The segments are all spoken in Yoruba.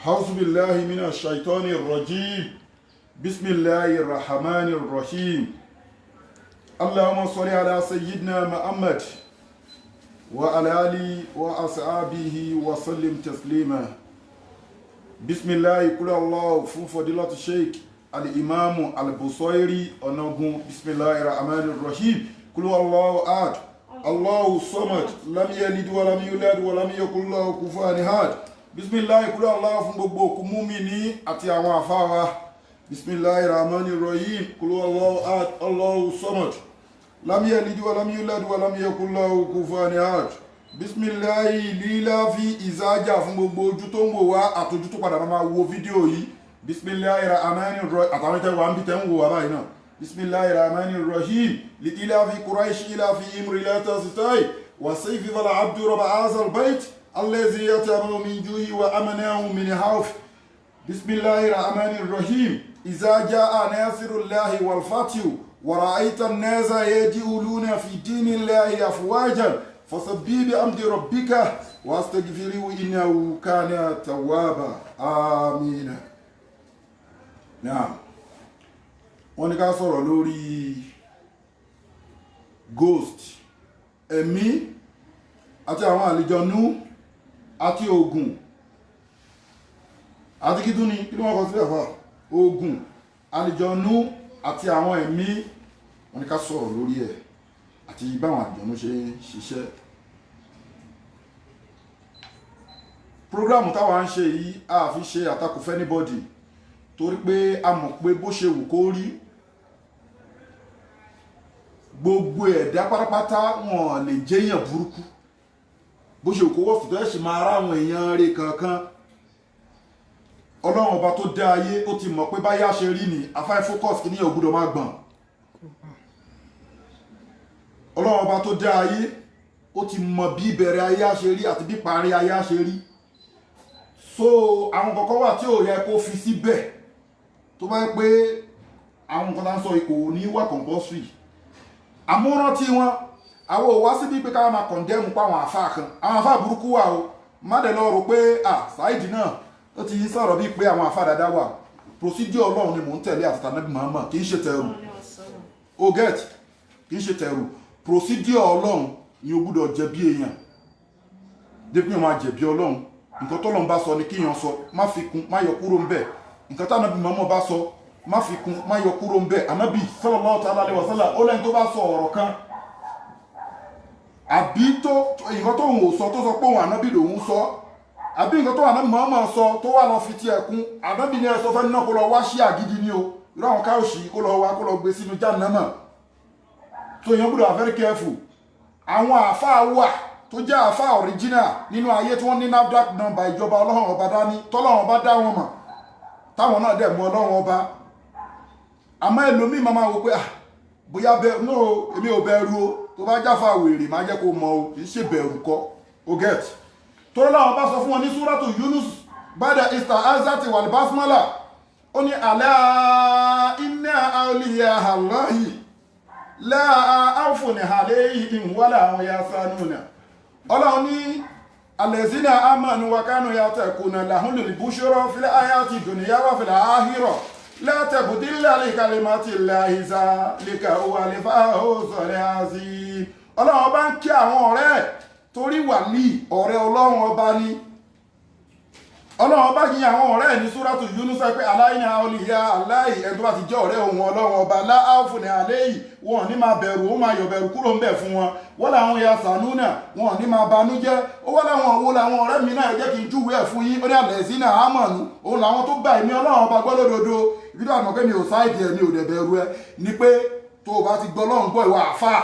أعوذ بالله من الشيطان الرجيم. بسم الله الرحمن الرحيم. اللهم صل على سيدنا محمد وعلى آله وأصحابه وسلم تسليما. بسم الله كل الله fún فضيلة الشيخ الإمام البصيري Ọ̀nàgún. بسم الله الرحمن الرحيم. قل الله أحد الله الصمد لم يلد ولم يولد ولم يكن له كفوا أحد. بسم الله كل الله fún gbogbo òkú múmìnì àti àwọn àfáà wa. بسم الله الرحمن الرحيم. قل الله أحد الله الصمد لم يلد ولم يولد ولم يكن له كفوا أحد. بسم الله lílá fi ìsájà fún gbogbo ojú tó ń wò wá àtòjú tó padà máa wo fídíò yìí. بسم الله الرحمن الرحيم. Àtàwọn tẹ́ wà ń bí tẹ́ ń wò wá báyìí náà. بسم الله الرحمن الرحيم. لإيلاف قريش إيلافهم رحلة الشتاء والصيف فليعبدوا رب هذا البيت الذي أطعمهم من جوع وآمنهم من خوف. بسم الله الرحمن الرحيم. إذا جاء نصر الله والفتح ورأيت الناس يدخلون في دين الله أفواجا فسبح بحمد ربك واستغفره إنه كان توابا. آمين. Náà wọ́n ní ká sọ̀rọ̀ lórí ghost, ẹ̀mí àti àwọn àlìjọnú àti oògùn àti kí tún ni, kí ló wọ́n kọ sílẹ̀ fà, oògùn, àlìjọnú àti àwọn ẹ̀mí. Wọ́n ní ká sọ̀rọ̀ lórí ẹ̀ àti báwọn àlìjọnú ṣe ń ṣiṣẹ́. Prógrámù táwa ń ṣe yìí, a fi ṣe àtakò fún anybody, torí pé a mọ̀ pé bó ṣe wù kó rí, gbogbo ẹ̀dá pátápátá wọn lè jẹ́yàn burúkú. Bó ṣe wù kó wọ́ọ̀sì tó ẹ̀ sì máa rá àwọn èèyàn rẹ̀ kankan. Ọlọ́run ọba tó dá ayé, ó ti mọ̀ pé báyà ṣe rí ni afáì focus kí níyàn gbọ́dọ̀ máa gbọ̀n. Ọlọ́run ọba tó dá ayé, ó ti mọ̀ bí ìbẹ̀rẹ̀ ayé á ṣe rí àti bí parí ayé á ṣe rí. So àwọn kọ̀ọ̀kan wà tí ò yẹ kó fi síbẹ̀, tó bá yẹ pé àwọn nǹkan tá ń sọ kò ní wà compulsory. Àmúrántí wọn, àwọn ò wá síbi pé ká máa condemn pa àwọn àfáà kan, àwọn àfáà burúkú wà o. Má dẹ̀ lọ rò pé ah Saheed náà ó ti sọ̀rọ̀ bíi pé àwọn àfáà dáadáa wà. Procedure Ọlọ́run ni mò ń tẹ̀lé àti tànàbí Muhammad, kì í ṣe tẹ̀rù o, get, kì í ṣe tẹ̀rù. Procedure Ọlọ́run ni o gbúdọ̀ jẹ̀bi èèyàn dépò máa jẹ̀bi Ọlọ́run. Nǹkan tọ́lọ́run bá sọ ni kíyàn sọ, má fi kún, má yọ kúrò ń bẹ̀. Nǹkan tànàbí Muhammad bá sọ, má fi kún, má yọ kúrò ń bẹ̀. Ànábì sallallahu ta'ala alaihi wasallam ó lẹ́ni tó bá sọ ọ̀rọ̀ kan àbí tó nǹkan tó ń wò sọ, tó sọ pé òun ànábì lòun sọ, àbí nǹkan tó ànábì Muhammad sọ tó wà lọ fi tiẹ̀ kún, ànábì ní ẹ sọ fẹ́ náà kó lọ wá sí àgídí ni o, irú àwọn káòsì kó lọ wá kó lọ gbé sínú jahannama. Tó yẹn gbọ́dọ̀ very careful. Àwọn àáfàá wà tó jẹ́ àáfàá original nínú ayé tí wọ́n ní NAFDAC number ìjọba Ọlọ́run ọba dání, tọ́lọ́run ọba dá wọn mọ̀, táwọn náà dẹ̀ mú Ọlọ́run ọba. Àmọ́ ẹlòmíì máa wò pé ah bóyá bẹ́ẹ̀ no, èmi ò bẹ̀rù o. Tó bá jáfa wèrè máa jẹ́ kó mọ o, kì í ṣe bẹ̀rù kọ́ o, get. Torí láwọn bá sọ fún wọn ní súrátù Yunus bada ista'azati wal basmala, ó ní ala inna awliya Allahi la khawfun alayhim wala hum yahzanuna. Ọlọ́run ní alladhina amanu wa kanu yattaquna lahumul bushra fil hayati dunya wa fil akhirah la tabdila li kalimatillahi zalika huwal fawzul azim. Ọlọ́run ọba ń kí àwọn ọ̀rẹ́ torí wàlí ọ̀rẹ́ Ọlọ́run ọba ni. Ọlọ́run ọba yìn àwọn ọ̀rẹ́ ní súrátù Yunus pé aláìní àolìyá aláì, ẹni tó bá ti jẹ́ ọ̀rẹ́ òun Ọlọ́run ọba láàfù ní àléyìí, wọn ò ní máa bẹ̀rù, ó máa yọ̀ bẹ̀rù kúrò ń bẹ̀ fún wọn. Wọ́n làwọn ya sànúnà, wọn ò ní máa banújẹ́. Ó wá láwọn òwò làwọn ọ̀rẹ́ mi náà, jẹ́ kí n júwèé ẹ̀ fún yín. Ó ní àlẹ́sí náà àmọ̀nù, òun làwọn tó gbà èmi Ọlọ́run ọba gbọ́ lódodo. Ibi tó àmọ̀ pé mi ò sáìdì ẹ̀, mi ò dẹ̀ bẹ̀rù ẹ ni pé tó o bá ti gbọ́ Ọlọ́run gbọ́, ìwà àfáà,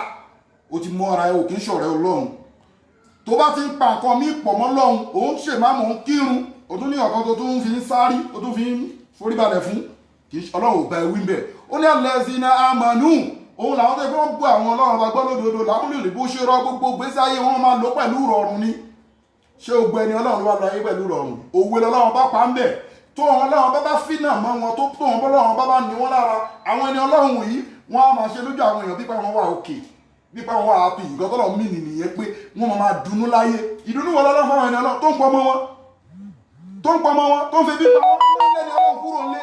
o ti mọ ara ẹ, ò kì í ṣọ̀rẹ́ Ọlọ́run. Tó bá ti ń pa nǹkan mí pọ̀ mọ́ Ọlọ́run, òun ṣèmáàmù, òun kírun, o tún ní ọ̀kan tó tún fi ń sáré, o tún fi ń foríbalẹ̀ fún, kì í Ọlọ́run ò bá ẹ wí bẹ́ẹ̀. Ó ní alladhina amanu, òun làwọn tó yẹ kí wọ́n gbọ́ àwọn Ọlọ́run ọba gbọ́ lódodo, làwọn lè bó ṣe rọ gbogbo gbèsè ayé wọn máa lò pẹ̀lú ìrọ̀rùn ni. Ṣé o gbọ́ ẹni Ọlọ́run wà lọ ayé pẹ̀lú ìrọ̀rùn? Òwe lọ́lọ́run bá pa ń bẹ̀. Tó wọn Ọlọ́run bá bá fínà mọ́ wọn, tó wọn bọ́lọ́run bá bá ní wọn lára, àwọn ẹni Ọlọ́run yìí wọ́n á máa ṣe lójú àwọn èèyàn pípa wọn wà òkè, pípa wọn wà happy. Nǹkan tọ́lọ̀ mí nìyẹn pé wọ́n máa dunnú láyé. Ìdùnnú wọn lọ́lọ́ fáwọn ẹni Ọlọ́run tó ń pọ̀ mọ́ wọn. Tó ń pọmọ wọn, tó ń fi bí pa wọn, tó ń lẹ́ni Ọlọ́run kúrò ńlé.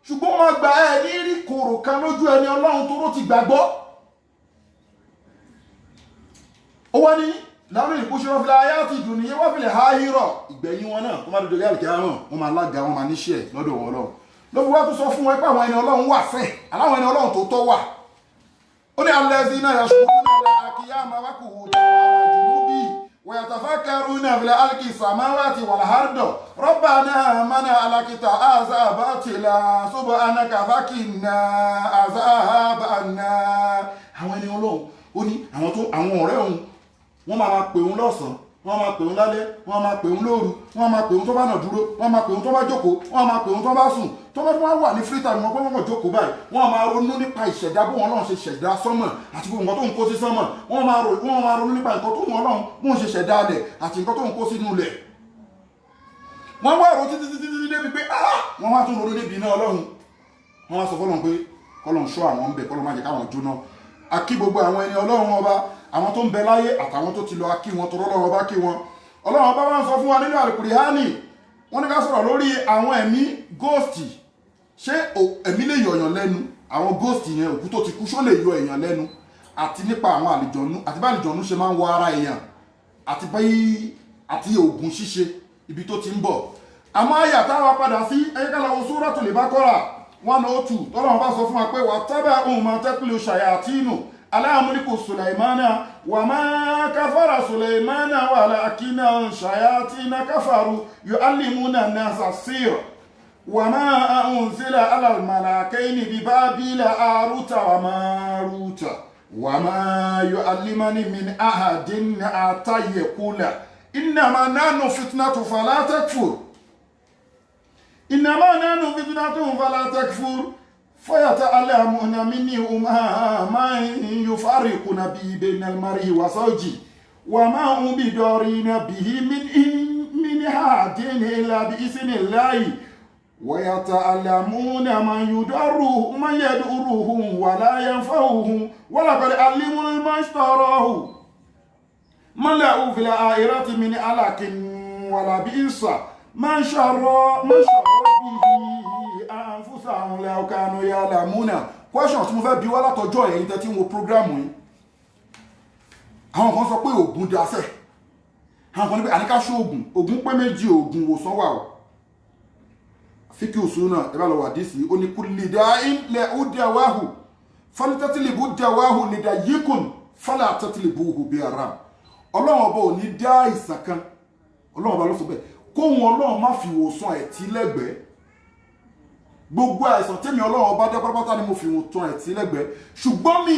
Ṣùgbọ́n wọn gba ẹ ní rí kòrò kan lójú ẹni Ọlọ́run tó rò ti gbàgbọ́. Ó wá ní láwọn ìkúṣọ́rọ́ fi ayé àti ìdùnnú yẹn wọ́n fi lè ha hírọ̀ ìgbẹ̀yìn wọn náà tó má dodo yàrá kíá hàn wọ́n máa lága, wọ́n máa níṣẹ́ lọ́dọ̀ wọn lọ́wọ́. Ló fi wá tó sọ fún wọn pé àwọn ẹni Ọlọ́run wà fẹ́, aláwọn ẹni Ọlọ́run tó tọ́ wà. Ó ní alladhina yashkuruna al-qiyama wa qu'udan wa ala junubi wa yatafakkaruna fil khalqi samawati wal ardi rabbana ma khalaqta hadha batila subhanaka faqina azaban nar. Àwọn ẹni Ọlọ́run, ó ní àwọn tó àwọn ọ̀rẹ́ òun, wọ́n máa pè òun lọ́sàn-án, wọ́n máa pè òun lálẹ́, wọ́n máa pè òun lóru, wọ́n máa pè òun tó bá nà dúró, wọ́n máa pè òun tó bá jókòó, wọ́n máa pè òun tó bá sùn, tó bá tún wá wà ní free time wọn pé wọ́n kàn jókòó báyìí, wọ́n máa ronú nípa ìṣẹ̀dá bó wọn Ọlọ́run ṣe ṣẹ̀dá sánmọ̀ àti gbogbo nǹkan tó ń kó sí sánmọ̀, wọ́n máa ronú nípa nǹkan tó wọn Ọlọ́run bó ń ṣe ṣẹ̀dá alẹ̀ àti nǹkan tó ń kó sínú ilẹ̀. Wọ́n wá ro títí títí títí débi pé wọ́n wá tún ronú débi iná Ọlọ́run. Wọ́n wá sọ fọ́lọ́run pé kọ́lọ́run ṣọ́ àwọn ń bẹ̀, kọ́lọ́run má jẹ́ káwọn jóná. A kí gbogbo àwọn ẹni Ọlọ́run ọba, àwọn tó ń bẹ láyé àtàwọn tó ti lọ, akí wọn tó rọ́lọ́run ọba kí wọn. Ọlọ́run ọba wá ń sọ fún wa nínú Àlùkùránì, wọ́n ní ká sọ̀rọ̀ lórí àwọn ẹ̀mí ghost. Ṣé ẹ̀mí lè yọ̀yàn lẹ́nu? Àwọn ghost yẹn, òkú tó ti kú, ṣó lè yọ èèyàn lẹ́nu? Àti nípa àwọn àlìjọ̀nú, àti bá àlìjọ̀nú ṣe máa ń wọ ara èèyàn, àti bí àti ògùn ṣíṣe ibi tó ti ń bọ̀. Àmọ́ àyà táwa padà sí ẹ̀yẹ́kálàwọ̀ Suratul Baqara 102, tọ́lọ́run bá sọ fún wa pé wà tábà ohun máa tẹ́kùlù ṣàyàtínù aláàmúlíkù Sulaimana wà máa káfàrà Sulaimana wà láàkínà ṣàyàtínà káfàrú yu'allimuna nasa sir wà máa unzila ala al-malakaini bi Babila Aruta wà Maruta wà máa yu'allimani min ahadin hatta yaqula innama nahnu fitnatun fala takfur. إنما نحن فتنة فلا تكفر فيتعلمون منهما ما يفرقون به بين المرء وزوجه وما هم بضارين به من أحد إلا بإذن الله ويتعلمون ما يضرهم من يضرهم ولا ينفعهم ولقد علموا ما اشتراه ما له في الآخرة من خلاق ولبئس ما شروا به أنفسهم لو كانوا يعلمون. Question tí mo fẹ́ bi wá látọjọ́ ẹ̀yin tẹ́ tí ń wo program yìí. Àwọn kan sọ pé ògùn dasẹ̀, àwọn kan ní pé àníká ṣó ògùn, ògùn pé méjì, ògùn wòsàn wà o. Fíkì òsùn náà ẹ bá lọ wà dísì, ó ní kulli da'in lahu dawahu falitẹ́tìlìbù dawahu lidayyikun fala tatlibuhu bi haram. Ọlọ́run ọba ò ní dá àìsàn kan, Ọlọ́run ọba ló sọ bẹ́ẹ̀, kóhun Ọlọ́run má fi wòsàn ẹ̀tí lẹ́gbẹ̀ẹ́. Gbogbo àìsàn tẹ́mi Ọlọ́run ọba dá pátápátá ni mo fi wòsàn ẹ̀tí lẹ́gbẹ̀ẹ́, ṣùgbọ́n mi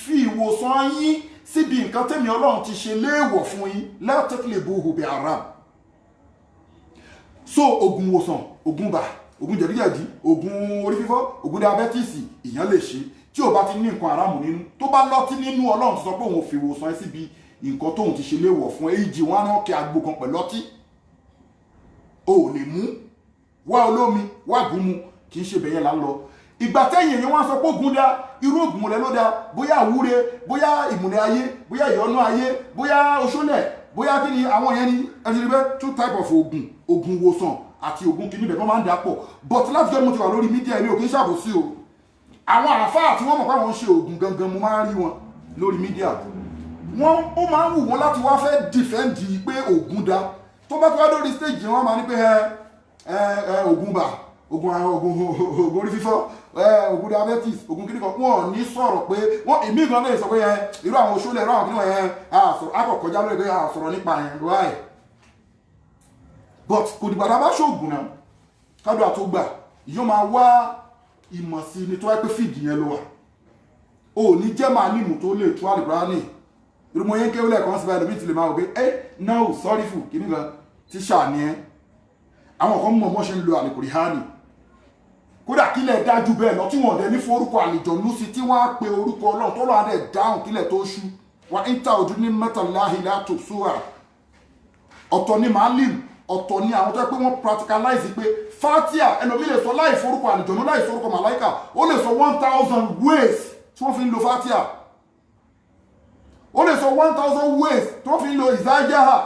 fi ìwòsàn yín síbi nǹkan tẹ́mi Ọlọ́run ti ṣe léèwọ̀ fún yín, la tatlibuhu bi haram. So ògùn wòsàn, ògùn bà, ògùn jẹ̀díjẹ̀dí, ògùn orí fífọ́, ògùn diabẹ́tìsì, ìyẹn lè ṣe tí ò bá ti ní nǹkan àràmù nínú. Tó bá lọ́tí nínú, Ọlọ́run ti sọ pé òun ò fi ìwòsàn ẹ síbi nǹkan tóun ti ṣe léèwọ̀ fún ẹ. Èjì wọn á náà kí agbo kan pẹ̀lú ọtí, o ò lè mú wá olómi wá gúnmu, kì í ṣe bẹ̀yẹn là ń lọ. Ìgbà tẹ́yìn èèyàn wá sọ pé ògùn dá, irú ògùn rẹ ló dá, bóyá àwúre, bóyá ìmùlẹ̀ ayé, bóyá ìyọnú ayé, bóyá oṣólẹ̀, bóyá kí ni àwọn yẹn ni. Ẹ ti rí bẹ́ẹ̀, two type of ògùn, ògùn wòsàn àti ògùn kìíní bẹ̀ tó máa ń dà pọ̀. But láti jẹ́ mo ti wà lórí mídíà, èmi ò kí ń ṣàbòsí o. Àwọn àáfàá tí wọ́n mọ̀ pé àwọn ń ṣe ògùn gangan, mo máa ń rí wọn lórí mídíà, wọ́n ó máa ń wù wọ́n láti wá fẹ́ dìfẹ́ǹdì pé ògùn dá. Tó bá ti wá lórí stage wọ́n máa ní pé ẹ ògùn bà, ògùn ògùn orí fífọ́, ògùn diabetes, ògùn kíníkan. Wọn ò ní sọ̀rọ̀ pé wọ́n èmi gan lè sọ pé irú àwọn oṣoolẹ̀, irú àwọn kíníkan yẹn akọ̀kọ̀já lórí pé a sọ̀rọ̀ nípa yẹn right. But kò dìgbà tá a bá ṣoògùn náà kádùn àtúgbà yóò máa wá ìmọ̀ sí ni tó wáyé pé fìdí yẹn ló wà. O ò ní jẹ́ màálìmù tó lè tú àlùkùránì. Irú yẹn kéwìlẹ̀ kan síbẹ̀ ẹlòmíì ti lè máa wò pé ẹ náà sọ́rí fù kíníkan tíṣà ni ẹ. Àwọn kan mọ̀ mọ́ ṣe ń lo àlùkùránì, kódà kílẹ̀ dájú bẹ́ẹ̀ lọ, tí wọ́n dẹ̀ ní forúkọ àlìjọ̀nú sí, tí wọ́n á pe orúkọ Ọlọ́run tó lọ́wọ́ adẹ̀ dáhùn kílẹ̀ tó ṣú. Wà ń ta ojú ní mẹ́tàláhìlá tó sóra. Ọ̀tọ̀ ni màálìm, ọ̀tọ̀ ni àwọn tó yẹ pé wọ́n practicalize pé fatia ẹlòmíì lè sọ láì forúkọ àlìjọ̀nú, láì forúkọ màláìkà, ó lè sọ 1000 ways tí wọ́n fi ń lo fatia, ó lè sọ 1000 ways tí wọ́n fi ń lo ìzájáhà.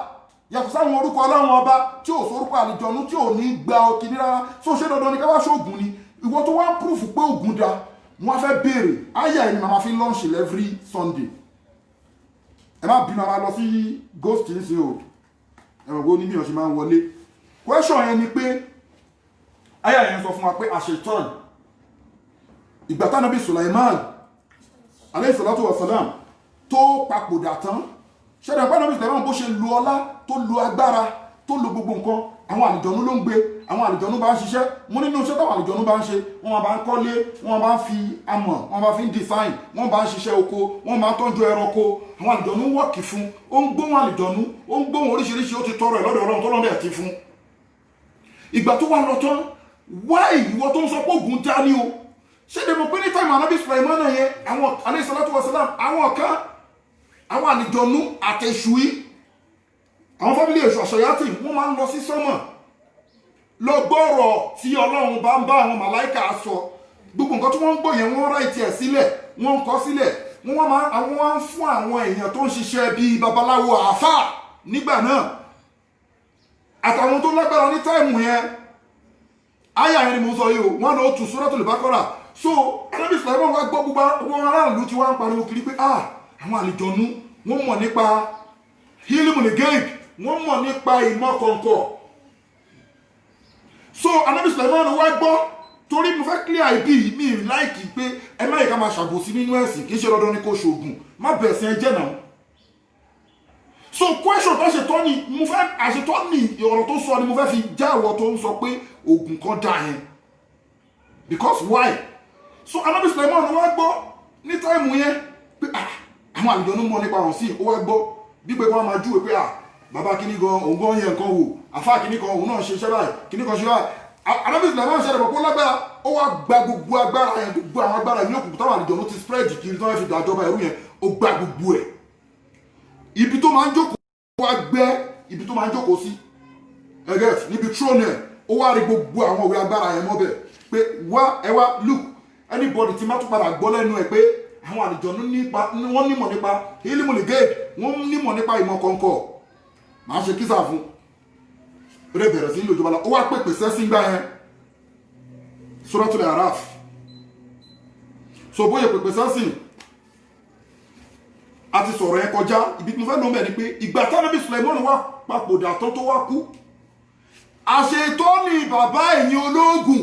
Yàtọ̀ sáwọn orúkọ Ọlọ́run Ọba tí ò sórúkọ àlìjọ̀nú tí ò ní gba ọkìní rárá. So ṣé dandan ni ká wá ṣoògùn ni? Ìwọ tó wá ń proof pé ògùn da, wọ́n fẹ́ béèrè ayé ẹni màmá fi launch every Sunday. Ẹ má bínú, ara lọ sí ghost ní sí o. Ẹ̀rọ wo ni mi ò ṣe máa ń wọlé. Question yẹn ni pé ayé yẹn sọ fún wa pé àṣetán, ìgbà tánàbí Sulaiman alayhi salatu wa salam tó papòdà tán, ṣẹ́dá pé ànábì Sulaiman, bó ṣe lu ọlá tó, lu agbára tó, lu gbogbo nǹkan, àwọn àlìjọ̀nú ló ń gbé, àwọn àlìjọ̀nú bá ń ṣiṣẹ́. Mo nínú iṣẹ́ táwọn àlìjọ̀nú bá ń ṣe, wọ́n bá ń kọ́lé, wọ́n bá ń fi amọ̀, wọ́n bá fi ń design, wọ́n bá ń ṣiṣẹ́ oko, wọ́n bá ń tọ́jú ẹranko. Àwọn àlìjọ̀nú wọ́ọ̀kì fún. Ó ń gbóhùn àlìjọ̀nú, ó ń gbóhùn oríṣiríṣi. Ó ti tọrọ ẹ̀ lọ́dọ̀ Ọlọ́run tó lọ́dọ̀ ẹ̀ ti fún. Ìgbà tó wà lọ tán, wáì, ìwọ tó ń sọ pé ògùn dání o, ṣé lè mọ̀ pé ní time ànábì Sulaiman náà yẹn, àwọn alayhi salatu wa salam, àwọn kan, àwọn àlìjọ̀nú àtẹ̀ṣù yìí, àwọn family èṣù àṣàyàtì, wọ́n máa ń lọ sí sánmọ̀ lọ gbọ́rọ̀ tí Ọlọ́run bá ń bá àwọn màláìkà sọ. Gbogbo nǹkan tí wọ́n ń gbọ́ yẹn, wọ́n write ẹ̀ sílẹ̀, wọ́n ń kọ sílẹ̀. Wọ́n wá máa àwọn wá ń fún àwọn èèyàn tó ń ṣiṣẹ́ bíi babaláwo, àáfàá nígbà náà, àtàwọn tó lágbára ní time yẹn. Àyà yẹn ni mo sọ yìí o, wọ́n lọ tù Suratul Baqara. So anábì Sulaiman wá gbọ́, gbogbo àwọn aráàlú tí wọ́n ń pariwo kiri pé, ah, àwọn àlìjọ̀nú, wọ́n mọ̀ nípa ilmul ghaib, wọ́n mọ̀ nípa ìmọ̀ kọ̀ọ̀kọ̀. So anabi Sulaiman wá gbọ́. Torí mo fẹ́ clear ibi mi like pé ẹ má yẹ ká máa ṣàbòsí nínú ẹ̀sìn. Kì í ṣe dandan ni kò ṣoògùn, má bẹ̀sẹ̀ ẹ jẹ́ náà. So question tó ṣe tọ́ ni mo fẹ́ àṣetọ́ ni ọ̀rọ̀ tó sọ ni mo fẹ́ fi já ìwọ tó ń sọ pé oògùn kan dà yẹn, because why? So anabi Sulaiman wá gbọ́ ní time yẹn pé, ah, àwọn àlùjọ̀nnú mọ̀ nípa ọ̀hún sí. Ó wá gbọ́ bí pé wọ́n máa júwe pé, ah, bàbá kíní gan, òun gan yẹ nǹkan wò, àfáà kíní kan, òun náà ṣe iṣẹ́ báyìí, kíní kan ṣe báyìí. Anabi Sulaiman ṣẹlẹ̀ pọ̀ pé ó lágbára. Ó wá gba gbogbo agbára yẹn, gbogbo àwọn agbára yẹn òkùnkùn táwọn àlùjọ̀nnú ti spread kiri tí wọ́n fi dàjọba ẹrú yẹn, ó gba gbogbo ẹ̀. Ibi tó máa ń jókòó, wá gbẹ́ ibi tó máa ń jókòó sí ẹgẹ́ níbi throne ẹ̀, ó wá rí gbogbo àwọn òwe agbára yẹn mọ́bẹ̀ pé wá, ẹ wá look, anybody tí má tún padà gbọ́ lẹ́nu ẹ̀ pé àwọn àlùjọ̀nnú nípa, wọ́n nímọ̀ nípa ilmul ghaib, wọ́n nímọ̀ nípa ìmọ̀ kọ̀ọ̀kọ̀, màá ṣe kísà fún. Ó dẹ̀ bẹ̀rẹ̀ sí ní lòjọba lọ. Ó wá pèpè sẹ́sìn gbá yẹn, Suratul Araf. So bóyá pèpè sẹ́sìn, a ti sọ̀rọ̀ yẹn kọjá. Ibi tí mo fẹ́ lọ mẹ́ ni pé ìgbà tánàbí Sulaiman wá papòdà tán tó wá kú, àṣetọ́ni bàbá ẹ̀yin ológun,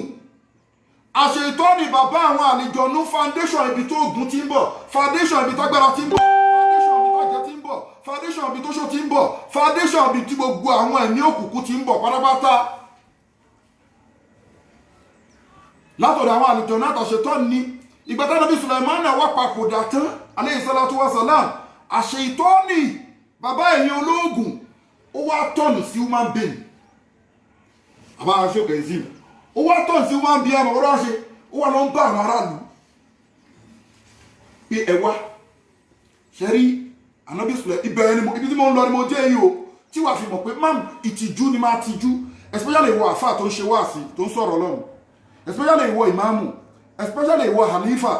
àṣetọ́ni bàbá àwọn àlejòónú, foundation ibi tó ogun ti ń bọ̀, foundation ibi tágbára ti ń bọ̀, foundation ibi tájẹ ti ń bọ̀, foundation ibi tóṣó ti ń bọ̀, foundation ibi tí gbogbo àwọn ẹ̀mí òkùnkùn ti ń bọ̀ pátápátá látọ̀dọ̀ àwọn àlejòónú àtàṣetọ́ni ni. Ìgbà tánàbí Sulaiman wá papòdà tán, alayhi salatu wa salam, àṣetọ́ni bàbá ẹ̀yin ológun, ó wá turn sí human being. Bàbá aṣọ́kẹ̀ ìsìn, ó wá turn sí human being. Àmọ́ ọ̀rọ̀ ṣe, ó wá lọ ń bá àwọn aráàlú pé ẹ wá ṣe rí ànábì Sulaiman. Ibẹ̀ ni ibi tí mo ń lọ ni mo jẹ́ yìí o, tí wàá fi mọ̀ pé má ìtìjú ni máa tijú, especially ìwọ àfáà tó ń ṣe wáàsí, tó ń sọ̀rọ̀ Ọlọ́run, especially ìwọ ìmáàmù, especially ìwọ halifa.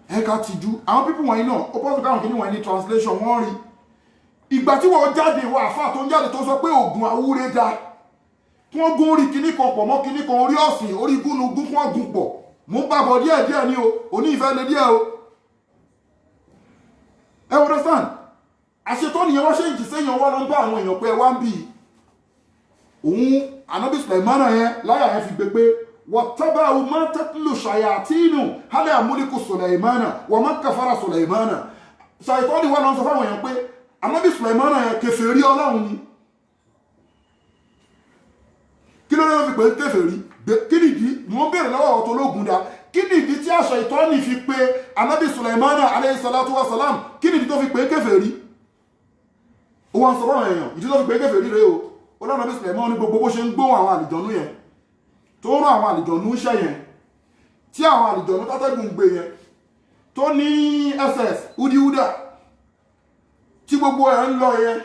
Ẹ ká tijú àwọn people wọ̀nyí náà. Ó pọ́sùn káwọn kìíní wọ̀nyí ní translation wọ́n rí. Ìgbà tí wọ́n jáde, ìwọ àfáà tó ń jáde tó sọ pé oògùn àwúre da, kí wọ́n gún orí kíní kan pọ̀ mọ́ kíní kan, orí ọ̀sìn, orí gúnugún, kí wọ́n gún pọ̀. Mò ń bàbọ̀ díẹ̀ díẹ̀ ni o, òní ìfẹ́ lé díẹ̀ o. Ẹ understand? Àṣetọ́ nìyẹn. Wọ́n ṣe ìjì sẹ́yìn ọwọ́ ló ń bá àwọn èèyàn pé ẹ wá ń bì í. Òun anabi Sulaimana yẹn láyà yẹn fi gbé pé wattaba'u ma tatlu shayatinu ala mulki Sulaimana wa ma kafara Sulaimana. Ṣàìtọ́ ni wọ́n lọ sọ fáwọn èèyàn pé anabi Sulaimana yẹn, kèfèrí Ọlọ́run ni. Kí ló dé fi pé kèfèrí? Kí nìdí? Mò ń bèrè lọ́wọ́ ọ̀tọ̀ ológun dá. Kí nìdí tí àṣà ìtọ́ni fi pé anabi Sulaimana alayhi salatu wa salam, kí nìdí tó fi pé kèfèrí? Ó wá ń sọ fáwọn èèyàn ìdí tó fi pé kèfèrí rèé o. Ó lọ́nà bí Sulaimana ní gbogbo bó ṣe ń gbóhùn àwọn àlìjọ̀nú yẹn, tó ń rán àwọn àlìjọ̀nú iṣẹ́ yẹn, tí àwọn àlìjọ̀nú tátẹ́gùn gbé yẹn, tó ní ss udiuda tí gbogbo ẹ̀ ń lọ yẹn,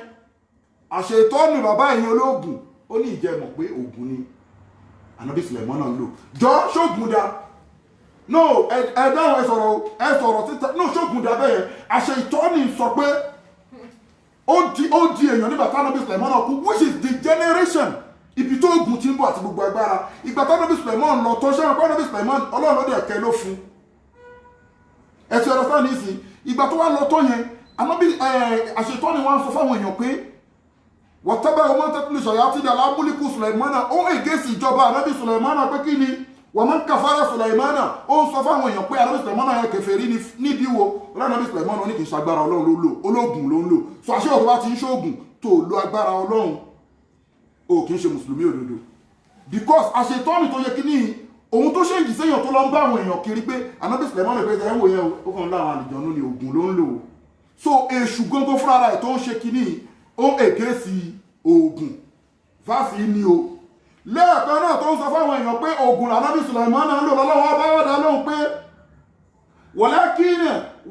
àṣetọ́nù bàbá ẹ̀yìn ológun, ó ní ìjẹmọ̀ pé ògùn ni anabi Sulaimana ń lò. Jọ, ṣóògùn da? No, ẹ dáhùn, ẹ sọ̀rọ̀, ẹ sọ̀rọ̀ títa. No, ṣóògùn da bẹ́ẹ̀ yẹn? Àṣetọ́nù sọ pé Ó di èèyàn nígbà tánábì Sulaiman kú, which is the generation ibi tó ogun ti ń bọ̀ àti gbogbo agbára. Ìgbà tánábì Sulaiman lọ tó ṣẹ́wọ̀n pé ànábì Sulaiman ọlọ́run ló dẹ̀ kẹ́ ló fún. Ẹ ti ọ̀rọ̀ sáà nísìn, ìgbà tó wá lọ tó yẹn, ànábì àṣetọ́ ni wọ́n ń sọ fáwọn èèyàn pé wọ́tẹ́bẹ̀ ọmọ tẹ́tùlù ṣọ̀yà ti dà lámúlíkù Sulaimana, ó ègèsì ìjọba ànábì Sulaimana pé kí ni wọ́n máa ń kàfàrà Sulaimana. Ó ń sọ fáwọn èèyàn pé ànábì Sulaimana yẹn kèfèrí nídìí wo ọlọ́run. Ànábì Sulaimana ní kì í ṣagbára ọlọ́run ló lò, ológun ló ń lò. So àṣẹ òkú bá ti ń ṣoògùn tó lo agbára ọlọ́run, o kì í ṣe mùsùlùmí òdodo, because àṣetọ́nì tó yẹ kí ní òun tó ṣèǹjì séèyàn tó lọ ń bá àwọn èèyàn kiri pé ànábì Sulaimana pé ẹ ń wò yẹn, ó kàn ń lá àwọn àlìjọ́nú ni, ògùn ló ń lò. So èṣù góńgó fúnra rẹ̀ tó ń ṣe kíní, ó èké sí oògùn fásì ni o. Lẹ́ẹ̀kan náà tó ń sọ fáwọn èèyàn pé oògùn ànábì Sùlàìmánà ń lò, lọ́wọ́ bá wọ́dà lóhùn pé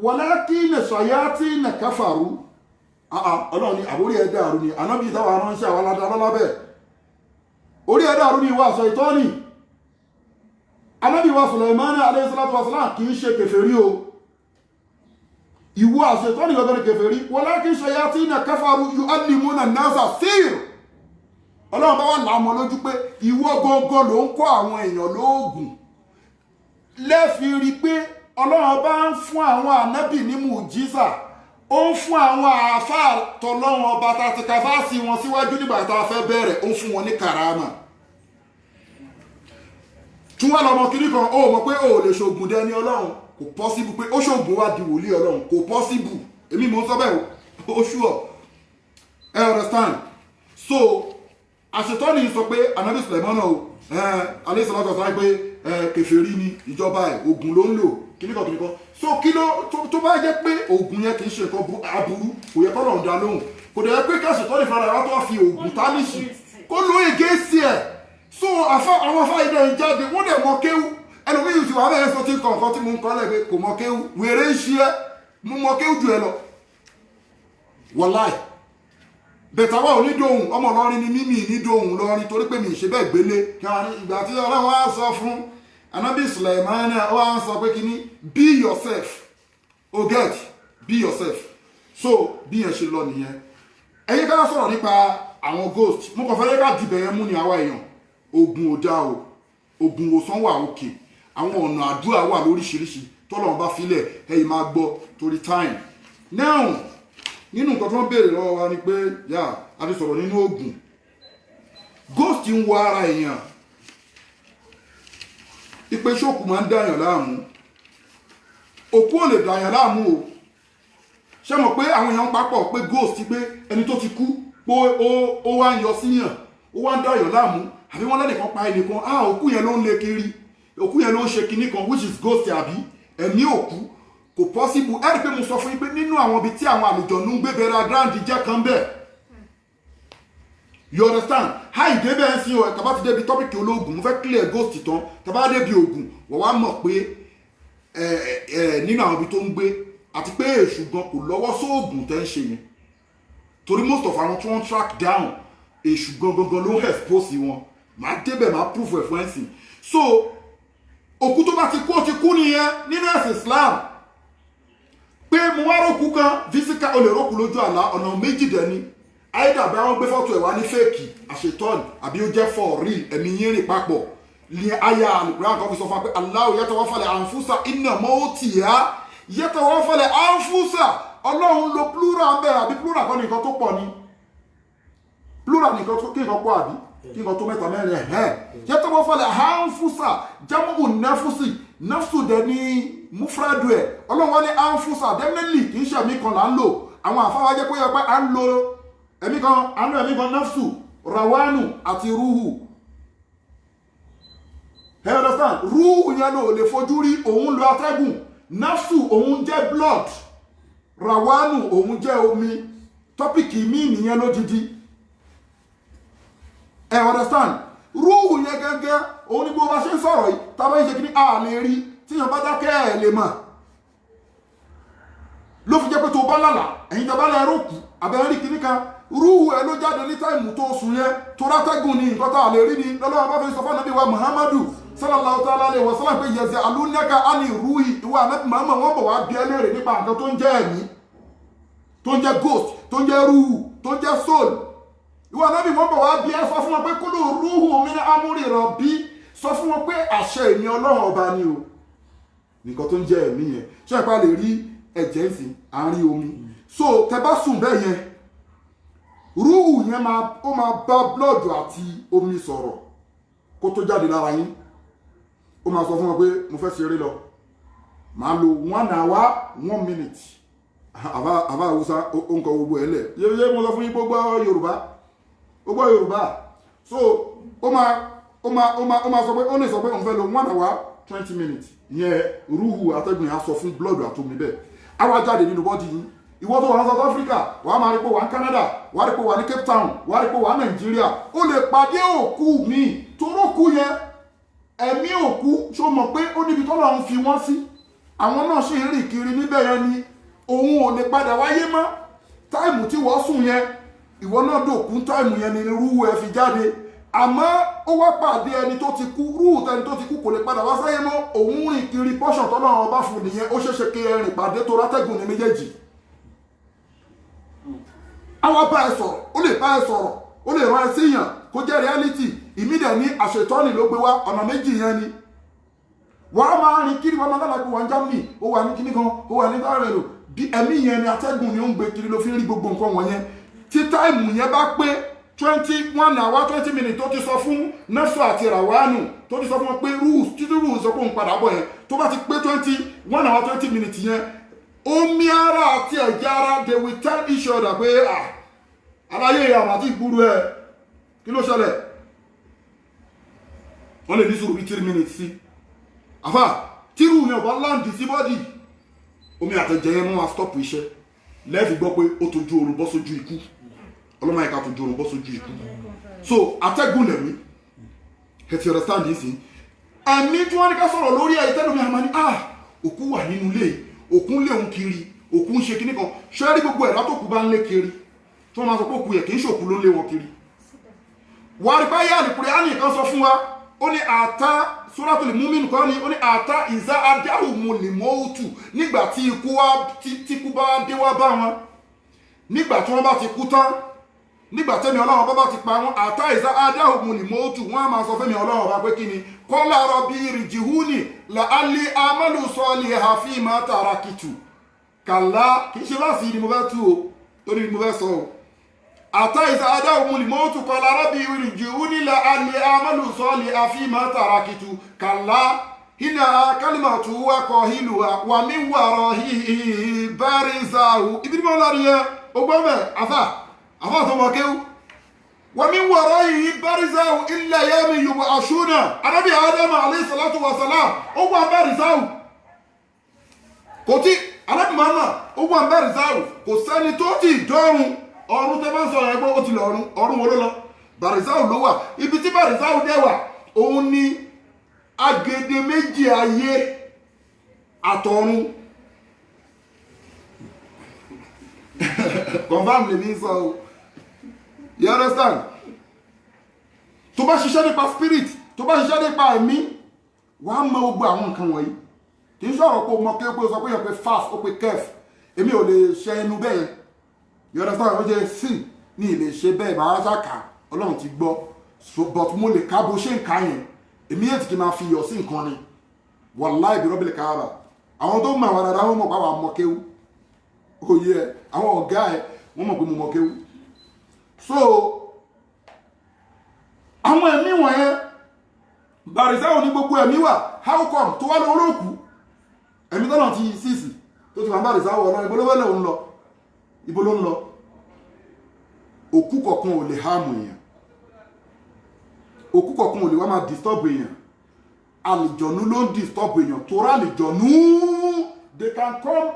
wàlákìnà ṣàyátìnà káfàrú. Ọlọ́run ni àbórí ẹ̀ dàrú ni ànábì táwọn aránṣẹ́ àwọn aládàá lọ́lábẹ́ orí ẹ̀ dàrú ni ìwà àṣọ ìtọ́ni. Ànábì wa Sùlàìmánà alayhi salatu wa salam kì í ṣe kèfèrí o, ìwọ àṣetọ́nì gọ́gọ́ ní kèfèrí. Walakin shayatina kafaru yu'allimuna an-nasa sir. Ọlọ́run bá wà láàmọ́ lójú pé ìwọ gọ́gọ́ ló ń kọ́ àwọn èèyàn lóògùn. Lẹ́fi rí pé ọlọ́run bá ń fún àwọn ànábì ní mùjísà, ó ń fún àwọn àáfàá tọlọ́run ọba tá a ti ka fáàsì wọn síwájú nígbà tá a fẹ́ bẹ̀rẹ̀, ó ń fún wọn ní kàrámà. Tún wá lọmọ kiri kan, ó mọ̀ pé ó lè ṣoògùn dẹni ọlọ́run, kò pọ́síbù pé ó ṣoògùn wá di wòlíì ọlọ́run, kò pọ́síbù. Èmi mò ń sọ bẹ́ẹ̀ o, ó ṣúọ̀ ẹ understand. So àṣetọ́ni sọ pé anabi Sulaimana o alayhi salatu wasalam pé kèfèrí ni ìjọba ẹ̀, oògùn ló ń lò kíníkan kíníkan. So kí ló tó bá jẹ́ pé oògùn yẹn kì í ṣe nǹkan aburú, kò yẹ kọ́lọ̀ ń dá lóhùn, kò dẹ̀ yẹ pé káṣetọ́ni fara wa tó wá fi oògùn tálíṣì kó ló ègé sí ẹ̀. So àwọn afá ilẹ̀ ń jáde, wọ́n dẹ̀ mọ kéwú. Ẹlòmíì ti wà bẹ́ẹ̀ sọ tí kọ̀ọ̀kan tí mo ń kọ́ lẹ́gbẹ̀ẹ́ kò mọ kéwú, wèrè ń ṣe ẹ́, mo mọ kéwú jù ẹ lọ wàláì. Bẹ̀tà wà onídòhùn, ọmọ Ìlọrin ni mímì nídòhùn lọrin torí pé mi ṣe bẹ́ẹ̀ gbélé. Ìgbà tí ọlọ́run wá sọ fún anabi Sulaiman, ó wá sọ pé kíní be yourself, o get be yourself. So bí yẹn ṣe lọ nìyẹn. Ẹ̀yin ká sọ̀rọ̀ nípa àwọn ghost, mo kàn fẹ́ ká dìbẹ̀ yẹn mú ni àwa èèyàn. Ogun ò dá o, ogun òsán wà òkè, àwọn ọ̀nà àdúrà wà lóríṣiríṣi tọ́lọ́run bá filẹ̀, ẹ̀yin máa gbọ́ torí time. Now nínú nǹkan tó ń béèrè lọ́wọ́ wa ni pé yà á ti sọ̀rọ̀ nínú ogun, ghost ń wọ ara èèyàn, ìpè ṣòkù máa ń dàyàn láàmú, òkú ò lè dàyàn láàmú o. Ṣé mọ̀ pé àwọn èèyàn papọ̀ pé ghost pé ẹni tó ti kú pé ó wá ń yọ síyàn, ó wá ń dàyàn láàmú, àbí wọ́n lẹ́nìkan pa ẹnìkan, ah òkú yẹn ló ń lé kiri, òkú yẹn ló ń ṣe kinní kan, which is ghost àbí ẹ̀mí òkú. Kò possible. Ẹ rí pé mo sọ fún yín pé nínú àwọn ibi tí àwọn àlùjọ̀nú ń gbé bẹ̀rẹ̀ grand jẹ́ kan bẹ́ẹ̀, you understand? Háì débẹ̀ ń sin o. Tàbá ti débi tọ́pìkì ológun, mo fẹ́ clear ghost tán, tàbá débi ògùn wọ́n wá mọ̀ pé nínú àwọn ibi tó ń gbé àti pé èṣù gan kò lọ́wọ́ sóògùn tẹ́ ń ṣe yẹn, torí most of àwọn tí wọ́n track down èṣù gan gangan ló ń expose wọn. Màá débẹ̀, màá proof ẹ̀ fún ẹ̀sìn. So òkú tó bá ti kú, ó ti kú nìyẹn nínú ẹ̀sìn Islam. Pé mo wá rókú kan physical, o lè rókú lójú àlá, ọ̀nà méjì dẹ̀ ni. Either bí wọ́n gbé fọ́tò ẹ̀ wá ní fake àṣetọ́n, àbí ó jẹ́ for real, ẹ̀mí yín rìn papọ̀ ní àyà Al-Qur'an kan fi sọ fún wa pé Allahu yatawaffal anfusa inna mawtiha yatawaffal anfusa. Ọlọ́run lo plural ń bẹ̀, àbí plural kan nìkan tó pọ̀ ni, plural nìkan tó kí nǹkan pọ̀, àbí kí nǹkan tó mẹ́ta mẹ́rin ẹ̀ yatawaffal anfusa jamu nafusi, nafsu dẹ̀ ní mufradu ẹ̀. Ọlọ́run wá ní anfusa, definitely kì í ṣe ẹ̀mí kan là ń lò. Àwọn àfáwá jẹ́ kó yẹ pé à ń lo ẹ̀mí kan, à ń lo ẹ̀mí kan, nafsu, rawanu àti ruhu. You understand? Ruhu yẹn ló lè fojú rí, òun lo atẹ́gùn. Nafsu òun jẹ́ blood, rawanu òun jẹ́ omi. Tọ́pìkì míì nìyẹn lódidi. Ẹ understand? Ruhu yẹn gẹ́gẹ́ òun ni gbogbo bá ṣe ń sọ̀rọ̀ yìí, tá a bá ń ṣe kí ni a lè rí, tíyan bá dákẹ́ ẹ̀ lè mọ̀. Ló fi jẹ́ pé tó bá lálà, ẹ̀yin tó bá lẹ́ rókù àbẹ̀rẹ̀ rí kíní kan, rúhù ẹ ló jáde ní táìmù tó sùn yẹn, tó rátẹ́gùn ní nǹkan tá a lè rí ni. Lọ́lọ́wọ́ bá fi sọ fún ànábì wa Muhammadu sallallahu ta'ala alayhi wa sallam pé yẹ̀zẹ̀ alúnẹ́ka á ní rúhì, ìwà ànábì Muhammad wọ́n bọ̀ wá bí ẹ léèrè nípa nǹkan tó ń jẹ́ ẹ̀mí. Tó ń jẹ́ ghost, tó ń jẹ́ rúhù, tó ń jẹ́ soul. Ìwọ ànábì, wọ́n bọ̀ wá bí ẹ, sọ fún wọn pé kúlù rúhù mi ní amúrì rọ̀bí. Sọ fún wọn pé àṣẹ èmi Ọlọ́run Ọba ni o. Nǹkan tó ń jẹ́ ẹ̀mí yẹn, ṣé ìpa lè rí ẹ̀jẹ̀ ń sìn, à ń rí omi. So tẹ bá sùn bẹ́ẹ̀ yẹn, rúhù yẹn máa, ó máa bá blood àti omi sọ̀rọ̀ kó tó jáde lára yín. Ó máa sọ fún wọn pé mo fẹ́ ṣeré lọ, màá lo 1 hour 1 minute. Àbá Haúsá ó ń kọ gbogbo ẹ̀ lẹ̀ yé. Mo sọ fún yín, gbogbo Yorùbá, ó gbọ́ Yorùbá. So ó máa sọ pé, ó lè sọ pé òun fẹ́ lo 1 hour 20 minutes ìyẹn. Rúhù, atẹ́gùn yẹn á sọ fún blood àtomi bẹ́ẹ̀, á wá jáde nínú body yín. Ìwọ tó wà ní South Africa, wà á máa rí pé wà ní Canada, wà á rí pé wà ní Cape Town, wà á rí pé wà ní Nàìjíríà. Ó lè pàdé òkú mi torókù yẹn. Ẹ̀mí òkú, ṣó mọ̀ pé ó níbi tọ́lọ́ ń fi wọ́n sí? Àwọn náà sì ń rìn kiri níbẹ̀ yẹn ni. Òun ò lè padà wáyé mọ́. Time tí wọ́n sùn yẹn, ìwọ náà dòkú. Time yẹn ni rúhu ẹ fi jáde. Àmọ́ ó wá pàdé ẹni tó ti kú. Rúhù tẹni tó ti kú kò lè padà wá sáyé mọ́. Òun rìn kiri pọ́ṣọ̀ tọ́lọ́run Ọba fún nìyẹn. Ó ṣeéṣe kí ẹ rìn pàdé tó rátẹ́gùn ní méjèèjì. Àwa bá ẹ sọ̀rọ̀, ó lè bá ẹ sọ̀rọ̀, ó lè rán ẹ síyàn kó jẹ́ reality. Ìmídẹ̀ ní àṣetọ́nì ló gbé wá. Ọ̀nà méjì yẹn ni wàá máa rìn kiri. Wàá máa lálàá pé wà ní Germany, ó wà ní kíní kan, ó wà ní tààrẹ̀lò. Bí ẹ̀mí yẹn ni, atẹ́gùn ni ó ń gbé kiri, ló fi ń rí gbogbo nǹkan wọ̀nyẹn. Tí time yẹn bá pé 21 hour 20 minutes, tó ti sọ fún nẹ́fù àti ràwánù, tó ti sọ fún wọn pé rules, títí rules sọ pé òun padà bọ̀ yẹn, tó bá ti pé 21 hour 20 minutes yẹn, omi ara àti ẹ̀jẹ̀ ara, they will tell each other pé, "Ah, aláyé àwọn àti ìgbúrú ẹ, kí ló ṣẹlẹ̀?" Wọ́n lè ní sùúrù bí 3 minutes sí. Àfà tírù yẹn ò bá land sí body, omi àtẹ̀jẹ̀ yẹn mú wa stop iṣẹ́. Lẹ́ẹ̀fì gbọ́ pé ó tójú oorun bọ́ sójú ikú. Ọlọ́mọ ẹ̀ka tójú oorun bọ́ sójú ikú. So atẹ́gùn lẹ̀mí. Ẹ ti understand yìí sí? Ẹ̀mí tí wọ́n ní ká sọ̀rọ̀ lórí ẹ̀ tẹ́lómi àmà ní, ah, òkú wà nínú ilé, òkú ń lé òun kiri, òkú ń ṣe kíní kan. Ṣé rí gbogbo ẹ̀dá tó kú bá ń lé kiri, tí wọ́n máa sọ pé òkú yẹ, kì í ṣòkú ló ń lé wọn kiri. Wàá rí báyà Àlùkùránì kan sọ fún wa, ó ní àtá Suratul Mu'min kan ní, ó ní àtá ìzá adáhùnmù lìmọ́ọ̀tù. Nígbà tí ikú wá, tí ikú bá dé wá bá wọn, nígbà tí wọ́n bá ti kú tán, nígbà tẹ́mi Ọlọ́run bá ti pa wọn, àtá ìzá adáhùnmù lìmọ́ọ̀tù, wọ́n á máa sọ fẹ́mi Ọlọ́run bá pé kí ni? Kọ́lá rọ̀bì rìjìhúnì làálí amálù sọ́ọ̀lì àfihàn tàràkìtù kàlá. Kì í ṣe láti ni mo fẹ́ tú o, torí ni mo fẹ́ sọ o. Àtá ìsà adáhùn lìmọ́tù kọlá rọ́bì ìrìnjìú nílẹ̀ alẹ́ amálù sọ́ọ̀lì àfihàn tàràkìtù kàlá iná kálímàtù wakọ̀ ìlú wà mí wàrọ̀ báríṣàhù. Ibi tí mo lọ nìyẹn. O gbọ́ mẹ́ àfà, àfà tó mọ̀ kéwú. Wà mí wàrọ̀ yìí báríṣàhù ilẹ̀ yẹ́mi yorùbá àṣúnà. Anábì Ádámù alayhi salatu wa salam, ó wà báríṣàhù. Kò tí anábì Muhammad, ó wà báríṣàhù. Kò sẹ́ni tó ti dọ́run. Ọ̀run tẹ́ bá ń sọ̀rọ̀ ẹgbẹ́, ó ti lọ ọ̀run. Ọ̀run wo ló lọ? Bàrìsáwù ló wà. Ibi tí bàrìsáwù dẹ̀ wà, òun ni agede méjì ayé àtọ̀run. Confirm lèmi sọ o, you understand? Tó bá ṣiṣẹ́ nípa spirit, tó bá ṣiṣẹ́ nípa ẹ̀mí, wàá mọ gbogbo àwọn nǹkan wọ̀nyí. Kì í sọ̀rọ̀ pé o mọ kí o sọ pé yàn pé fast, ó pé kef. Èmi ò lè ṣe ẹnu bẹ́ẹ̀ yẹn, you understand? Ó jẹ́ sí ní ilé ṣe bẹ́ẹ̀, máa ṣàkà Ọlọ́run ti gbọ́. So but mo lè ká bó ṣe ń ká yẹn. Èmi yẹn ti kí máa fi iyọ̀ sí nǹkan ni. Wàláì bí rọ́bìlì káàbà, àwọn tó mọ àwọn dada, wọn mọ̀ pé àwọn mọ̀ kéwú. Òye ẹ, àwọn ọ̀gá ẹ, wọ́n mọ̀ pé mo mọ̀ kéwú. So àwọn ẹ̀mí wọ̀nyẹn, bàrìsáwò ní gbogbo ẹ̀mí wà. How come tó wá lórí òkú ẹ̀mí tọ́nà ti sísì tó ti wà ń bàrìsáwò ọlọ́run? Ibo ló wẹ́lẹ̀ ń lọ? Ibo ló ń lọ? Òkú kọ̀ọ̀kan ò lè harm èèyàn. Òkú kọ̀ọ̀kan ò lè wá máa disturb èèyàn. Àlìjọ̀nú ló ń disturb èèyàn. Torá àlìjọ̀nú, they can come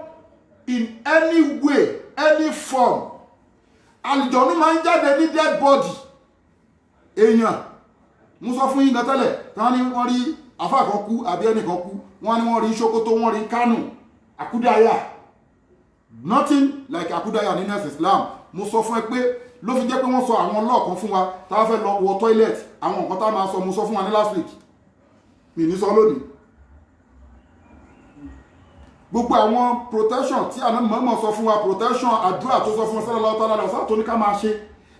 in any way, any form. Àlìjọ̀nú máa ń jáde ní dead body èèyàn. Mo sọ fún yín gan tẹ́lẹ̀, tí wọ́n ní wọ́n rí àfáà kan kú àbí ẹnìkan kú, wọ́n ní wọ́n rí Sókótó, wọ́n rí Kánò. Àkúdàáyà, nothing like àkúdàáyà nínú ẹ̀sìn Islam. Mo sọ fún ẹ pé ló fi jẹ́ pé wọ́n sọ àwọn ọlọ́ọ̀kan fún wa tá a fẹ́ lọ wọ toilet, àwọn nǹkan tá a máa sọ. Mo sọ fún wa ní last week, mi ní sọ lónìí. Gbogbo àwọn protection tí àná mọ̀ọ́mọ̀ sọ fún wa, protection àdúrà tó sọ fún wa sallallahu ta'ala alaihi wasallam tó ní ká máa ṣe,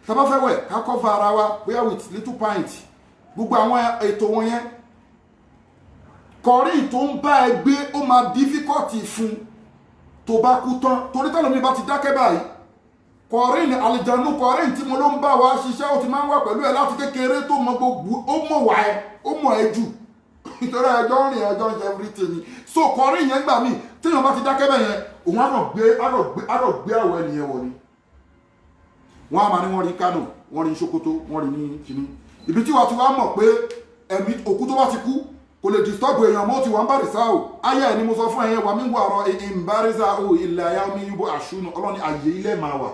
tá bá fẹ́ wẹ̀, ká cover ara wa bóyá with little pint, gbogbo àwọn ètò wọn yẹn, kọrí tó ń bá ẹ gbé, ó máa difficult fún tó bá kú tán, torí tẹ́lẹ̀ mi bá ti dákẹ́ báyìí, kọrin àlìjánu, kọrin tí mo ló ń bá wa ṣiṣẹ́, ó ti máa ń wà pẹ̀lú ẹ láti kékeré, tó mọ gbogbo, ó mọ̀ wá ẹ, ó mọ̀ ẹ jù, nítorí ẹjọ́ ń rìn, ẹjọ́ ń ṣe everything ni. So kọrin yẹn gbà míì, téèyàn bá ti dákẹ́ bẹ́ẹ̀ yẹn, òun á kàn gbé á kàn gbé àwọ̀ ẹnìyẹn wọ̀ ni. Wọ́n á máa ní wọ́n rí Kánò, wọ́n rí Sokoto, wọ́n rí ní kíní ibi tí wàá ti wá mọ̀ pé ẹ̀mí òkú tó bá ti kú kò lè disturb èèyàn mọ́, ti wà ń bàrìsà o. Ayé ẹ̀ ni mo sọ fún ẹ̀yẹn wà mí wà rọ ìbárísà o ilẹ̀ ayá omi yúbọ àṣùnù. Ọlọ́ni àyè ilẹ̀ máa wà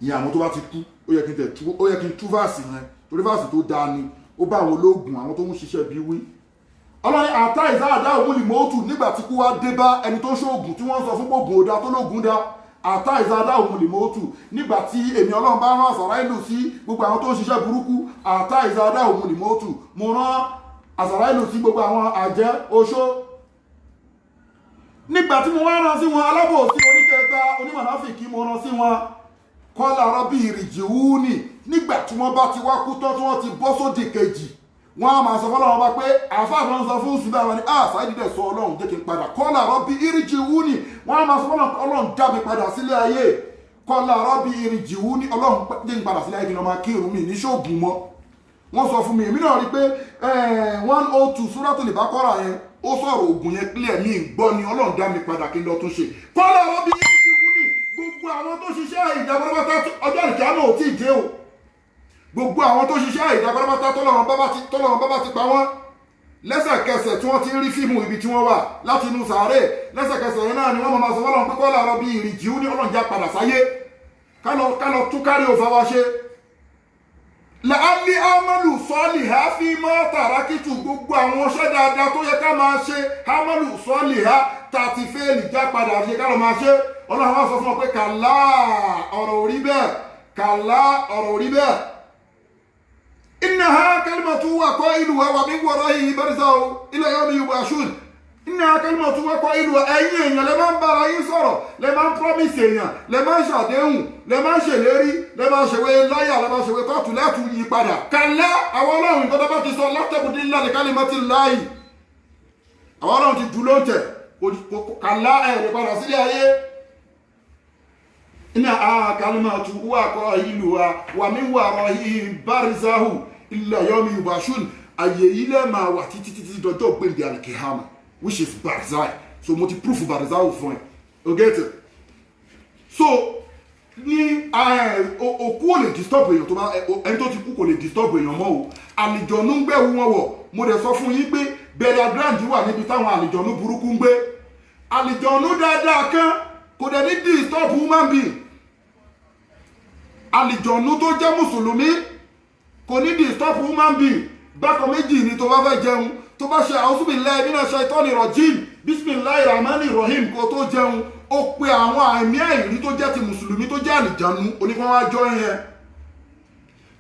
ìyẹn. Àwọn tó bá ti kú, ó yẹ kí n tẹ̀ tú, ó yẹ kí n tú verse yẹn, torí verse tó dáa ni. Ó bá àwọn ológun, àwọn tó ń ṣiṣẹ́ bí wí. Ọlọ́ni àtà ìsáàdá òun lè mọ́tò nígbà tí kú wá dé bá ẹni tó ṣoògùn tí wọ́n sọ fún gbòògùn òda tó lóògùn dá. Àtà ìsáàdá òun lè mọ́tò nígbà tí èmi Ọlọ́run bá rán àsàrà ìlú sí gbogbo àwọn tó ń ṣiṣẹ́ burúkú. Àtà ìsáàdá òun lè mọ́tò, mo rán àsàrà ìlú sí gbogbo àwọn àjẹ́ oṣó. Nígbà tí mo wá rán sí wọn, alábòsí, oníkẹta, onímọ̀náfìkì, mo rán sí wọn, kọ́lá rọ́bì ìrìjìwúni. Nígbà tí wọ́n bá ti wá kú tán, tí wọ́n ti bọ́ sódì kejì, wọ́n á máa sọ fọlọ́run bá pé àáfàá kan sọ fún síbẹ̀ àwọn ni àṣà ìdílé sọ, Ọlọ́run jẹ́ kí n padà. Kọ́lá rọ́bì ìrìjìwúni, wọ́n á máa sọ fọlọ́run, Ọlọ́run dá mi padà sílé ayé. Kọ́lá rọ́bì ìrìjìwúni, Ọlọ́run jẹ́ kí n padà sílé ayé, kí n lọ máa kírun mi ní ṣóògùn mọ́. Wọ́n sọ fún mi, èmi náà rí i pé 102 Suratul Baqara yẹn, ó sọ̀rọ̀ ògùn yẹn clear mi gbọ́ ni. Ọlọ́run dá mi padà kí n lọ tún ṣe. Kọ́lá rọ́bì ìrìjìwúni, gbogbo àwọn tó ṣiṣẹ́ ìdàgbàsókè, ọjọ́ ìkíá náà ò tí ì dé o. Gbogbo àwọn tó ṣiṣẹ́ ìdàgbàsókè, tọ́lọ́run bábá ti pa wọ́n lẹ́sẹ̀kẹsẹ̀ tí wọ́n ti ń rí fíìmù ibi tí wọ́n wà láti inú sàárè, lẹ́sẹ̀kẹsẹ̀ yẹn náà ni wọ́n máa sọ fọlọ́run pé kọ́lá rọ bí ìrìjì ní, Ọlọ́run já padà sáyé, ká lọ tún kárí òfà wa ṣe. Làálí amalu sọ́ọ̀lì ha fi mọ́ tàràkìtù, gbogbo àwọn ọṣẹ́ dáadáa tó yẹ ká máa ṣe, amalu sọ́ọ̀lì ha tá a ti fail, já padà ṣe, ká lọ máa ṣe. Ọlọ́run wá sọ fún ọ pé kàlá, ọ̀rọ̀ ò rí bẹ́ẹ̀. Kàlá, ọ̀rọ̀ ò rí bẹ́ẹ̀. Innaha kalimatu wa qailuha wa min waraihi barzakh ila yawmi yub'athun. Innaha kalimatu wa qailuha. Ẹ̀yin èèyàn lẹ máa ń bára yín sọ̀rọ̀, lẹ máa ń promise èèyàn, lẹ máa ń ṣàdéhùn, lẹ máa ń ṣèlérí, lẹ máa ń ṣèwé láyà, lẹ máa ń ṣèwé kóòtù lẹ́tù yí padà. Kàlá, àwọn Ọlọ́run, nǹkan tó bá ti sọ, la tabdila li kalimatillahi, àwọn Ọlọ́run ti dùn lóǹtẹ̀. Kàlá, ẹ̀ lè padà sílé ayé. Innaha kalimatu wa qailuha wa min waraihi barzakh ila yawmi yub'athun. Àyè ilẹ̀ máa wà títí títí dọjọ́ gbèǹdé alikihama, which is barzakh. So mo ti proof barzakh fún ẹ o, get it? So ní òkú ò lè disturb èèyàn tó bá ẹni tó ti kú, kò lè disturb èèyàn mọ́ o. Àlìjọ̀nú ń gbẹ̀wò wọn wọ̀. Mo dẹ̀ sọ fún yín pé burial ground wà níbi táwọn àlìjọ̀nú burúkú ń gbé. Àlìjọ̀nú dáadáa kan kò dẹ̀ ní disturb human being. Àlìjọ̀nú tó jẹ́ mùsùlùmí kò ní disturb human being. Bákan méjì ni, tó bá fẹ́ jẹun, tó bá ṣe a'uzubillahi minash shaitani rajim, bismillahir rahmanir rahim kó tó jẹun, ó pe àwọn àmì àìrí tó jẹ́ ti mùsùlùmí, tó jẹ́ àlìjọ̀nú oníkan wá jọ yẹn.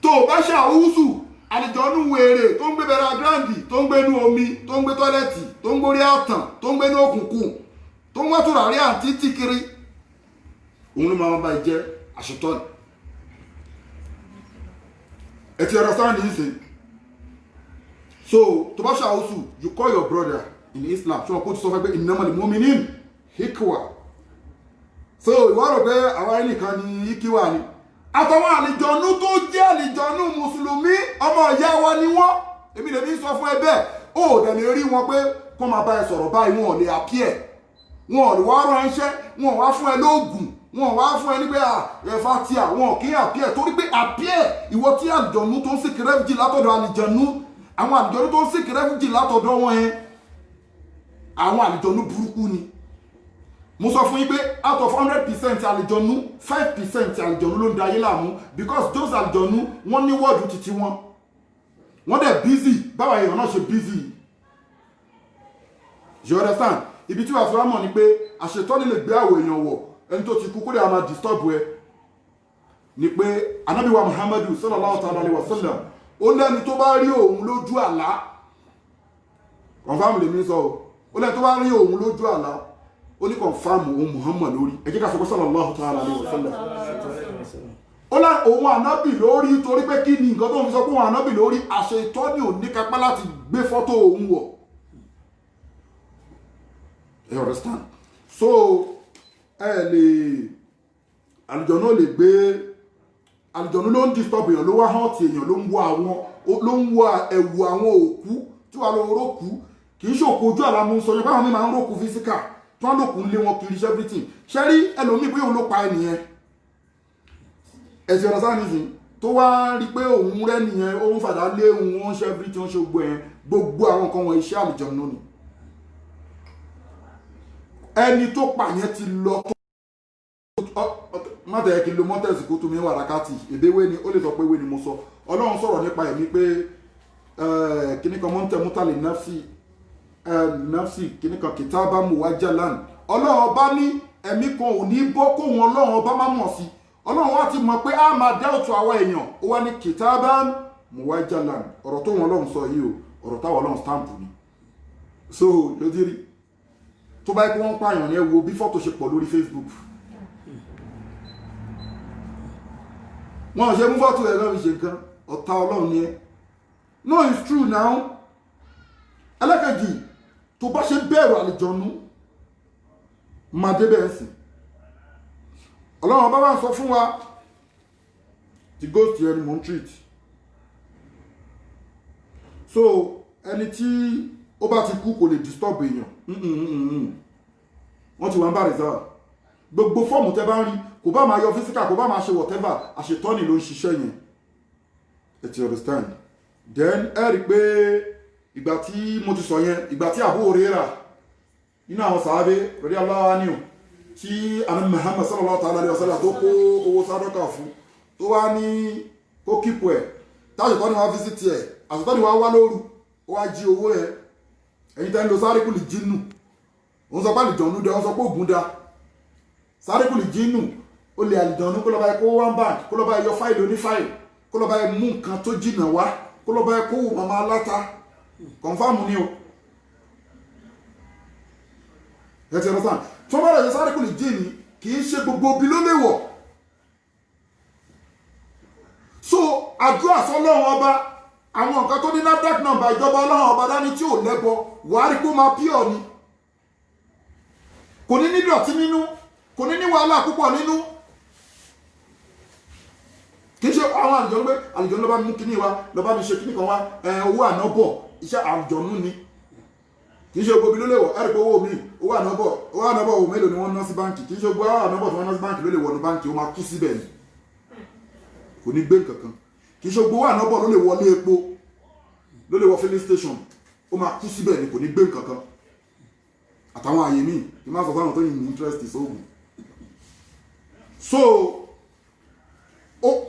Tó o bá ṣe àwùsù, àlìjọ̀nú wèrè tó ń gbé bẹ̀rẹ̀ ground, tó ń gbé inú omi, tó ń gbé toilet, tó ń gbórí àtàn, tó ń gbé inú òkùnkùn, tó ń wá tùràrí àǹtí tì kiri, òun ló máa bá jẹ́ àṣetọ́ni. Ẹ ti understand yìí sìn? So tó bá ṣàwùsù, you call your brother in Islam. Ṣé wọn kó ti sọ fẹ́ pé innamal mu'minin ikhwa? So ìwọ rò pé àwa ẹnìkan ni ikiwa ni. Àtàwọn àlìjọ̀nú tó jẹ́ àlìjọ̀nú mùsùlùmí, ọmọ ìyá wa ni wọ́n. Èmi lèmi sọ fún ẹ bẹ́ẹ̀. Ó dẹ̀ lè rí wọn pé kó máa bá ẹ sọ̀rọ̀ báyìí. Wọn ò lè appear, wọn ò lè wá ránṣẹ́, wọn ò wá fún ẹ lóògùn, wọn ò wá fún ẹ ní pé ẹ̀fà tí àwọn kì í appear, torí pé appear ìwọ tí àlìjọ̀nú tó ń seek refuge látọ̀dọ̀ àlìjọ̀nú, àwọn àlìjọ̀nú tó ń seek refuge látọ̀dọ̀ wọn yẹn, àwọn àlìjọ̀nú burúkú ni. Mo sọ fún yín pé out of 100% àlìjọ̀nú, 5% àlìjọ̀nú ló ń da ayé láàmú, because those àlìjọ̀nú, wọ́n ní world títí wọn, wọ́n dẹ̀ busy báwa èèyàn náà ṣe busy. You understand? Ibi tí wàá fi wá mọ̀ ni pé àṣetọ́ni lè gbé àwọ̀ èèyàn wọ̀, ẹni tó ti kú kó lè máa disturb ẹ, ni pé Ànábì wa Muhammadu sallallahu ta'ala alayhi wa sallam, ó lẹ́ni tó bá rí òun lójú àlá, confirm lèmi sọ o, ó Ó lẹ́ni tó bá rí òun lójú àlá, ó ní confirm òun Muhammad lórí. Ẹ jẹ́ ká sọ pé sallallahu ta'ala alayhi wa sallam. Ó lá òun ànábì lórí, torí pé kí ni nǹkan tó ń fi sọ pé òun ànábì lórí? Àṣẹ ìtọ́ni ò ní kápá láti gbé fọ́tò òun wọ̀. You understand? So ẹ lè àlùjọ̀nú ò lè gbé, àlùjọ̀nú ló ń disturb èèyàn, ló wá hàn tí èèyàn, ló ń wọ àwọn, ló ń wọ ẹ̀wù àwọn òkú tí wàá lọ rókú. Kì í ṣòkò ojú àlá mú sọ yẹn, báwọn mi máa ń rókú physical tí wọ́n lòkù ń lé wọn kiri everything. Ṣé rí ẹlòmíì bóyá òun ló pa ẹnìyẹn, ẹ̀sìn ọ̀nà sáà nìsín tó wá ń rí pé òun rẹ́ nìyẹn, ó ń fàdá lé òun, ó ń ṣe everything, ó ń ṣe gbogbo yẹn, gbogbo àwọn nǹkan wọn, iṣẹ́ àlùjọ̀nú ni. Ẹni tó pa yẹn ti lọ tó má tẹ̀yẹ kí n lo mọ́tẹ̀sì kó tún mi wà rákàtì ìbéwé ni ó lè sọ pé wé ni mo sọ. Ọlọ́run sọ̀rọ̀ nípa ẹ̀mí pé kíní kan mọ́tẹ̀ mútàlẹ̀ nafsi nafsi kíní kan kìtàbà muwajjalan. Ọlọ́run ọba ní ẹ̀mí kan ò ní bọ́ kóhun Ọlọ́run ọba má mọ̀ sí. Ọlọ́run wá ti mọ̀ pé a máa dá òtún àwa èèyàn, ó wá ní kìtàbà muwajjalan. Ọ̀rọ̀ tó wọn Ọlọ́run sọ yìí o, ọ̀rọ̀ táwọn Ọlọ́run stamp ni. So ló ti rí tó bá yẹ kí wọ́n pààyàn ní, ẹ wo bí fọ́tò ṣe pọ̀ lórí Facebook. Wọn ò ṣe mú fọ́tò ẹ̀ lọ́ọ́ fi ṣe nǹkan, ọ̀tá Ọlọ́run ni ẹ. No, it's true now. Ẹlẹ́kẹ̀jì, tó bá ṣe bẹ̀rù àlìjọ̀nú máa débẹ̀ ń sìn. Ọlọ́run bá wà ń sọ fún wa the ghost yẹn ni mò ń treat. So ẹni tí ó bá ti kú kò lè disturb èèyàn. Wọ́n ti wà ń bá reserve gbogbo fọ́ọ̀mù tẹ́ bá ń rí, kò bá máa yọ physical, kò bá máa ṣe whatever, àṣetọ́ni ló ń ṣiṣẹ́ yẹn. Ẹ ti understand? Then ẹ rí i pé ìgbà tí mo ti sọ yẹn, ìgbà tí Abu Huraira nínú àwọn sàábé radiyallahu anhu tí ànábì Muhammad sallallahu ta'ala alayhi wa sallam tó kó owó sádọ́kà fún, tó wá ní kó kíkù ẹ̀, táṣetọ́ni wá visit ẹ̀, àṣetọ́ni wá wá lóru, ó wá jí owó yẹn. Ẹ̀yin tẹ́ ń lo sárékùlì jínù, òun sọ pé àlìjọ̀nú dá, òun sọ pé ògùn dá. Sárékùlì jínù ó lè àlìjọ̀nú kó lọ́ba ẹ kó one bank, kó lọ́ba ẹ yọ fáìlì onífáìlì, kó lọ́ba ẹ mú nǹkan tó jìnà wá, kó lọ́ba ẹ kó wù màmá aláta. Kọ̀nfàmù ni o. Ẹ ti understand? Tó bá rẹ̀ ṣe sárékùlì jínù, kì í ṣe gbogbo ibi ló lè wọ̀. So àdúrà sọ́lọ́run ọba, àwọn nǹkan tó ní NAFDAC number ìjọba ọlọ́run ọba dání tí ò lẹ́bọ, wàá rí pé ó máa pure ni, kò ní ní dọ̀tí nínú, kò ní ní wàhálà púpọ̀ nínú. Kì í ṣe àwọn àlùjọ̀nú pé àlùjọ̀nú ló bá mú kíní wa, ló bá mi ṣe kíní kan wá, owó àná bọ̀, iṣẹ́ àlùjọ̀nú ni. Kì í ṣe gbogbo ibi ló lè wọ̀. Ẹ̀rí pé owó mi, owó àná bọ̀, owó àná bọ̀, owó mélòó ni wọ́n ná sí báǹkì? Kì í ṣe gbogbo owó àná bọ̀ tí wọ́n ná sí báǹkì ló lè wọnú báǹkì, ó máa kú síbẹ̀ ni, kò ní gbé nǹkan kan. Kì í ṣe gbogbo owó àná bọ̀ ló lè wọlé epo, ló lè wọ filling station, ó máa kú síbẹ̀ ni, kò ní gbé nǹkan kan. Àtàwọn àyè míì kí n má sọ fáwọn tó yìn ní interest sóògùn. So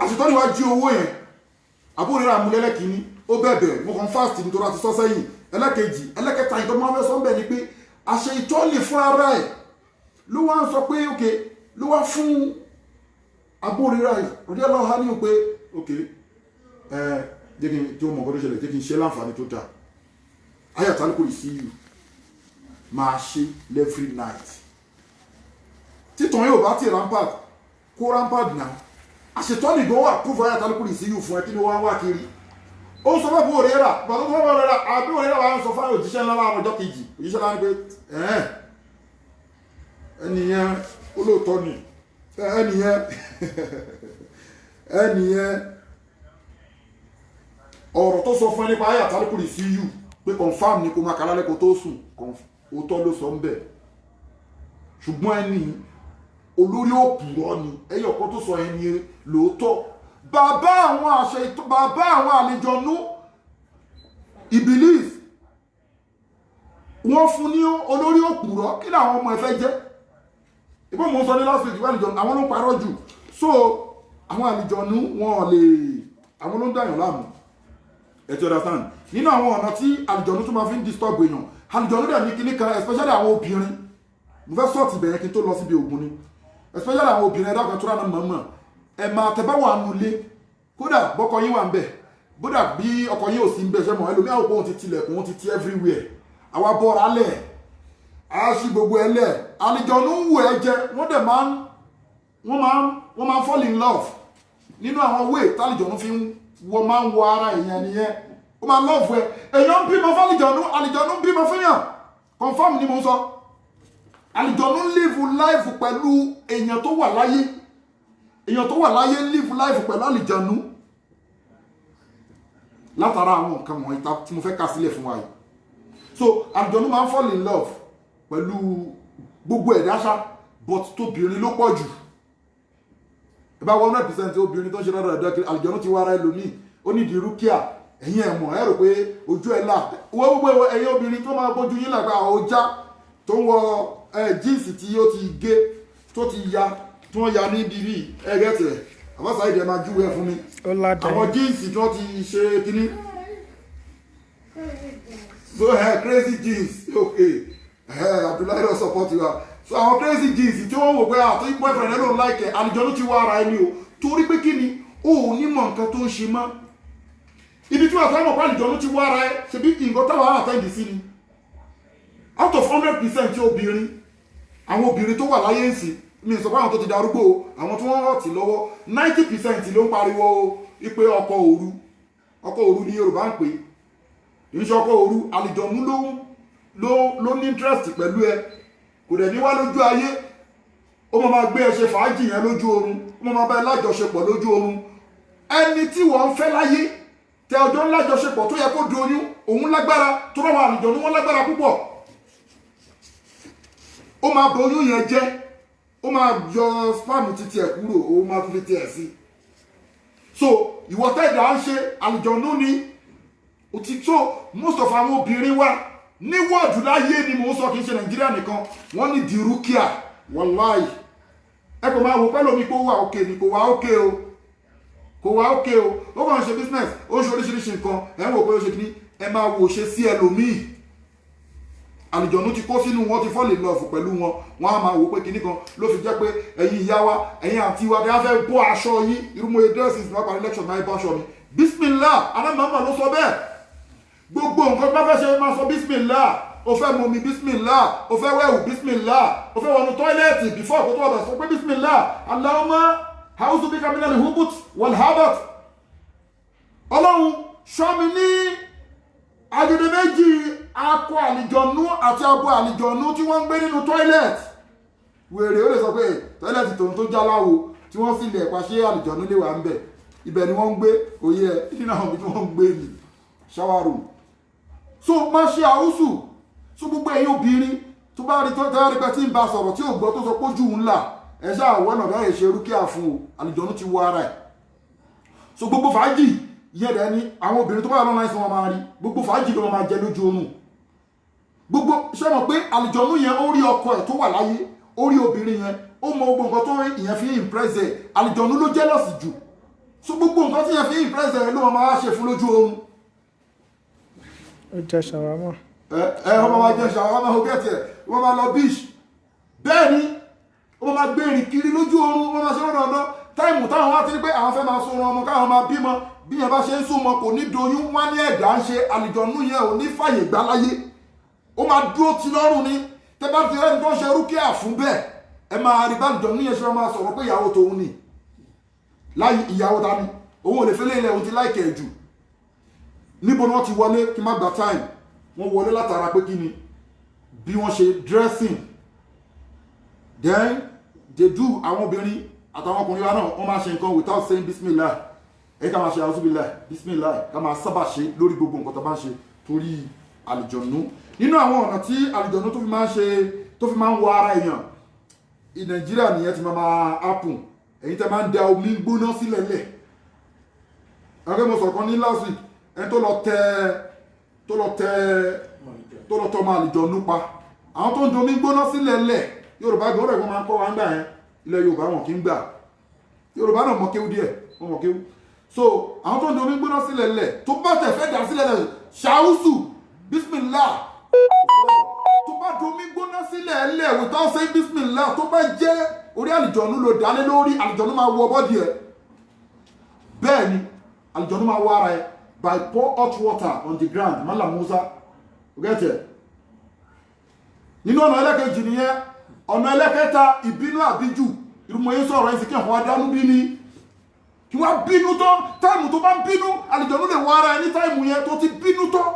àṣetọ́ni wá jí owó yẹn. Àbúrò rẹ̀ amúlẹ́lẹ́ kìíní, ó bẹ̀bẹ̀, mo kàn fast nítorí àti sọ sẹ́yìn. Ẹlẹ́kejì, ẹlẹ́kẹta, ìtọ́ máa fẹ́ sọ ń bẹ̀ ni pé àṣẹ ìtọ́ni fún ara ẹ̀ ló wá ń sọ pé ok, ló wá fún àbúrò rẹ̀ rí ọlọ́ha ní pé ok, ẹ jẹ́ kí n tí ó mọ̀ nǹkan tó ṣẹlẹ̀, jẹ́ kí n ṣe láǹfààní tó dáa. Ayatul Kursi yìí máa ṣe every night. Títàn yóò bá ti rampart kó rampart náà, àṣetọ́nì gan wà proof Ayatul Kursi yìí fún ẹ. Kí ni wọ́n wá kiri? Ó ń sọ fún àbúrò rẹ̀ rà, bàtà tó fún àbúrò rẹ̀ rà, àbúrò rẹ̀ rà wà ń sọ fún òjíṣẹ́ ńlá láàárọ̀ ọjọ́ kejì. Òjíṣẹ́ ńlá ni pé ẹnìyẹn olóòótọ́ ni ẹnìyẹn, ẹnìyẹn ọ̀rọ̀ tó sọ fún ẹ nípa Ayatul Kursi yìí pé confam ni kó máa kà lálẹ́ kó tó sùn, òótọ́ ló sọ ń bẹ̀, ṣùgbọ́n ẹni olórí òpùrọ́ ni ẹyọ kan tó sọ ẹni lóòótọ́. Bàbá àwọn àṣẹ, bàbá àwọn àlejònú Ibilis, wọ́n fún ní olórí òpùrọ́. Kí làwọn ọmọ ẹ fẹ́ jẹ́? Ìbọn mò ń sọ ní last week, ìwà àlejònú àwọn ló ń parọ́ jù. So àwọn àlejònú wọn lè, àwọn ló ń dàyàn láàmú. Ẹ ti understand? Nínú àwọn ọ̀nà tí àlejònú tó máa fi ń disturb èèyàn, àlejònú dẹ̀ ní kíní kan, especially àwọn obìnrin. Mo fẹ́ sọ́ọ̀tì bẹ̀rẹ̀ kí n tó lọ síbi ògùn ni. Especially àwọn obìnrin, ẹ̀dá kan tó rà náà mọ̀ọ́mọ̀, ẹ máa tẹ bá wà nulẹ̀, kódà bọ́kọ yín wà ń bẹ̀, bódà bí ọkọ yín ò sí ń bẹ̀, ṣẹ́ mọ̀ ẹlòmíà òpó òun ti tilẹ̀kùn, òun ti ti everywhere, àwa bọ́ra lẹ̀. Á ṣí gbogbo ẹ lẹ̀. Àlìjọ̀nú ń wù ẹ jẹ. Wọ́n dẹ̀ máa ń wọ́n máa ń fall in love. Nínú àwọn way tálìjọ̀nú fi ń wọ́n máa ń wọ ara èèyàn nìyẹn. Ó máa love ẹ. Èèyàn ń bímọ fálìjọ̀nú, àlìjọ̀nú ń bímọ fúnyàn. Confirm ni mo ń sọ. Àlìjọ̀nú live life pẹ̀lú èèyàn tó wà láyé. Èèyàn tó wà láyé live life pẹ̀lú àlìjọ̀nú látara àwọn nǹkan wọ̀nyí tí mo fẹ́ kà sílẹ̀ fún wa yìí. So àlìjọ̀nú máa ń fall in love pẹ̀lú gbogbo ẹ̀dá ṣá, but tóbìnrin ló pọ̀ jù. Ẹ bá 100% obìnrin tó ń ṣe lọ́dọ̀ ẹ̀dọ́ kiri, àlìjọ̀nú ti wá ara ẹlòmíì. Ó ní ìdí rúkìá. Ẹ̀yin ẹ̀ mọ̀, ẹ rò pé ojú ẹ̀ là wọ́n. Gbogbo ẹ̀yin obìnrin tó máa bójú yín làgbà ọjà, tó ń wọ jeans tí ó ti gé, tó ti ya, tí wọ́n ya ní bíbí ẹ̀gẹ́tẹ̀ àbáṣà ìdí ẹ̀ máa júwe ẹ̀ fún mi. Ó ládàá. Àwọn jeans tí wọ́n ti ṣe kínní, so crazy jeans, okay, Abdullahi don support you. So àwọn crazy jeans tí wọ́n wò pé àti boyfriend ẹ ló ń like ẹ, àlùjọ̀nnú ti wá ara ẹni o. Torí pé kí ni? O ò ní mọ nǹkan tó ń ṣe mọ́. Ibi tí wọ́n fẹ́ mọ̀ pé àlùjọ̀nnú ti wá ara ẹ, ṣebí nǹkan táwọn attend sí ni. Out of 100% tí obìnrin, àwọn obìnrin tó wà láyé ń sìn, mi sọ pé àwọn tó ti darúgbó o, àwọn tí wọ́n hot lọ́wọ́, 90% ló ń pariwo ipe ọkọ òru. Ọkọ òru ni Yorùbá ń pè é. Kì í ṣe ọkọ òru, àlìjọ̀nú ló ní interest pẹ̀lú ẹ. Kò dẹ̀ ní wá lójú ayé. Ó máa gbé ẹ ṣe fàájì yẹn lójú oorun. Ó máa bá ẹ lájọṣepọ̀ lójú oorun. Ẹni tí wọ́n ń fẹ́ láyé, tẹ ọjọ́ ńlájọṣepọ̀, tó yẹ kó di oyún, òun lágbára tó rọ̀. Wọn àlìjọ̀nú, wọn lágbára púpọ̀. Ó máa bà oyún yẹn jẹ́. Ó máa yọ sperm títí ẹ̀ kúrò, ó máa tún fi tiẹ̀ sí. So ìwọ tẹ́ẹ̀dá ń ṣe, àlìjọ̀nú ni ó ti tó. Most of àwọn obìnrin wa ní wọ́ọ̀dù láyé ni mò ń sọ, kì í ṣe Nàìjíríà nìkan, wọ́n ní dìrúkìá. Wàláì, ẹ kò máa wò pẹ́ lómi pé ó wà òkè ni. Kò wà òkè o, kò wà òkè o. Ó kàn ń ṣe business, ó ń ṣe oríṣiríṣi nǹkan. Ẹ ń wò pé ó ṣe kíní, ẹ máa wò ṣe sí ẹlòmíì. Àlùjọ̀nú ti kó sínú wọn, ti fall in love pẹ̀lú wọn. Wọn á máa wò pé kíní kan ló fi jẹ́ pé ẹ̀yin ìyá wa, ẹ̀yin àǹtí wa bí wọ́n fẹ́ bọ́ aṣọ yín, irúmọye dresses ní wọ́n parí lecture náà, bọ́ aṣọ mi, bismillah. Anámọ̀ọ́mọ̀ ló sọ bẹ́ẹ̀. Gbogbo nǹkan bá fẹ́ ṣe, máa sọ bismillah. O fẹ́ mumi, bismillah. O fẹ́ wẹ̀wù, bismillah. O fẹ́ wọnú toilet, before kó tó wọ̀ bẹ̀, sọ pé bismillah, Allahumma a'udhu bika minal hubuth wal habath. Ọlọ́run, ṣọ́ mi ní agede méjì akọ àlìjọ̀nú àti abo àlìjọ̀nú tí wọ́n ń gbé nínú toilet. Wèrè ó lè sọ pé toilet tòun tó jáláwo tí wọ́n sì lè pa, ṣé àlìjọ̀nú lè wà ń bẹ̀? Ibẹ̀ ni wọ́n ń gbé. Òye ẹ nínú àwọn ibi tí wọ́n ń gbé ni shower room. So má ṣe àwùsù. So gbogbo ẹ̀yin obìnrin tó bá rí, tó rí pé tí ń bá sọ̀rọ̀ tí ò gbọ́, tó sọ pójú ńlá, ẹ ṣáà wọ́nà bẹ́ẹ̀ ṣe rúkìá fún o. Àlìjọ̀nú ti wọ ara ẹ̀. So gbogbo fàájì yẹn dẹ̀ ni àwọn obìnrin tó bá wà lọ́nà ìsìn, wọn máa rí gbogbo fàájì ló máa jẹ lójú oorun. Gbogbo ṣé mọ̀ pé àlìjọ̀nú yẹn, ó rí ọkọ ẹ̀ tó wà láyé, ó rí obìnrin yẹn, ó mọ gbogbo nǹkan tó ìyẹn fi impress ẹ̀. Àlìjọ̀nú ló jealous jù. So gbogbo nǹkan tí yẹn fi impress ẹ̀ ló máa ṣe fún lójú oorun. Ó jẹ shawarma. Ẹ ẹ, wọ́n máa jẹ shawarma, ó gẹ̀tì ẹ̀. Wọ́n máa lọ beach. Bẹ́ẹ̀ ni wọ́n máa gbé ìrìn kiri lójú oorun. Wọ́n máa ṣe lọ́dọ̀ ọ̀dọ́ time táwọn wá ti ní pé àwọn fẹ́ máa sunrun ọmọ, káwọn máa bímọ. Bí yẹn bá ṣe ń súnmọ́, kò ní doyún. Wọ́n ní ẹ̀dá ń ṣe, àlìjọ̀nú yẹn ò ní fàyè gbá láyé. Ó máa dúró ti lọ́rùn ni. Tẹ́ bá ti rẹ́ni tó ń ṣe rúkìá fún bẹ́ẹ̀, ẹ máa rí bá àlìjọ̀nú yẹn ṣe máa sọ̀rọ̀ pé ìyàwó tòun ni láyé. Ìyàwó ta ni? Òun ò lè fẹ́lẹ́ ilẹ̀, òun ti láìkẹ̀ jù. Níbo ni wọ́n ti wọlé? Kí má gba time. Wọ́n wọlé látara pé kí ni? Bí wọ́n ṣe dressing. Then they do. Àwọn obìnrin àtàwọn ọkùnrin wa náà, wọ́n máa ṣe nǹkan without saying bismillah. Ẹ ká máa ṣe auzubillah, bismillah, ká máa sábà ṣe lórí gbogbo nǹkan tó bá ń ṣe, torí àlìjọ̀nú. Nínú àwọn ọ̀nà tí àlìjọ̀nú tó fi máa ń ṣe, tó fi máa ń wọ ara èèyàn, ní Nàìjíríà nìyẹn ti máa happen. Ẹ̀yin tẹ́ máa ń da omi gbóná sílẹ̀ lẹ̀, ẹgbẹ́ mo sọ̀kan ní last week, ẹni tó lọ tọ́ máa àlìjọ̀nú pa. Àwọn tó ń domi gbóná sílẹ̀ lẹ̀, Yorùbá gbọ́dọ̀ ẹ̀gbọ́n máa ń kọ́ wa ń gbà yẹn. Ilẹ̀ Yorùbá, wọn kì í gbà. Yorùbá náà mọ kéwú díẹ̀, wọn mọ kéwú. So àwọn tó ń domi gbóná sílẹ̀ lẹ̀, tó bá tẹ̀ fẹ́ dà sílẹ̀ lẹ̀, ṣàwùsù bismillah. Tó bá domi gbóná sílẹ̀ lẹ̀ without saying bismillah, tó bá jẹ́ orí àlìjọ̀nú ló dálé lórí, àlìjọ̀nú máa wọ body ẹ̀. Bẹ́ẹ̀ ni àlìjọ̀nú máa wọ ara ẹ̀ by pour hot water on the ground. Mala Musa, get it? Nínú ọ̀nà ẹlẹ́kejì nìyẹn. Ọ̀nà ẹlẹ́kẹta, ìbínú àbíjù. Irúmọ̀ yín sọ̀rọ̀ ẹ̀sìn kí ẹ̀fọn adánú bí ni kí wọ́n bínú tán. Time tó bá ń bínú, àlùjọ̀nú lè wọ ara ẹ ní time yẹn tó ti bínú tán.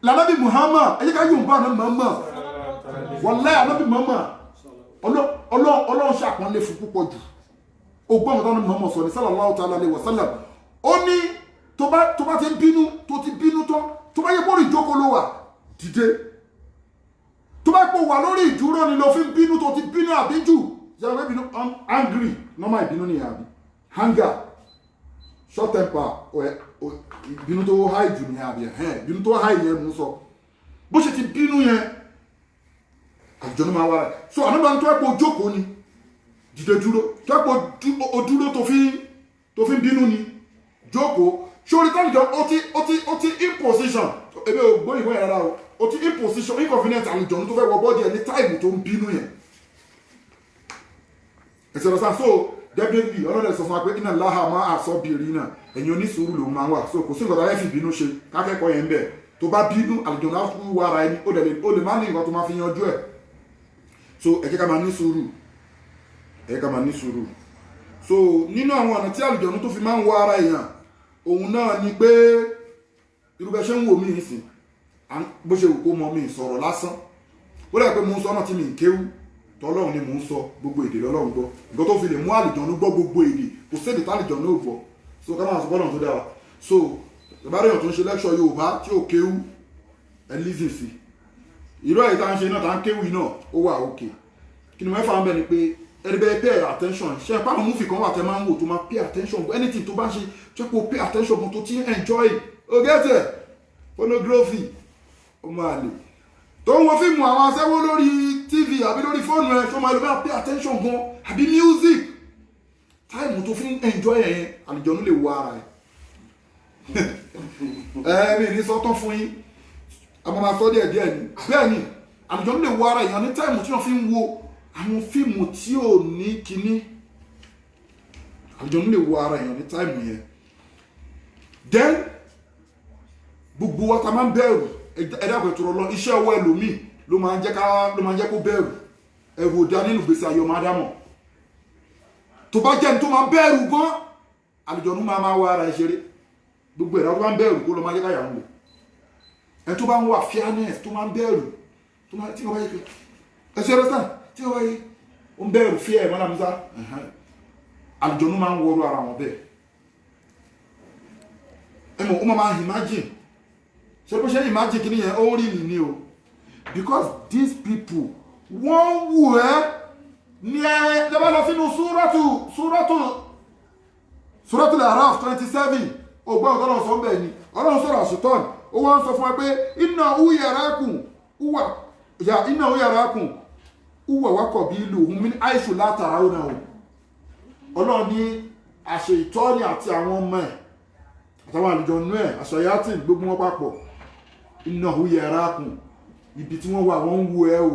Lànàbí Muhammad, ẹ jẹ́ ká yóò bá àná Muhammad. Wallahi, ànábì Muhammad, Ọlọ́run ṣàpọ́nlé fún púpọ̀ jù. Ogbọ́n ọ̀tọ́ ní Muhammad sọ ní sallallahu ta'ala alayhi wa sallam. Ó ní tó bá ti ń bínú, tó ti bínú tán, tó bá yẹ kó rí ìjókòó ló wà, dìde. Tó bá pò wà lórí ìdúró ni ló fi ń bínú, tó ti bínú àbíjù, yàrá pé bínú, angry, normal ìbínú nìyẹn, àbí anger, short temper, ìbínú tó high jù nìyẹn, àbí ẹ̀hẹ́n, ìbínú tó high yẹn mú sọ. Bó ṣe ti bínú yẹn, àjọ máa wá rẹ̀. So ànábà tó ẹ̀ pé ojókòó ni, dìde dúró. Tó ẹ̀ pé o dúró tó fi ń bínú ni, jókòó. Sórí tálíjọ ó ti in position, ebi ò gbóyìnbó yẹn rárá o, ó ti in position inconvenient àlùjọ̀nù tó fẹ́ wọ body ẹ̀ ní time tó ń bínú yẹn. Ẹ̀sẹ̀ lọ́sàn. So definitely, ọlọ́dẹ sọ fún wa pé iná láhà máa àsọ bìrì náà, ẹ̀yin onísùúrù lòun máa ń wà. So kò sí nǹkan tó fẹ́ fi ìbínú ṣe. Kákẹ́kọ̀ọ́ yẹn ń bẹ̀. Tó bá bínú, àlùjọ̀nù á kú wọ ara ẹni, ó dẹ̀ lè, ó lè má ní nǹkan tó máa fi yanjú ẹ̀. So ẹ jẹ́ ká máa ní sùúrù, ẹ jẹ́ ká máa ní sùúrù. So nínú àwọn ọ̀nà tí àlùjọ̀nù tó fi máa ń wọ ara èèyàn, òun náà ni pé irú bẹ́ẹ̀ ṣe ń wò mí nísìn, bó ṣe wù kó mọ mi sọ̀rọ̀ lásán, ó dẹ̀ pé mo ń sọ náà tí mi ń kéwú tọ́lọ́run ni mò ń sọ. Gbogbo èdè lọ́lọ́run gbọ́. Nǹkan tó fi lè mú àlùjọ̀nù gbọ́ gbogbo èdè, kò sédè tálùjọ̀nù ò gbọ́. So ká máa sọ bọ́lọ̀ tó dára. So ìbárèyàn tó ń ṣe lecture Yorùbá tí ò kéwú, ẹ lísìn sí irú ẹ̀yí tá ń ṣe náà, tá ń kéwú yìí náà, ó wà òkè. Kí ni mẹ́fà ń bẹ̀ ni pé ẹni bẹ́ẹ̀ pay attention. Ṣe é pàmò movie kan wà tẹ́ máa ń wò, tó máa pay attention, anything tó bá ń ṣe tó kó pay attention gan, tó ti ń enjoy, o get it? Pornography, ó máa lè tó ń wo fíìmù àwọn aṣẹ́wó lórí TV àbí lórí fóònù ẹ̀, ṣó máa lè bá pay attention gan, àbí music, time tó fi ń enjoy ẹ̀ yẹn, àlùjọ̀nú lè wọ ara ẹ̀. Ẹ mi ní sọ́tọ̀ fún yín, àmọ́ máa sọ díẹ̀ díẹ̀ ni. Bẹ́ẹ̀ ni àlùjọ̀nú lè wọ ara èèyàn ní time tí wọ́n fi ń wo àwọn fíìmù tí ò ní kíní. Àlùjọ̀nú lè wọ ara èèyàn ní time yẹn. Then gbogbo wa ta máa ń bẹ̀rù, ẹ̀dá pẹ̀tù lọ iṣẹ́ ọwọ́ ẹlòmíì ló máa ń jẹ́ ká, ló máa ń jẹ́ kó bẹ̀rù. Ẹ̀rù òdà nínú gbèsè ayé ọmọ ádámọ̀. Tó bá jẹ́ ní tó máa bẹ̀rù gan, àlùjọ̀nú máa máa wọ ara ẹ̀ ṣeré. Gbogbo ẹ̀dá tó bá ń bẹ̀rù, kó lọ máa jẹ́ káyà ń lò ẹ̀. Tó bá ń wà fearness, tó máa ń bẹ̀rù, tó máa tí wọ́n bá yẹ kí ẹ ṣe rẹ́sítà tí wọ́n bá yẹ ó ń bẹ̀rù, fear ẹ̀ mọ́lá musa, àlùjọ̀nú máa ń wọrú ara wọn bẹ́ẹ̀. Ẹ mọ̀, ó máa imagine. Ṣe bó ṣe imagine kí nìyẹn, ó ń rí mi ní o, because these people, wọ́n wù ẹ́ ní ẹ. Jọba lọ sínú súrọ́tù Araf 27, ògbọ́n ọ̀tọ́ sọ bẹ́ẹ̀ ni Ọlọ́run sọ̀rọ̀ àṣetọ́n. Ó wá ń sọ fún wa pé inna yarakum uwà ya inna yarakum uwà wákọ̀ bí ìlú òun min haythu la tarawnahum. Ọlọ́run ní àṣẹ ìtọ́ni àti àwọn ọmọ ẹ̀ àtàwọn àlùjọ̀nnú ẹ̀, àṣàyátì, gbogbo wọn papọ̀, innahu yarakum, ibi tí wọ́n wà, wọ́n ń wo ẹ o.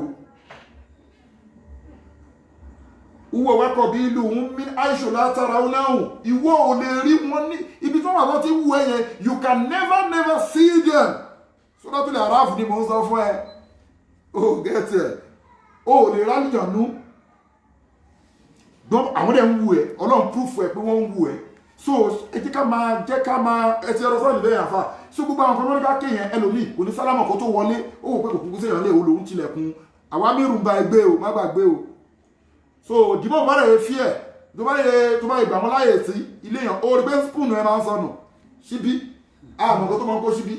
Uwọ̀ wákọ̀ bí ìlú òun min haythu la tarawnahum. Ìwọ ò lè rí wọn ní ibi tí wọ́n wà, wọ́n ti wù ẹ yẹn. You can never never see them. Suratul Araf ni mò ń sọ fún ẹ. O get it? O ò lè rálùjọ̀nú gbọ́n, àwọn dẹ̀ ń wù ẹ. Ọlọ́run proof ẹ pé wọ́n ń wù ẹ. So ẹ jẹ́ ká máa ẹ ti ọ̀rọ̀ sọ́ọ̀nì bẹ́ẹ̀ àfà. So gbogbo àwọn kan lórí ká kéèyàn, ẹlòmíì kò ní sálámọ̀ kó tó wọlé. Ó wò pé kò kúkú séèyàn lé o, lòún tilẹ̀kùn. Àwa mírùn ba ẹgbẹ́ o, má gbàgbé o. So dìbò bá rẹ̀ fi ẹ̀ tó bá yẹ gbà wọ́n láyè sí ilé yẹn, ó rí pé spoon ẹ máa ń sọnù síbí, àmọ́ nǹkan tó máa ń kó síbí.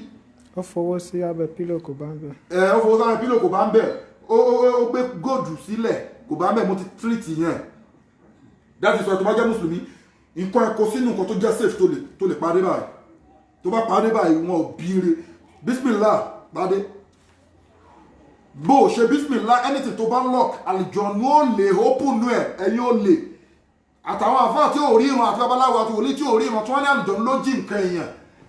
Ó fọwọ́ sí abẹ́ pillow, kò bá ń bẹ̀. Ẹ ó fọwọ́ sábẹ́ pillow, kò bá ń bẹ̀. Ó gbé gold sílẹ̀, kò bá ń bẹ̀. Mo ti treat yẹn. That is why tó bá jẹ́ mùsùlùmí, nǹkan ẹ̀ kó sínú nǹkan tó jẹ́ safe, tó lè parí báyìí. Tó bá parí báyìí, wọn ò bíire bismillah pàdé. Bó o ṣe bismillah, anything tó bá lock, àlùjọ̀nù ó lè open ẹ̀. Ẹ̀yin ó lè àtàwọn àfáà tí ò rí ìran, àti babaláwo àti wòlíì tí ò rí ìran, tí wọ́n ní àlùjọ̀nù ló jí nǹkan èèyàn,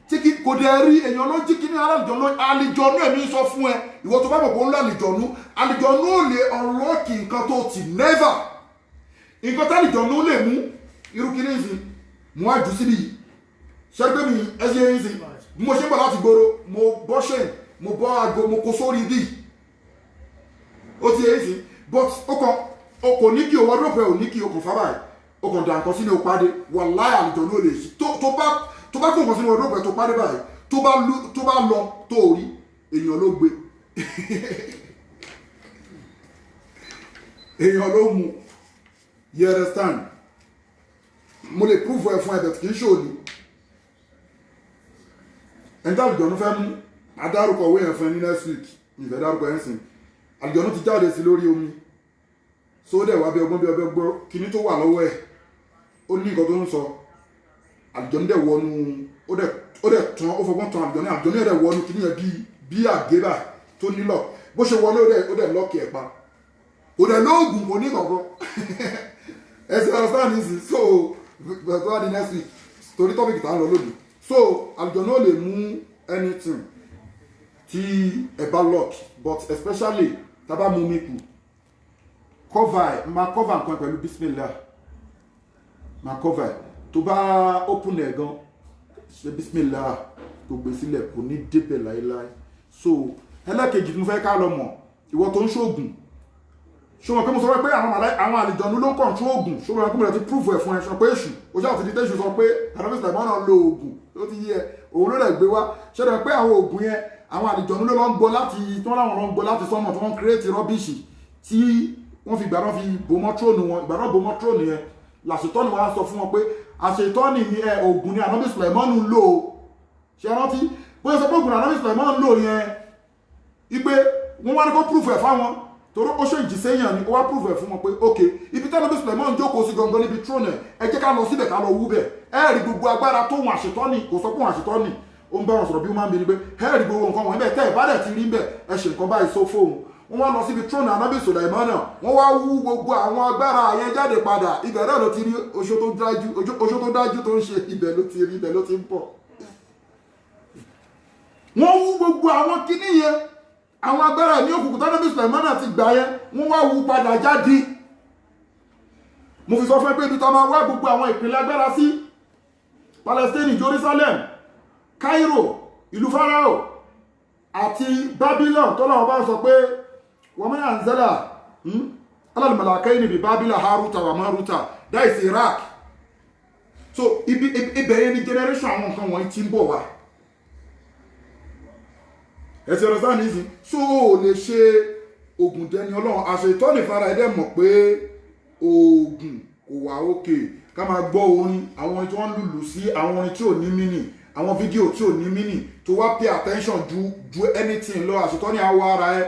tí kì kò dẹ̀ rí èèyàn ló jí kíní alálùjọ̀nù. Àlùjọ̀nù, èmi sọ fún ẹ, ìwọ tó bá mọ̀ pé ó ń lọ àlùjọ̀nù, àlùjọ̀nù ò lè unlock nǹkan tó ti never. Nǹkan tálùjọ̀nù lè mú, irú kíní ìsìn mo wá jù síbi yìí, ṣẹ́gbẹ́ mi ẹ ṣe yín sí. Bí mo ṣe ń bọ̀ láti gbòòrò, mo bọ́ ṣẹ́yìn, mo bọ́ aago, mo kó sórí bí. Ó ti yẹ sí, but ó kàn o kò ní kí o wardrobe ẹ ò ní kí o kàn fábà ẹ, o kàn dà nǹkan sínú o pàdé. Wàláì, àlùjọ ló lè ṣí. Tó bá kó nǹkan sínú wardrobe ẹ tó pàdé báyìí, tó bá lọ tó rí, èèyàn ló gbé, èèyàn ló mú. You understand? Mo lè prove ẹ fún ẹ, bẹ̀tì kì í ṣòní ẹni tí àlùjọ̀nú fẹ́ mú. Adárúkọ owó yẹn fún ẹ ní next week. Ìfẹ́ dárúkọ yẹn sìn. Àlùjọ̀nú ti jáde sí lórí omi, sódẹ̀ wá bí ọgbọ́n bí ọbẹ̀ gbọ́ kíní tó wà lọ́wọ́ ẹ̀. Ó ní nǹkan tó ń sọ. Àlùjọ̀nú dẹ̀ wọnú, ó dẹ̀ tán, ó fọgbọ́n tán àlùjọ̀nú. Àlùjọ̀nú dẹ̀ wọnú kíní yẹn bí àgébà tó nílọ̀ bó ṣe wọlé. Ó dẹ̀ lọ́ọ̀kì ẹ̀ pa. Kò dẹ̀ lóògùn, kò ní kankan. Ẹ ṣe understand nísìn? So tó wá di next week, torí topic tá ń lọ lónìí. So àlùjọ̀nú ò lè mú anything tí ẹ bá lock, but especially tá bá mú mi kù, cover ẹ. Máa cover nǹkan pẹ̀lú bismillah, máa cover ẹ. Tó bá open ẹ gan, ṣe bismillah tó gbé sílẹ̀, kò ní débẹ̀ láéláé. So ẹlẹ́kejì tí mo fẹ́ ká lọ mọ̀, ìwọ tó ń ṣoògùn, ṣé wọn pé mo sọ pé àwọn àlìjọ̀nú ló ń control oògùn? Ṣé wọn pé mo lè ti prove ẹ̀ fún ẹ? Ṣe pé èṣù o ṣáà ti di tẹ́ṣù sọ pé ànábì Sùlàìmánà lo oògùn, ó ti yí ẹ, òun ló lè gbé wá. Ṣé ẹ pé àwọn oògùn yẹn, àwọn àlìjọ̀nú ló lọ ń gbọ́ láti tí wọ́n láwọn lọ ń gbọ́ láti sánmọ̀, tí wọ́n ń create rubbish tí wọ́n fi gbà náà fi bò mọ́ throne wọn. Ìgbà náà bò mọ́ throne yẹn, làṣetọ́ni wọn á sọ fún wọn pé àṣetọ́ni ni ẹ, oògùn ni ànábì Sùlàìmánà lò ó. Ṣe rántí bóyá sọ pé oògùn ànábì Sùlàìmánà lò yẹn, ipe wọ́n wá ní kó proof ẹ̀ fáwọn, torí ó ṣe ìjìsẹ́yàn ni. Ó wá proof ẹ̀ fún wọn pé ok, ibi tí ànábì Sùlàìmánà jókòó sí gangan níbi throne ẹ̀, ẹ jẹ́ ká lọ síbẹ̀, ká lọ wú bẹ̀. Ẹ rí gbogbo agbára tóun àṣetọ́ni kò sọ pé òun àṣetọ́ni, ó ń bá wọn sọ̀rọ̀ bí wọ́n máa ń bi ni pé ẹ rí gbogbo nǹkan wọ̀nyí bẹ́ẹ̀. Tẹ́ ẹ̀ bá dẹ̀ ti rí bẹ́ẹ̀, ẹ ṣe nǹkan báyìí só fóun. Wọ́n wá lọ síbi throne ànábì Sùlàìmánà, wọ́n wá wú gbogbo àwọn agbára yẹn jáde padà. Ibẹ̀ náà ló ti rí oṣó tó dájú, oṣó tó dájú tó ń ṣe. Ibẹ̀ ló ti rí, ibẹ̀ ló ti ń bọ̀. Wọ́n wú gbogbo àwọn kinní yẹn, àwọn agbára ní òkùnkùn tánàbí Sùlàìmánà ti gbà yẹn, wọ́n wá wú padà jáde. Mo fi sọ fún ẹ pé ibi tá máa wá gbogbo àwọn ìpínlẹ̀ agbára sí: Palestine, Jerusalem, Cairo, ìlú Pharaoh àti Babylon. Tọ́lá bá sọ pé wọ́n mọ́ anzala alal-malakaini bi Babila Haruta wa Maruta, that is Iraq. So ibi ibẹ̀ yẹn ni generation àwọn nǹkan wọ̀nyí ti ń bọ̀ wá. Ẹ ti ọ̀rọ̀ sáà nísìn. So o lè ṣe oògùn dẹni Ọlọ́run. Àṣẹ ìtọ́ni fara ẹ̀dẹ̀ mọ̀ pé oògùn kò wà òkè. Ká máa gbọ́ orin, àwọn orin tí wọ́n ń lùlù sí, àwọn orin tí ò ní meaning, àwọn fídíò tí ò ní meaning, tó wá pay attention ju anything lọ, àṣetọ́ni àwọ̀ ara ẹ.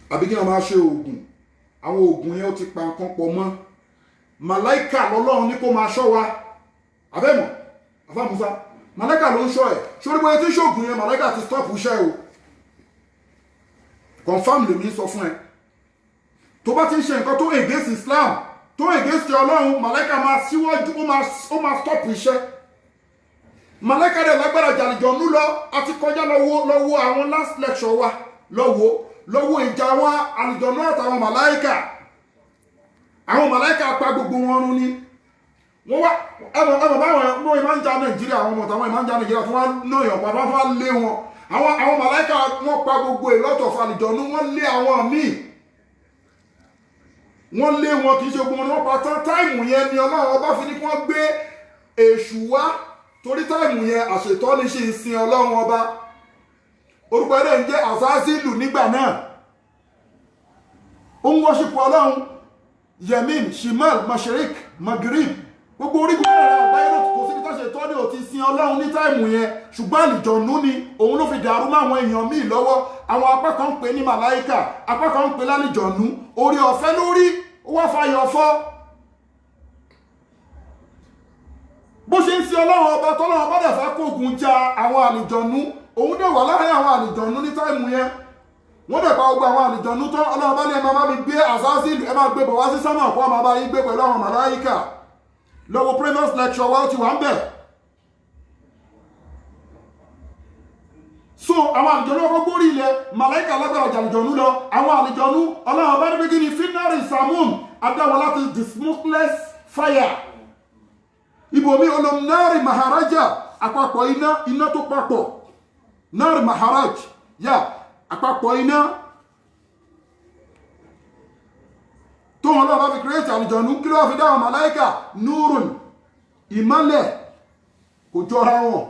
Àbí kí wọ́n máa ṣe oògùn, àwọn oògùn yẹn, ó ti pa nǹkan pọ̀ mọ́. Màláìkà lọ́lọ́run ní kó máa ṣọ́ wa. Abẹ́mọ̀ àfà Musa, màláìkà ló ń ṣọ́ ẹ̀. Sórí bóyá tí ń ṣoògùn yẹn, màláìkà ti stop iṣẹ́ o. Confirm lèmi sọ fún ẹ. Tó bá ti ń ṣe nǹkan tó against Islam, tó against Ọlọ́run, màláìkà máa síwájú, ó máa stop iṣẹ́. Màláìkà rẹ̀ lágbára jàlìjọ̀nú lọ. Àti kọjá lọ́wọ́ àwọn last lecture wa, lọ́wọ́ ìjà àwọn àlìjọ̀nú àtàwọn màláìkà. Àwọn màláìkà pa gbogbo wọn run ni. Wọ́n wá ẹmọ báwọn ọmọ ìmọ̀ ń ja Nàìjíríà, àwọn ọmọ tàwọn ìmọ̀ ń ja Nàìjíríà tí wọ́n ná èèyàn pa, wọ́n wá lé wọn. Àwọn màláìkà wọ́n pa gbogbo ìlọ́tọ̀ fàlìjọ̀nú. Wọ́n lé àwọn míì, wọ́n lé wọn, kì í ṣe gbogbo wọn ni wọ́n pa tán. Time yẹn ni Ọlọ́run ọba fi ní kí wọ́n gbé èṣù wá, torí time yẹn àṣetọ́ni ṣì ń sin Ọlọ́run ọba. Orúkọ ẹ̀rẹ́ ń jẹ́ Àzázílù nígbà náà. Ó ń worship Ọlọ́run yemin, shimal, mashirik, magrib, gbogbo orígun mẹ́rin àgbáyé ló kò síbi tó ṣe tọ́ ní ò ti sin Ọlọ́run ní time yẹn. Ṣùgbọ́n àlìjọ̀nú ni òun ló fi dàrú mọ́ àwọn èèyàn míì lọ́wọ́. Àwọn apá kan ń pè ní màláìkà, apá kan ń pè lálìjọ̀nú. Orí ọ̀fẹ́ lórí ó wá fàyọ̀ fọ́. Bó ṣe ń sin Ọlọ́run ọba, tọ́lọ́run ọba dẹ̀ fẹ́ kógun ja àwọn àlìjọ̀nú, òun dẹ̀ wà láàrin àwọn àlìjọ̀nú ní time yẹn. Wọ́n dẹ̀ pa gbogbo àwọn àlìjọ̀nú tán. Ọlọ́run bá ní ẹ máa bá mi gbé Àzázílù, ẹ máa gbé bọ̀ wá sí sánmà, kó máa bá yín gbé pẹ̀lú àwọn màláìkà. Lọ́wọ́ previous lecture wa, ó ti wà ń bẹ̀. So àwọn àlìjọ̀nú ọkọ̀ gbórí ilẹ̀, màláìkà lágbára jàlìjọ̀nú lọ. Àwọn àlìjọ̀nú, Ọlọ́run bá ní pé kí ni finari samun adáwọn láti the smokeless fire. Ibòmí olomnari maharaja, àpapọ̀ iná, iná tó papọ̀, nari maharaj ya, àpapọ̀ iná. Tó wọn lọ́wọ́ bá fi create àlùjọ̀nú, kí ló wá fi dá àwọn màláìkà? Nurun, ìmọ́lẹ̀, kò jọra wọn.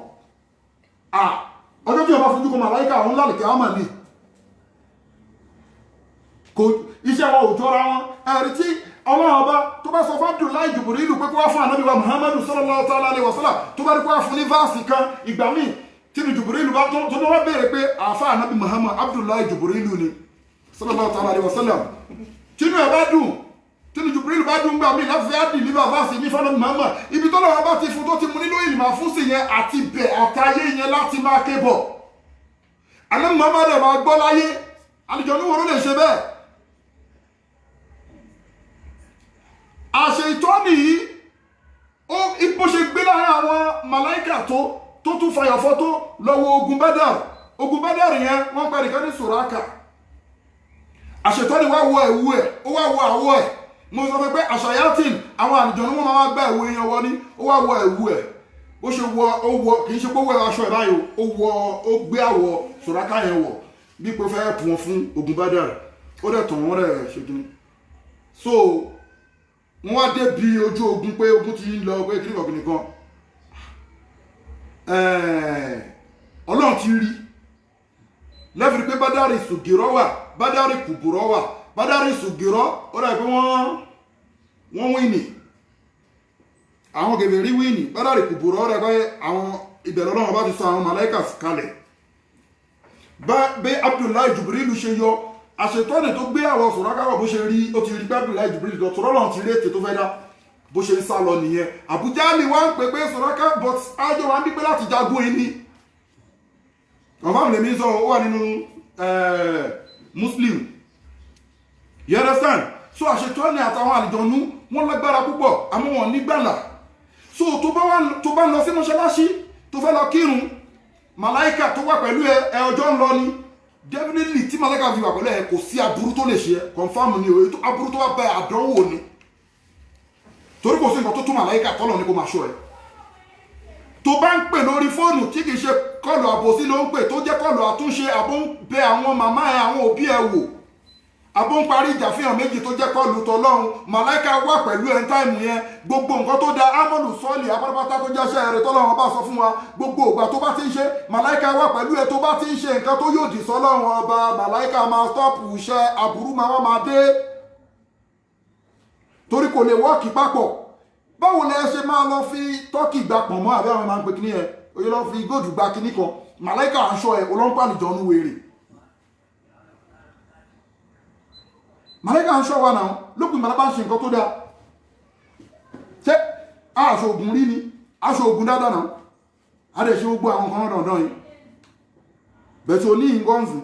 Ọjọ́ tí wọ́n bá fojú kọ màláìkà òun lálùkẹ́ àmà ni kò iṣẹ́ wọn ò jọra wọn. Ẹ̀rí tí Ọlọ́run ọba tó bá sọ fún Abdullahi Jibrilu pé kó wá fún ànábì wa Muhammadu sallallahu ta'ala alaihi wasallam, tó bá rí kó wá fún ní fáàsì kan, ìgbà míì tí ni Jibrilu bá tó tó wá béèrè pé àáfà ànábì Muhammad Abdullahi Jibrilu ni sallallahu ta'ala alaihi wasallam, tínú ẹ̀ bá dùn, tínú Jibrilu bá dùn gbà mí láti fi á dìlíbà fáàsì ní fún Muhammad, ibi tó lọ́wọ́ bá ti fún tó ti mú nílò ìlìmọ̀ fún sí yẹn àti bẹ̀ àtayé yẹn láti máa ké bọ̀. Ànábì Muhammad ẹ̀ máa gbọ́ láyé, àlùjọ̀nnú wo ló lè ṣe bẹ́ẹ̀? Àṣẹ ìtọ́ni yìí ó bó ṣe gbé láàrin àwọn màláìkà tó tún fàyàfọ́ tó lọ́wọ́ ogun Badar. Ogun Badar yẹn wọ́n pẹ́ nìkan ní Sùrákà. Àṣetọ́ni wá wọ ẹ̀wù ẹ̀, ó wá wọ àwọ̀ ẹ̀. Mo sọ pé àṣàyátìn àwọn àlùjọ̀nnú wọn máa gbá ẹ̀wù èèyàn wọ ní, ó wá wọ ẹ̀wù ẹ̀. Bó ṣe wọ, ó wọ, kì í ṣe pé ó wọ aṣọ ẹ̀ báyìí, ó wọ, ó gbé àwọ̀ Sùrákà yẹn wọ̀ bí pé ó fẹ́ pù wọn fún ogun Badar. Ó dẹ̀ tàn wọ́n rẹ̀ ṣe kí ni. So wọ́n wá dé bí ojú ogun pé ogun ti ń lọ pé kíníkan kíníkan. Ọlọ́run ti rí lẹ́fìrí pé Bádàrí sùgìrọ́ wà, Bádàrí kùbùrọ́ wà. Bádàrí sùgìrọ́ ó dà pé wọ́n wíìnì, àwọn kèfèrí wíìnì. Bádàrí kùbùrọ́ ó dà pé àwọn ìbẹ̀rẹ̀ Ọlọ́run bá ti sọ àwọn màláíkà kalẹ̀. Bí Abdullahi Jibrilu ṣe yọ àṣetọ́nì tó gbé àwọn Sùrákà bó ṣe rí, ó ti rí Abdullahi Jibril lọ, tọ́lọ́run ti rí ètè tó fẹ́ dá, bó ṣe ń sá lọ nìyẹn. Àbújá ni wá ń pè pé Sùrákà, but ájọ wa ń bí pé láti jagun ẹni. Ọ̀fáàmù lèmi sọ, ó wà nínú Muslim. You understand? So àṣetọ́nì àtàwọn àlùjọ̀nnú wọ́n lágbára púpọ̀, àmọ́ wọn nígbàlà. So tó bá lọ sí mọ́ṣáláṣí tó fẹ́ lọ kírun, màláìkà tó wà pẹ̀lú ẹ ọjọ́ ń lọ ni. Definitely tí màláíkà fi wà pẹ̀lú ẹ kò sí aburú tó lè ṣe ẹ, confam ni o. Aburú tó wà bá àdánwò ni, torí kò sí nǹkan tó tún màláíkà tọ́lọ̀ ní kó máa ṣọ́ ẹ. Tó bá ń pè lórí fóònù tí kìí ṣe kọlù àbòsí ló ń pè, tó jẹ́ kọlù àtúnṣe, àbó ń bẹ àwọn màmá ẹ, àwọn òbí ẹ wò, àbó ń parí ìjà fihàn méjì tó jẹ́ kọlù tọlọ́run, màláíkà wà pẹ̀lú ẹ táìmù yẹn. Gbogbo nǹkan tó da ámọ̀lù sọ́ọ̀lì apátápátá tó jẹ́ṣẹ́ rẹ̀ tọ́lọ́run bá sọ fún wa, gbogbo ìgbà tó bá ti ń ṣe màláíkà wà pẹ̀lú ẹ. Tó bá ti ń ṣe nǹkan tó yòdì sọ́lọ́run ọba, màláíkà máa stọ́ọ̀pù iṣẹ́, aburú máa wá máa dé, torí kò lè wọ́ọ̀kì papọ̀. Báwo lẹ ṣe máa lọ fi tọ́kì gba pọ̀ mọ́, àbí àwọn máa ń pe kíní ẹ, oyè lọ fi góòdù gba kíní kan, màláíkà aṣọ ẹ olóńpàlìjọ́nú wèrè. Màláíkà ń ṣọ́ wa náà lópin ìgbà bá ń ṣe nǹkan tó dáa. Ṣé aṣọ ògùn rí ni? Aṣọ ògùn dáadáa náà a lè ṣe gbogbo àwọn nǹkan dandan yìí, bẹ̀tẹ̀ ò ní nǹkan ń sìn.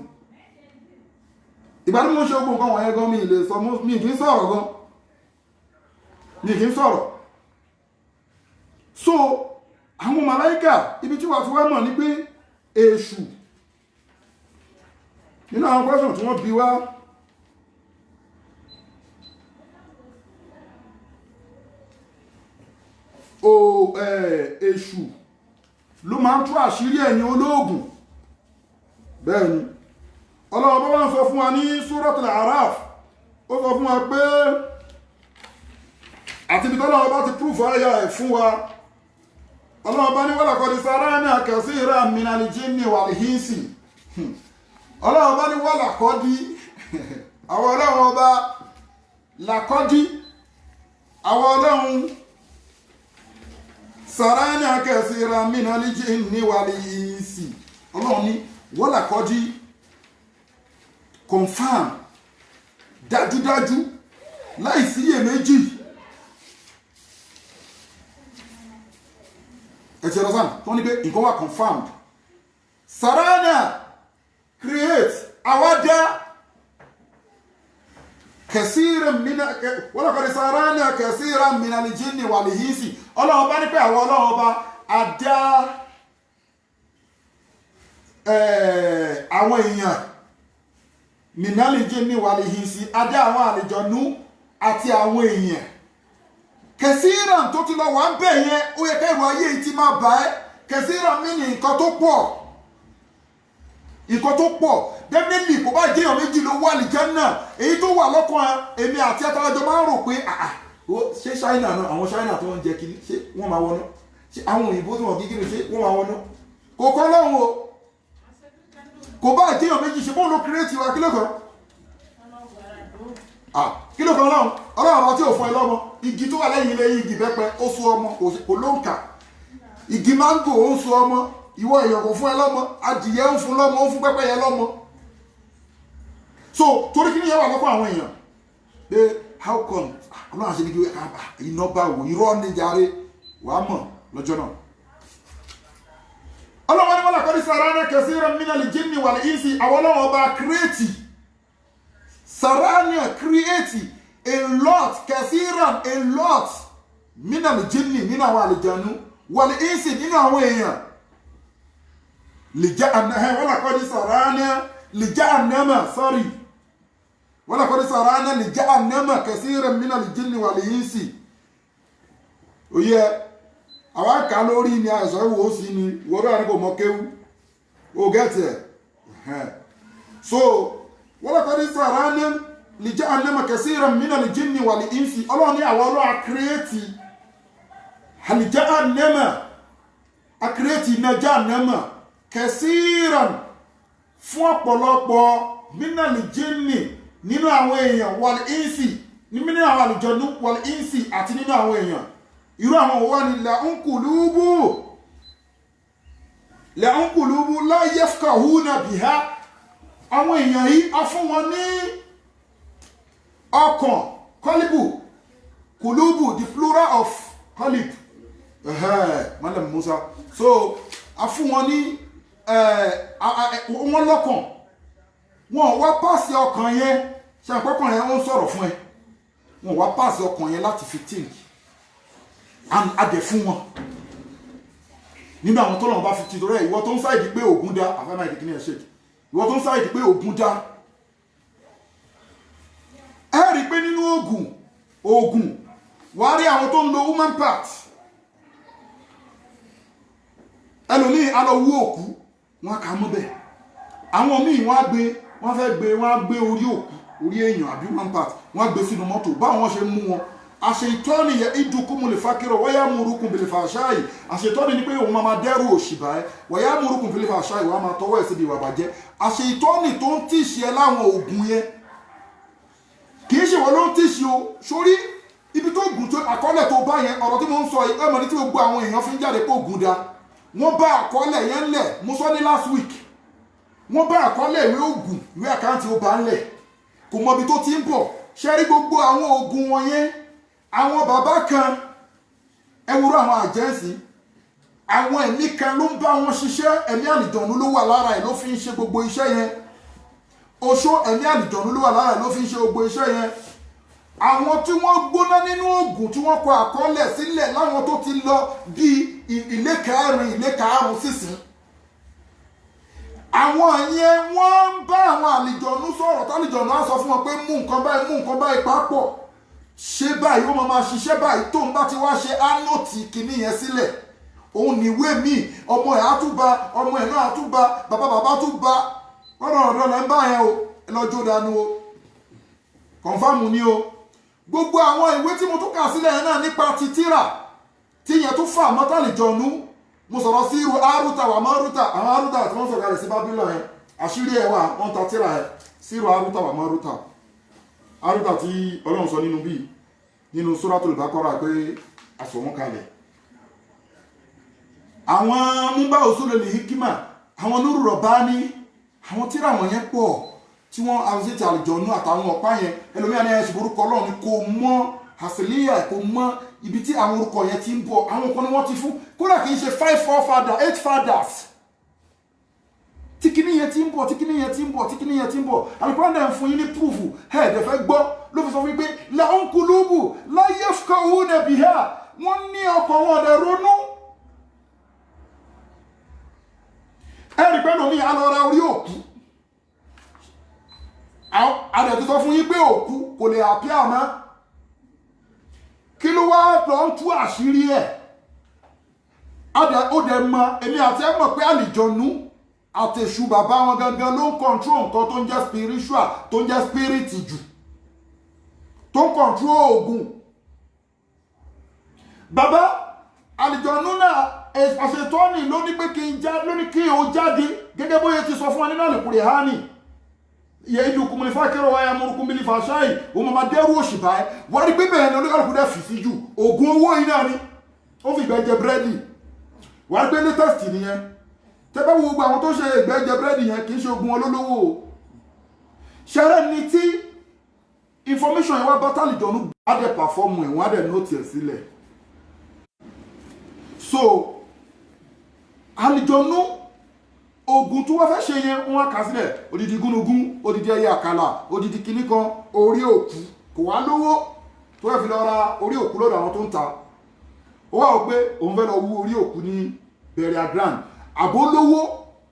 Ìgbà tí mo ṣe gbogbo nǹkan wọ̀nyẹn gan, mi lè sọ, mi kì í sọ̀rọ̀ gan, mi kì í sọ̀rọ̀. So àwọn màláíkà ibi tí wàá fi wá mọ̀ ni pé èṣù nínú àwọn question tí wọ́n bi wá, o èṣù ló máa ń tú àṣírí ẹ̀yin olóògùn. Bẹ́ẹ̀ ni Ọlọ́run bá wá ń sọ fún wa ní Suratul Araf, ó sọ fún wa pé àti ibi tọ́lọ́run bá ti proof ayá ẹ̀ fún wa, Ọlọ́run bá ní walaqad sarana kasiran minal jinni wal insi. Ọlọ́run bá ní walaqad, àwọn Ọlọ́run ọba làkọ́dí, àwọn Ọlọ́run sarana kasiran minal jinni wal insi. Ọlọ́run ní walaqad confirm, dájúdájú, láìsí iyèméjì. Ẹ ti understand? Tó ní pé nǹkan wà confirmed. Sarana create, àwa dá, kẹsíran mina, walaqad sarana kẹsíran minal jinni wal insi. Ọlọ́run bá ní pé àwọn Ọlọ́run ọba a dá àwọn èèyàn minal jinni wal insi, a dá àwọn àlejònú àti àwọn èèyàn. Kẹsíran tó ti lọ wà ń bẹ̀ yẹn, ó yẹ kẹ́rù ayé yìí ti máa bà ẹ́. Kẹsíran mí ní nǹkan tó pọ̀, Nǹkan tó pọ̀ definitely kò bá jẹ́yàn méjì ló wà àlìjánnà. Èyí tó wà lọ́kàn èmi àti àtàlájọ máa ń rò pé ṣé China náà, àwọn China tó ń jẹ kiri, ṣé wọ́n máa wọná? Ṣé àwọn òyìnbó tí wọ́n kí kiri, ṣé wọ́n máa wọná? Kò kọ́ lọ́hùn o. Kò bá jẹ́yàn méjì, ṣe bóun ló kírètì wa, kí ló kàn? Kí ló kàn lọ́hùn? Ọlọ́run àti òfin ẹ lọ́mọ. Igi tó wà lẹ́yìn ilé, igi ìbẹ́pẹ, ó so ọmọ, kò ló ń kà. Igi máńgò ó ń so ọmọ, ìwọ èèyàn kò fún ẹ lọ́mọ, adìyẹ ń fún lọ́mọ, ó ń fún pẹ́pẹ́yẹ lọ́mọ. So torí kí ni yẹn wà lọ́kàn àwọn èèyàn pé how come ọlọ́run àṣẹ ní kí iná bá wò, irọ́ ní jàre, wàá mọ̀ lọ́jọ́ náà. Ọlọ́run ní wọ́n làkọ́ ní sarana kasiran minal jinni wal insi, àwọn ọlọ́run ọba kírètì sarana kírètì a lot, kasiran a lot, minal jinni nínú àwọn àlìjánu, wal insi nínú àwọn èèyàn. Lìjà àná wọ́n làkọ́ ní sarana lìjà ànámà, sorry, wọ́n làkọ́ ní sarana lìjà ànámà kasiran minal jinni wal insi. Òye àwọn àkà lórí ni àìsàn ìwò sí ni ìwọ́n bẹ́ẹ̀ ni kò mọ kéwú o gẹ́tì ẹ̀. So wọ́n lọ́kọ́ ní sàránà lìjẹ́ ànámà kasiran minal jinni wal insi. Ọlọ́run ní àwọn ọlọ́run àkírẹ́tì àlìjẹ́ ànámà, àkírẹ́tì ìnájà ànámà kasiran fún ọ̀pọ̀lọpọ̀ minal jinni nínú àwọn èèyàn, wal insi nínú àwọn àlùjọ̀nú, wal insi àti nínú àwọn èèyàn. Irú àwọn òwò ni la'un qulubu la yafqahuna biha. Àwọn èèyàn yìí a fún wọn ní ọkàn, kọlíbù, kùlúbù, the plural of kọlíbù, Malam Musa. So a fún wọn ní wọn lọ́kàn, wọn wá pàṣẹ ọkàn yẹn, ṣe àpọ́kàn yẹn ó ń sọ̀rọ̀ fún ẹ, wọn wá pàṣẹ ọkàn yẹn láti fi think adẹ fún wọn nínú àwọn tọ́lọ̀ bá fi ti torí ẹ̀. Ìwọ tó ń sáìdì pé ògùn dá, àfẹ́mà ìdí kìíní ẹ̀ ṣe, ìwọ tó ń sáìdì pé ògùn dá, ẹ rí i pé nínú ògùn wàá rí àwọn tó ń lo human part. Ẹlòmíì á lọ wú òkú, wọn kà á mọ́ bẹ́ẹ̀. Àwọn míì wọ́n á gbé, wọ́n fẹ́ gbé, wọ́n á gbé orí òkú, orí èèyàn àbí human part, wọ́n á gbé sínú mọ́tò. Báwọn ṣe mú wọn, àṣetọ́ni yẹ ìdúkúmu lè fákírọ̀ wọ́yá múrukùn bìlẹ̀ fàṣáì. Àṣetọ́ni ni pé òun máa dẹ́rù òṣìbà ẹ, wọ́yá múrukùn bìlẹ̀ fàṣáì, wọ́n á máa tọwọ́ ẹ̀ síbi ìwà bàjẹ́. Àṣetọ́ni tó ń tìṣe ẹ láwọn oògùn yẹn, kì í ṣe wọ́n ló ń tìṣe o. Sórí ibi tó gùn tó àkọọ́lẹ̀ tó bá yẹn, ọ̀rọ̀ tí mo ń sọ yìí, ẹ̀mọ́ ní tí gbogbo àwọn èèyàn fi ń jáde pé ògùn da, wọ́n bá àkọọ́lẹ̀ yẹn ńlẹ̀. Mo sọ ní last week, wọ́n bá àkọọ́lẹ̀ ìwé ògùn, ìwé àkáǹtì ó bá ńlẹ̀, kò mọ ibi tó ti ń bọ̀. Ṣe rí gbogbo àwọn ògùn wọn yẹn, àwọn bàbá kan ẹwúrọ àwọn àjẹsí, àwọn ẹ̀mí kan ló ń bá wọn ṣiṣẹ́. Ẹ̀mí àlìjọ̀nú ló wà lára ẹ̀ ló fi ń ṣe gbogbo iṣẹ́ yẹn. Oṣó ẹ̀mí àlìjọ̀nú ló wà lára ẹ̀ ló fi ń ṣe gbogbo iṣẹ́ yẹn. Àwọn tí wọ́n gbóná nínú oògùn tí wọ́n kọ àkọọ́lẹ̀ sílẹ̀ láwọn tó ti lọ bíi ilé kẹrin, ilé karùn-ún sísìn, àwọn yẹn wọ́n ń bá àwọn àlìjọ̀nú sọ̀rọ̀. Tálìjọ̀nú á sọ fún wọn pé mú nǹkan báyìí, mú nǹkan báyìí papọ̀, ṣe báyìí, ó máa ṣiṣẹ́ báyìí. Tó ń bá ti wá ṣe ánòtì kìíní yẹn sílẹ̀, òun níwé mi, ọmọ ẹ̀ á tún ba, ọmọ ẹ̀ náà á tún ba, bàbá bàbá tún ba. Ọ̀rọ̀ ọ̀dọ́ lẹ́ ń bá yẹn o, ẹ lọ jó dànù o, kọ̀nfàmù ni o. Gbogbo àwọn ìwé tí mo tún kà sílẹ̀ yẹn náà nípa ti tírà tí yẹn tún fà mọ́tàlìjọ́nú. Mo sọ̀rọ̀ sí irú arúta wà mọ́rúta, àwọn arúta tí wọ́n sọ̀kalẹ̀ sí Bábílọ̀ yẹn, àṣírí ẹ̀ wà, wọ́n ta tírà ẹ̀ sí irú arúta wà mọ́rúta. Arúta tí Ọlọ́run sọ nínú bíi nínú Suratul Baqara pé aṣọ wọn kalẹ̀. Àwọn múbá usulul hikima, àwọn Nuru Rabbani, àwọn tírà wọn yẹn pọ̀ tí wọ́n àṣetì àlùjọ̀nú àtàwọn ọ̀pá yẹn. Ẹlòmíràn ní ẹ̀sùn orúkọ Ọlọ́run kò mọ àṣìlíyà, kò mọ ibi tí àwọn orúkọ yẹn ti ń bọ̀. Àwọn kan ni wọ́n ti fún, kódà kì í ṣe 5 forefathers, 8 fathers, tí kíní yẹn ti ń bọ̀, tí kíní yẹn ti ń bọ̀, tí kíní yẹn ti ń bọ̀. Al-Qur'an dẹ̀ ń fún yín ní púrúfù, ẹ̀ dẹ̀ fẹ́ gbọ́ ló fi sọ fún yín pé lahum qulubu la yafqahuna biha, wọ́n ní ọkàn wọn dẹ̀ ronú. Ẹ̀rí pẹ́lú mi alọ́ra orí òkú, adẹ̀ ti sọ fún yín pé òkú kò lè àpíà mọ́. Kí ló wá lọ ń tú àṣírí ẹ̀? Ó dẹ̀ mọ, èmi àti ẹ̀ mọ̀ pé àlìjọ̀nú Àtẹ̀ṣù bàbá wọn gangan ló ń control nǹkan tó ń jẹ́ spiritual, tó ń jẹ́ spirit jù, tó ń control oògùn. Bàbá àlìjọ̀nú náà, àṣetọ́nì ló ní pé kí n já, ló ní kí o jáde, gẹ́gẹ́ bóyá ti sọ fún wa nínú Àlùkùránì. Yẹ ìlú kùmùlì fákẹ́rọ̀ wáyà múrukú bílí fàṣáì, òun máa dẹ́rù òṣì báyìí. Wọ́n rí pé bẹ́ẹ̀ ni olúkàlùkù dẹ̀ fi sí jù. Oògùn owó yìí náà ni ó fi ìgbẹ́ jẹ búrẹ́dì. Wọ́n rí pé latest nìyẹn. Tẹ́ bá wo gbogbo àwọn tó ṣe ìgbẹ́ jẹ búrẹ́dì yẹn, kì í ṣe oògùn olólówó o. Ṣẹrẹ́ ni tí information yẹn wá bá tàlìjọ́nù á dẹ̀ perform ẹ̀, wọ́n á dẹ̀ note ẹ̀ sílẹ̀. So àlìjọ́nù, oògùn tó wá fẹ́ ṣe yẹn, wọ́n á kà sílẹ̀: odidi gúnugún, odidi ẹyẹ àkàlà, odidi kinní kan, orí òkú. Kò wá lówó tó fẹ́ fi lọ ra orí òkú lọ́dọ̀ àwọn tó ń ta. Ó wà ó pé òun fẹ́ lọ wú orí òkú ní burial ground, àbó lówó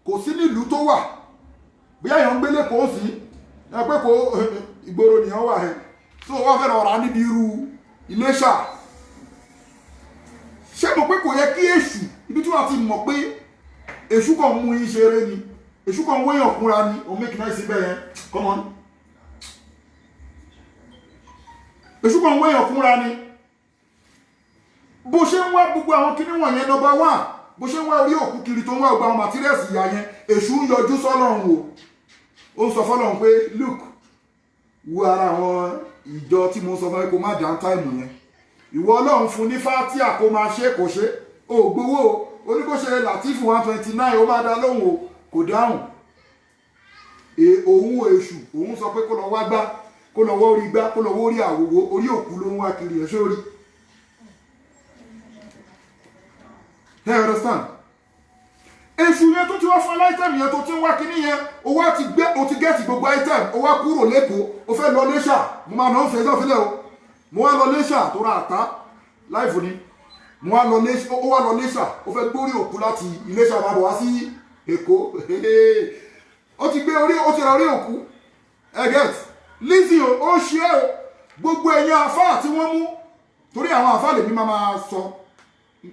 kò sí nílùú tó wà. Bí èèyàn ń gbélé kò sí ẹ pé kò ìgboro nìyẹn wà ẹ, so wọ́n fẹ́ lọ rà níbi irú Iléṣà. Ṣé mo pé kò yẹ kí èṣù, ibi tí wọ́n ti mọ̀ pé èṣù kan mú yín ṣeré ni, èṣù kan wéyàn kúnra ni, òun make noise síbẹ̀ yẹn. Come on, èṣù kan wéyàn kúnra ni. Bó ṣe ń wá gbogbo àwọn kinní wọ̀nyẹn, number one, bó ṣe ń wá orí òkú kiri, tó ń wá gbogbo àwọn materials ìyá yẹn, èṣù ń yọjú sọ́lọ́run o. Ó ń sọ fọ́lọ́run pé, "Look, wo ara àwọn ìjọ tí mo sọ fún ẹ kó má dá time yẹn. Ìwọ Ọlọ́run fún ní fatia kó máa ṣe, kò ṣe. Ó gbowó o, ó ní kó ṣe Latifu 129, ó máa dá lóhùn o, kò dáhùn." Òun èṣù, òun sọ pé kó lọ wá gbá, kó lọ wọ́ orí gbá, kó lọ wọ́ orí àwòwò. Orí òkú ló ń wá kiri ẹ̀ sórí. You understand? Èṣù yẹn tó ti wá fún item yẹn, tó ti ń wá kíní yẹn, o wá ti gbé, o ti get gbogbo item, o wá kúrò lẹ́kọ̀ọ́, o fẹ́ lọ Iléṣà. Mo máa nà ń fẹ́ sọ́fílẹ̀ o. Mo wá lọ Iléṣà tó ra àtá láìfò ni. Mo wá lọ Iléṣà, ó wá lọ Iléṣà, ó fẹ́ gbórí òkú láti Iléṣà máa bọ̀ wá sí Èkó. Ó ti gbé orí, ó ti ra orí òkú. Ẹ get Lizzy o, ó ṣe é o. Gbogbo ẹ̀yin àfáà tí wọ́n mú, torí àwọn àfáà lèmi máa sọ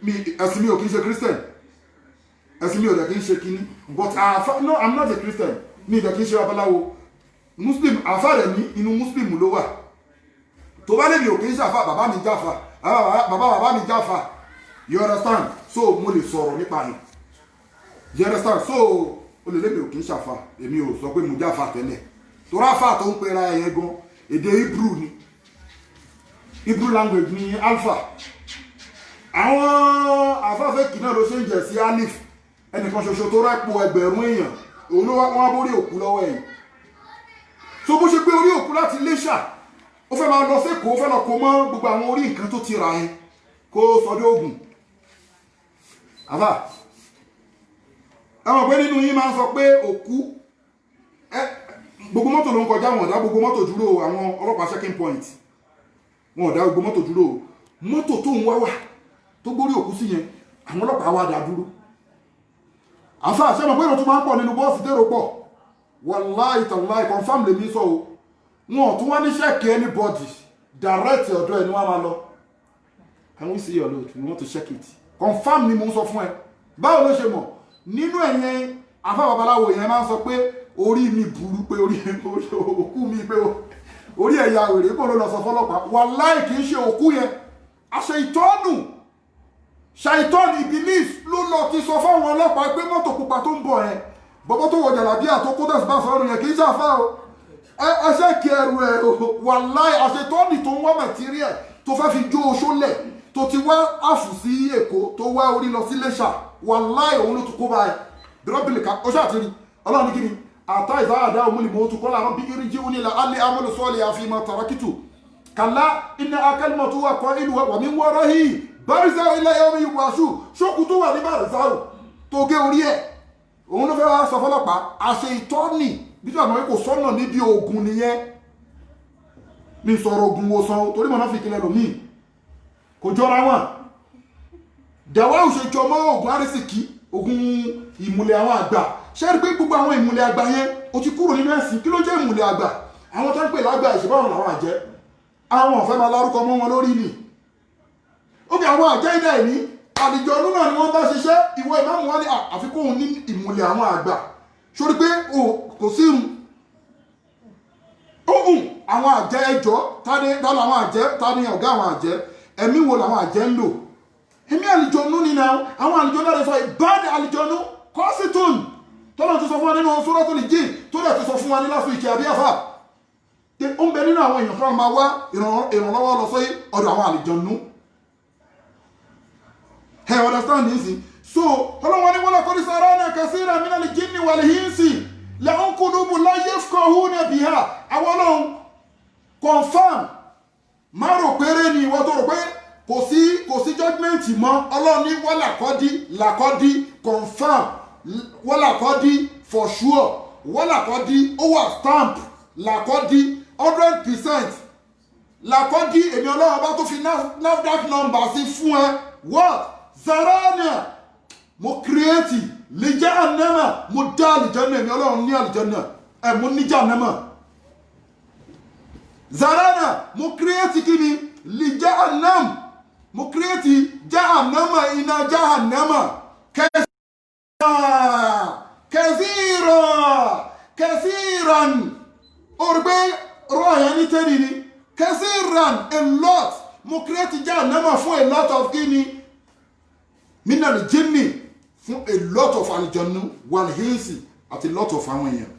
mi. Ẹ̀sìn mi ò kì í ṣe Christian, ẹ̀sìn mi ò dẹ̀ kì í ṣe kínní, but àfáà, no, I'm not a Christian, mi ò dẹ̀ kì í ṣe babaláwo. Muslim àfáà rẹ̀ ní inú Muslim ló wà. Tó bá lèmi ò kì í ṣàfà, bàbá mi jáfa, bàbá bàbá mi jáfa, you understand? So mo lè sọ̀rọ̀ nípa rẹ̀, you understand? So o lè lèmi ò kì í ṣàfà, èmi ò sọ pé mo jáfa tẹ́lẹ̀, torí àfà tó ń pera ẹ̀yẹ gan, èdè Hebrew ni, Hebrew language ni alpha. Àwọn afáfẹ́ kì náà ló ṣe ń jẹ̀ sí alif, ẹnìkan ṣoṣo tó rápò ẹgbẹ̀rún èèyàn, òun ló wá wọ́n bórí òkú lọ́wọ́ ẹ̀yìn. So bó ṣe gbé orí òkú láti Iléṣà, ó fẹ́ máa lọ sẹ́kọ̀ọ́, ó fẹ́ lọ kó mọ́ gbogbo àwọn orí nǹkan tó ti rà yẹn, kó sọdọ́ ògùn. Àfà, ẹ mọ̀ pé nínú yín máa ń sọ pé òkú ẹ, gbogbo mọ́tò ló ń kọjá, wọn ò dá gbogbo mọ́tò dúró. Àwọn ọlọ́pàá checking point, wọn ò dá gbogbo mọ́tò dúró. Mọ́tò tó ń wá wà tó gbórí òkú sí yẹn, àwọn ọlọ́pàá wá dá dúró. Àfa, àṣẹ mọ̀ pé èrò tó máa ń pọ̀ nínú bọ́ọ̀sì, tèrò pọ̀, wàláì tàláì, confirm lèmi sọ o. Wọn ò tún wá ní check anybody, direct ọ̀dọ̀ ẹ̀ ni wọ́n máa lọ. "Can we see your load? We want to check it." Confirm ni mo ń sọ fún ẹ. Báwo ló ṣe mọ̀? Nínú ẹ̀yẹn àfa babaláwo yẹn máa ń sọ pé orí mi burú, pé orí òkú mi, pé orí ẹ̀yà wèrè kò ló lọ sọ fọlọ́pàá. Wàláì, kì í ṣe òkú yẹn, àṣẹ ìtọ́nù, ṣàìtọ́nù Ibilis ló lọ ti sọ fáwọn ọlọ́pàá pé mọ́tò pupa tó ń bọ̀ yẹn, bọ́bọ́ tó wọ jàlábíà tó kó tẹ̀síbá sọ́run yẹn, kì í ṣàfà o, ẹ ṣe kí ẹrù ẹ o. Wàláì, àṣetọ́nì tó ń wá material tó fẹ́ fi jó oṣó lẹ̀, tó ti wá àfù sí Èkó, tó wá orí lọ sí Iléṣà, wàláì, òun ló tún kó báyìí dúrọ́bìlì ká. Ó ṣàtìrí Ọlọ́run ní kíni àtà ìsáàdá òmùlì mọ́ tó kọ́lá bí iríjí onílà alẹ́ amọ́lù sọ́ọ̀lì àfihàn tàràkìtù kàlá iná akẹ́lmọ̀ tó wà kọ́ ìlú wà mí wọ́rọ́ yìí barizawo ilẹ̀ yomi ìwàásù. Ṣókù tó wà ní barizawo tó gé orí ẹ̀, òun ló fẹ́ wá sọ fọlọ́pàá. Àṣẹ ìtọ́nì bí tí àwọn kò sọ́nà níbi oògùn nìyẹn. Mi sọ̀rọ̀ oògùn wo san torí mọ̀nà fi kílẹ̀ lòmíì kò jọra wọn. Dàwa ò ṣe jọ mọ́ oògùn arísìkí, oògùn ìmùlẹ̀ àwọn àgbà. Ṣé rí pé gbogbo àwọn ìmùlẹ̀ àgbà yẹn, ó ti kúrò nínú ẹ̀sìn? Kí ló jẹ́ ìmùlẹ̀ àgbà? Àwọn tó ń pè lágbà, ìṣèbáwọn làwọn àjẹ́, àwọn ọ̀fẹ́ máa lárúkọ mọ́ wọn lórí ni. Ó fi àwọn àjẹ́ ìdá ìní àdìjọ ọdún náà ni wọ́n bá ṣiṣẹ́. Ìwọ ìmáàmù wọn ní àfikún òun ní ìmùlẹ̀ àwọn àgbà. Sórí pé kò sí irun ohun àwọn àjẹ́. Ẹjọ́, tani làwọn àjẹ́? Tani ọ̀gá àwọn àjẹ́? Ẹ̀mí wo làwọn àjẹ́ ń lò? Ẹ̀mí àlìjọ̀nú ni náà. Àwọn àlìjọ̀nú náà sọ ìbáàdì àlìjọ̀nú kọ́sìtún tọ́lá tó sọ fún wa nínú Suratul Jinn, tó dẹ̀ tó sọ fún wa ní last week àbí àfà ó ń bẹ nínú àwọn èèyàn tó máa wá ìrànlọ́wọ́ lọ sí ọ̀dọ̀ àwọn àlìjọ̀nú. Ẹ understand nísìn? So ọlọ́wọ́n ní wọ́n laqad sarafna kathiran minal jinni wal insi lahum qulubun la yafqahuna biha. Àwọn ọlọ́run confirm. Má rò péré ni ìwọ tó rò pé kò sí judgement mọ́. Ọlọ́run ní wọ́n làkọ́dí làkọ́dí confirm, wọ́n làkọ́dí for sure, wọ́n làkọ́dí ó wà stamp, làkọ́dí 100%, làkọ́dí èmi ọlọ́run bá tó fi NAFDAC number sí fún ẹ. What zarana, mo create li jahannama, mo dá àlìjánná. Èmi ọlọ́run ní àlìjánná ẹ, mo ní jahannama. Zarana, mo create kí ni? Li jahannam, mo create jahannama, iná jahannama. Kẹsìrà kẹsìràn, ó rí pé rọ yẹn ní tẹ́lẹ̀ ni kẹsìràn, a lot. Mo create jahannama fún a lot of kí ni? Minal jinni, fún a lot of àlìjọ̀nù, wal insi, àti lot of àwọn èèyàn.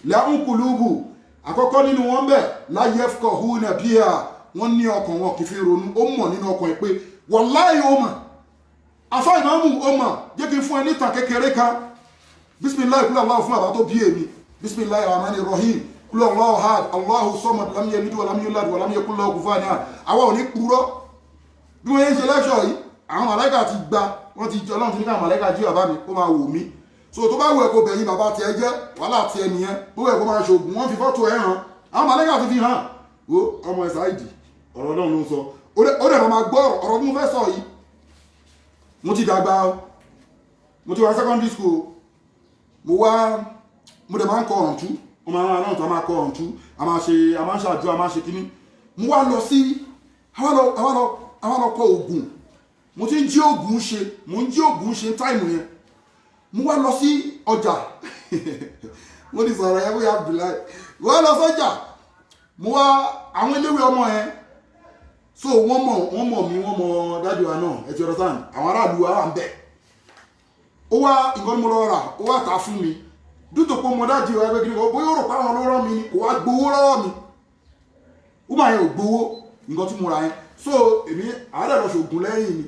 Lahum qulubu, àkọ́kọ́ nínú wọn bẹ́ẹ̀, la yafqahuna biha, wọ́n ní ọkàn, wọn kì í fi ronú. Ó mọ̀ nínú ọkàn ẹ̀ pé wàláhì ó mọ̀. Afá ìmáàmù, ó mọ̀. Jẹ́ kí n fún ẹ níta kékeré kan. Bisimilayi, kúlọ̀ Allahu fún àbá tó bí èmi. Bisimilahi rahmani rahim, kúlọ̀ Allahu ahad, Allahu samad, lam yalid wa lam yulad wa lam yakul lahu kufuwan ahad. Àwa ò ní purọ́. Bí wọ́n yẹn ń ṣe lẹ́ṣọ̀ yìí, àwọn màláìkà ti gba wọ́n ti jọ. Ọlọ́run ti ní káwọn màláìkà jí bàbá mi kó máa wò mí. So tó bá wù ẹ́ kó bẹ̀yìn bàbá tiẹ̀ jẹ́, wàhálà tiẹ̀ nìyẹn. Bó wù ẹ́ kó máa ṣoògùn, wọ́n fi fọ́tò ẹ̀ hàn. Àwọn màláìkà ti fi hàn wo ọmọ ẹ̀ sáìdì. Ọ̀rọ̀ Ọlọ́run ló ń sọ. Ó dẹ̀ máa gbọ́ ọ̀rọ̀ tí mo fẹ́ sọ yìí. Mo ti dàgbà o, mo ti wá secondary school. Mo wá, mo dẹ̀ máa ń kọ ọ̀ǹtú. Mo máa ń rán ọ̀ǹtú, a máa kọ ọ̀ǹtú, a máa ṣe, a máa ń ṣàdúrà, a máa ṣe kínní. Mo wá lọ sí, àwa lọ kọ ògùn. Mo ti ń jí ògùn ṣe, mo ń jí ògùn ṣe time yẹn. Mo wá lọ sí ọjà. Mo ti sọ̀rọ̀ yẹn bóyá Abdullahi. Mo wá lọ sọ́jà, mo wá àwọn eléwé ọmọ yẹn. So wọ́n mọ̀ mí, wọ́n mọ̀ dájú wa náà. Ẹ ti understand? Àwọn aráàlú wa wà ń bẹ̀. Ó wá nǹkan tí mo lọ rà, ó wá ta fún mi dúdò pé mo dájú wa ẹgbẹ́ kìnìkan. Bóyá ó rò pé àwọn ló rán mi ni, kò wá gbowó lọ́wọ́ mi. Ó máa yẹn ò gbowó nǹkan tí mo rà yẹn. So èmi àádọ́ lọ ṣògùn lẹ́yìn mi.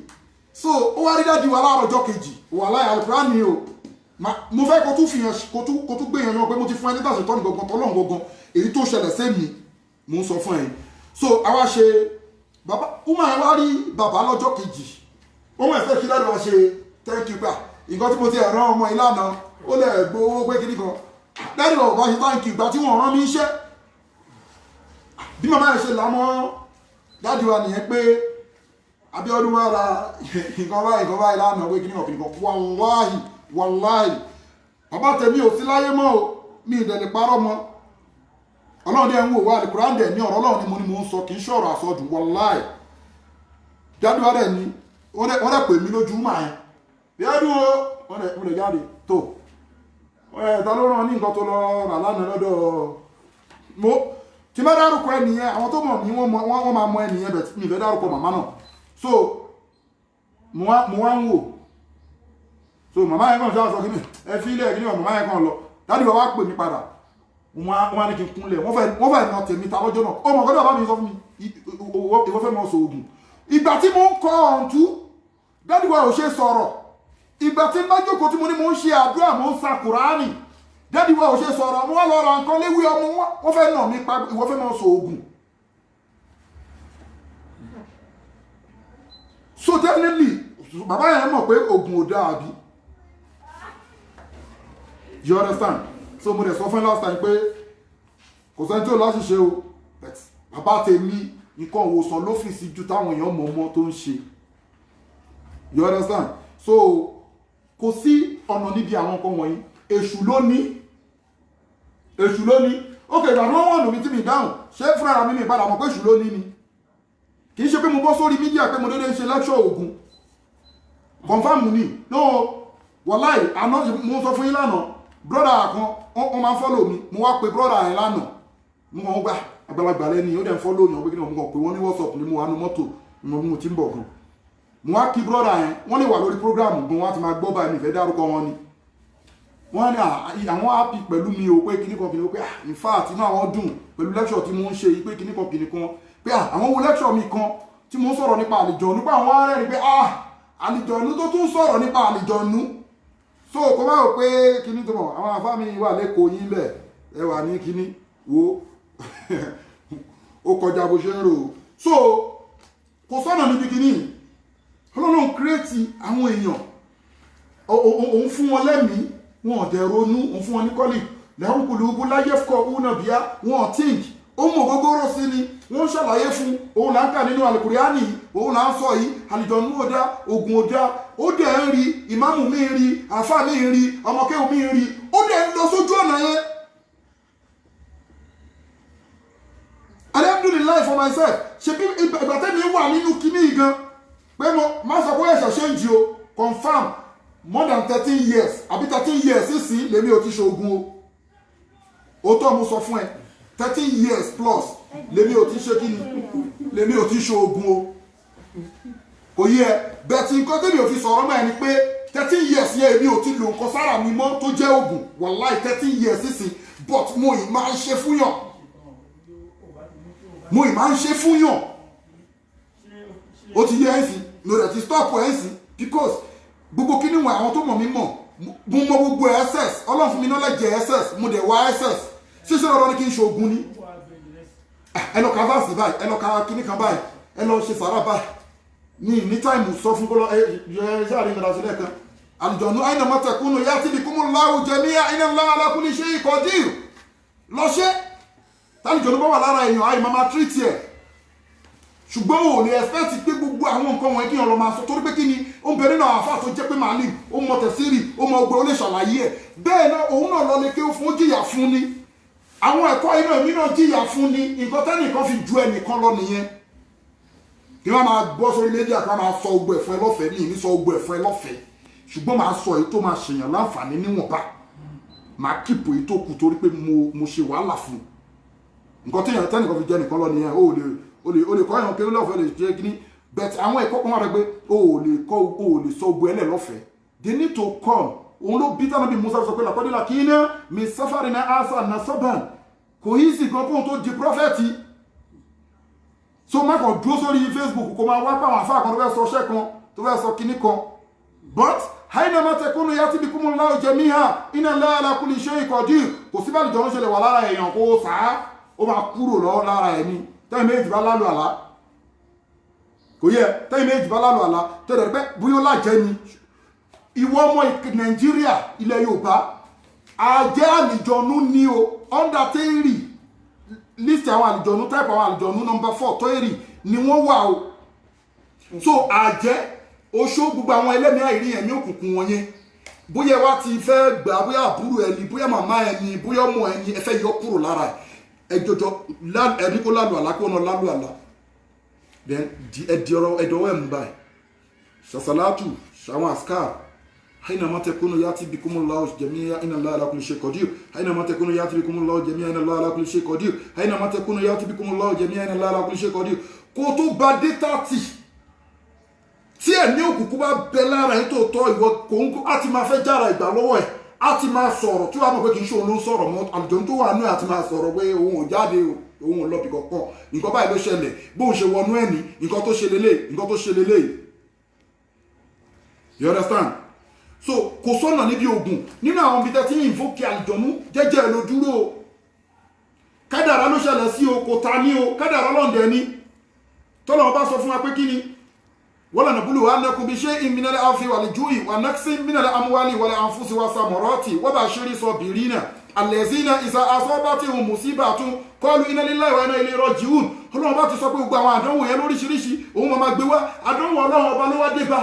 So ó wá rí dájú wa láàárọ̀ ọjọ́ kejì. Wà láyé Alukurani o, mo fẹ́ kó tún fi hàn, kó tún gbé yẹn yan pé mo ti fún ẹ ní tàṣẹ tọ́nù gangan, tọ́lọ́hún gangan. Èyí tó ṣẹlẹ̀ sí mi mo ń sọ fún ẹ. So àwa ṣe bàbá uma yẹn wá rí bàbá lọ́jọ́ kejì. Wọ́n mọ̀ ẹ̀fẹ́ kí dájú wa ṣe thank you gbà nǹkan tí mo ti ẹ̀rọ ọmọ ìlànà ó lẹ̀ gbowó pé kíní kan. Dájú wa bá ṣe thank you gbà tí wọ́n rán mi iṣẹ́. Bí màmá yẹn ṣe lámọ́ dájú wa nìyẹn pé Abíọ́dún wá ra nǹkan báyìí, nǹkan báyìí lánàá pé kíní kan kíní kan. Wàláhì, wàláhì, bàbá tèmi ò sí láyé mọ́ o, mi ì dẹ̀ lè parọ́ mọ́. Ọlọ́run dẹ̀ ń wò wá, Àlùkùránì dẹ̀ ní ọ̀rọ̀ Ọlọ́run ni mo ń sọ, kì í ṣọ̀rọ̀ àsọdùn. Wàláhì, dájú wa dẹ̀ ní wọ́n dẹ̀ pè mí lójú mà yẹn bí ẹdún o. Wọ́n dẹ̀ jáde tó ẹ̀ ta ló rán ní nǹkan tó lọ rà lánàá lọ́dọ̀ mo tí bá dárúkọ ẹnìyẹn. Àwọn tó mọ̀ mí, wọ́n máa mọ ẹnìyẹn bẹ̀. Mi fẹ́ dárúkọ màmá náà. So mo wá ń wò. So màmá yẹn kàn ṣáà sọ kí ni ẹ fi ilé ẹ kí ni. Màmá yẹn kàn lọ. Dáàdì wa wá pè mí padà, wọ́n wá ní kí n kúnlẹ̀. Wọ́n fẹ́ nà tèmi ta lọ́jọ́ náà. Ọmọ kan bàbá mi sọ fún mi, ìwọ fẹ́ mọ sọ oògùn. Ìgbà tí mo ń kọ ọ̀ǹtú, daddy wa ò ṣe sọ̀rọ̀. Ìgbà tí n bá jókòó tí mo ní mo ń ṣe àdúrà, mo ń sa Kùránì, daddy wa ò ṣe sọ̀rọ̀. Mo wá lọ ra nǹkan léwé ọmọ, wọ́n fẹ́ nà mí pa. Ìwọ fẹ́ mọ sọ oògùn. So definitely bàbá yẹn mọ̀ pé oògùn ò dáa àbí? You understand? So mo dẹ̀ sọ fún last time pé kò sẹ́ni tí ò láṣìṣe o, but bàbá tèmi, nǹkan òwòsàn ló fi sí ju táwọn èèyàn mọ̀ ọmọ tó ń ṣe. You understand? So kò sí ọ̀nà níbi àwọn nǹkan wọ̀nyí. Èṣù ló ní, èṣù ló ní. Ok, ìgbà tí wọ́n wọ̀nù mi tí mi dáhùn, ṣé fúnra mi mi padà mọ̀ pé èṣù ló ní ni? Kì í ṣe pé mo bọ́ sórí media pé mo dédé ń ṣe lecture oògùn. Confirm ni. No, wàláì, àná mo sọ fún yín lánàá. Brother kan, wọ́n máa ń follow mi. Mo wá pe brother yẹn lánàá. Mo kàn ń gbà àgbàlagbà lẹ́ni, ó dẹ̀ ń follow yàn pé kí ni. Mo kàn pé wọ́n ní WhatsApp ni. Mo wà nú mọ́tò, mo ti ń bọ̀ gan. Mo wá kí brother yẹn. Wọ́n lè wà lórí program gan, wọ́n á ti máa gbọ́ báyìí. Mi fẹ́ dárúkọ wọn ni. Wọ́n ní àwọn happy pẹ̀lú mi o, pé kíní kan kíní kan, pé in fact, inú àwọn dùn pẹ̀lú lecture tí mo ń ṣe yìí, pé kíní kan kíní kan, pé àwọn wo lecture mi kan tí mo ń sọ̀rọ̀ nípa àlìjọ̀nú, pé àwọn arẹ́rìn pé àlìjọ̀nú tó tún sọ̀rọ̀ nípa àlìjọ̀nú. So kò má rò pé kíní tó mọ̀. Àwọn afá mi wà lẹ́kọ̀ọ́ yín bẹ̀, ẹ wà ní kíní wo, ó kọjá bó ṣe ń rò. So kò sọ́nà níbi kíní. Ọlọ́run create àwọn èèyàn, òun fún wọn lẹ́mìí, wọn ò dẹ̀ ronú. Òun fún wọn ní kọ́lì lẹ́hùn kùlùkù láyé fkọ̀ òun náà bíyá, wọn ò think. Ó mọ̀ gógóró sí ni wọ́n ń ṣàlàyé fún òun. Là ń kà nínú Àlùkùránì yìí, òun là ń sọ yìí. Àlìjọ̀nú ò dá, ògùn ò dá. Ó dẹ̀ ń rí, ìmáàmù mi ń rí, àfáà mi ń rí, ọmọkéwù mi ń rí, ó dẹ̀ ń lọ sójú ọ̀nà yẹn. Alhamdulillahi for myself. Ṣe bí ìgbà tẹ́mi wà nínú kíní yìí gan, pé mo má sọ pé ẹ̀ṣẹ̀ ṣe ń jí o. Confirm, more than 13 years àbí 13 years sísìn lèmi ò ti ṣoògùn o. Òótọ́ mo sọ fún ẹ, 13 years plus lèmi ò ti ṣe kí ni, lèmi ò ti ṣoògùn o. Kò yẹ bẹ́ẹ̀ tí nǹkan tẹ́mi ò fi sọ̀rọ̀ mọ́ ẹ ni pé 13 years yẹn, èmi ò ti lò nǹkan sára mi mọ́ tó jẹ́ oògùn. Wàláì, 13 years sísìn. But mo ì máa ń ṣe fún yàn, mo ì máa ń ṣe fún yàn. Ó ti yẹ ẹ́ sí, mo rẹ̀ ti stop ẹ̀ sí, because gbogbo kíní wọn, àwọn tó mọ̀ mí mọ̀, mo mọ gbogbo ss. Ọlọ́run fún mi knowledge ss, mo dẹ̀ wá ss ṣíṣe ọ̀rọ̀ ni kí n ṣoògùn ni. Ẹ lọ ka verse báyìí, ẹ lọ ka kíní kan báyìí, ẹ lọ ṣe sàrà báyìí. Ní time sọ fún kọlọ ẹ ẹ ṣáà rí ìgbàlá sílẹ̀ kan. Àlùjọ̀nù àyìnà mọ́tẹ̀kùnú yá tí bikumullahu jami'a inna Allaha ala kulli shay'in qadir. Lọ ṣe tálùjọ̀nù bá wà lára èèyàn, àyè máa treat ẹ̀. Ṣùgbọ́n ò lè expect pé gbogbo àwọn nǹkan wọ̀nyí kí èèyàn lọ máa sọ, torí pé kí ni, ó ń bẹ nínú àwọn àfáà tó jẹ́ pé màálì, ó mọ tẹ̀síìrì, ó mọ ọgbẹ́, ó lè ṣàlàyé ẹ̀. Bẹ́ẹ̀ náà, òun náà lọ lè ké fún, ó jìyà fún ni. Àwọn ẹ̀kọ́ inú ẹ̀mí náà jìyà fún ni. Nǹkan tẹ́nìkan fi ju ẹnìkan lọ nìyẹn. Kí wọ́n máa gbọ́ sórí media, kí wọ́n máa sọ ogbó ẹ̀fọ́ ẹ lọ́fẹ̀ẹ́ ní sọ ogbó ẹ̀fọ́ ẹ lọ́fẹ̀ẹ́, ṣùgbọ́n máa sọ èyí tó máa ṣèyàn láǹfààní níwọ̀nba, máa keep èyí tó kù, torí pé mo ṣe wàhálà fún un. Nǹkan téèyàn tẹ́nìkan fi jẹ́ nìkan lọ nìyẹn. Ó lè kọ́ ẹ̀yàn kéré lọ́fẹ̀ẹ́, lè jẹ́ kíní, but àwọn ẹ̀kọ́ kan wà rẹ pé o ò lè kọ́, o ò lè sọ ogbó ẹlẹ̀ lọ́fẹ̀ẹ́. They need to come. Òun ló bí tánà bí Musa sọ pé làkọ́dílà kí iná mi sáfàrí náà asa na sọ́bàn kò yí sí gan kóhun tó di prophet. So má kàn dúró sórí Facebook kó máa wá pàwọn àfáà kan tó fẹ́ sọ ṣẹ́ kan, tó fẹ́ sọ kíní kan. But hainama tẹkùnú yá tíbi kúmù láwù jẹmíhà iná láàlá kúlì ṣe ìkọ̀dí. Kò sí bá lìjọ ń ṣẹlẹ̀ wà lára èèyàn, kó sàá, ó máa kúrò lọ lára ẹ̀ ní. Tẹ́yìn méjì bá lálù àlá, kò yẹ, tẹ́yìn méjì bá lálù àlá tẹ́lẹ̀ pé bóyá ó lájẹ́ ni. Ìwọ ọmọ Nàìjíríà, ilẹ̀ Yorùbá, àjẹ́ àlìjọ̀nú ni o. Under tẹ́rì list àwọn àlìjọ̀nú, type àwọn àlìjọ̀nú, number 4 tẹ́rì ni wọ́n wà o. So àjẹ́, oṣó, gbogbo àwọn ẹlẹ́mìí àìrí, ẹ̀mí òkùnkùn wọn yẹn, bóyá ẹ wá ti fẹ́ gbà, bóyá àbúrò ẹ ni, bóyá màmá ẹ ni, bóyá ọmọ ẹ ni, ẹ fẹ́ yọ kúrò lára ẹ, ẹ jọjọ ẹni kó lálù àlá, kó náà lálù àlá. Then ẹ di ọ̀rọ̀ ẹdọwọ ẹ mú báyìí, ṣàṣàlátù, ṣàwọn àṣkà. Aynama takunu yati bikumullahu jami'a inna Allaha ala kulli shay'in qadir. Aynama takunu yati bikumullahu jami'a inna Allaha ala kulli shay'in qadir. Aynama takunu yati bikumullahu jami'a inna Allaha ala kulli shay'in qadir. Kó tó bá dé 30, tí ẹ̀mí òkùnkùn bá bẹ lára ẹ̀ tó tọ́ ìwọ kò ń kó, á ti máa fẹ́ jára ìgbà lọ́wọ́ ẹ̀, á ti máa sọ̀rọ̀ tí wàá mọ̀ pé kì í ṣe òun ló ń sọ̀rọ̀ mọ́. Àlùjọ̀nnú tó wà nú ẹ̀ á ti máa sọ̀rọ̀ pé òun ò jáde o, òun ò lọ bì kankan, nǹkan báyìí ló ṣẹlẹ̀, bóun ṣe wọnú ẹ̀ ní, nǹkan tó ṣe lélẹ̀, nǹkan tó ṣe lélẹ̀. You understand? So kò sọ̀nà níbi ogun nínú àwọn ibi tẹ́ tí ń invoke àlùjọ̀nnú. Jẹ́jẹ́ ló dúró o. Kádàrá ló ṣẹlẹ̀ sí o, kò ta ní o. Kádàrá lọ́ǹdẹ̀ ni tọ́lọ́ bá sọ fún wa pé kí ni wala nabluwannakum bi shay'in minal khawfi wal ju'i wa naqsin minal amwali wal anfusi was samarati wa bashiri sabirina allazina iza asabatihum musibatun qalu inna lillahi wa inna ilayhi raji'un. Ọlọ́run bá ti sọ pé gbogbo àwọn àdánwò yẹn lóríṣiríṣi, òun máa máa gbé wá. Àdánwò Ọlọ́run ọba ló wá dé bá,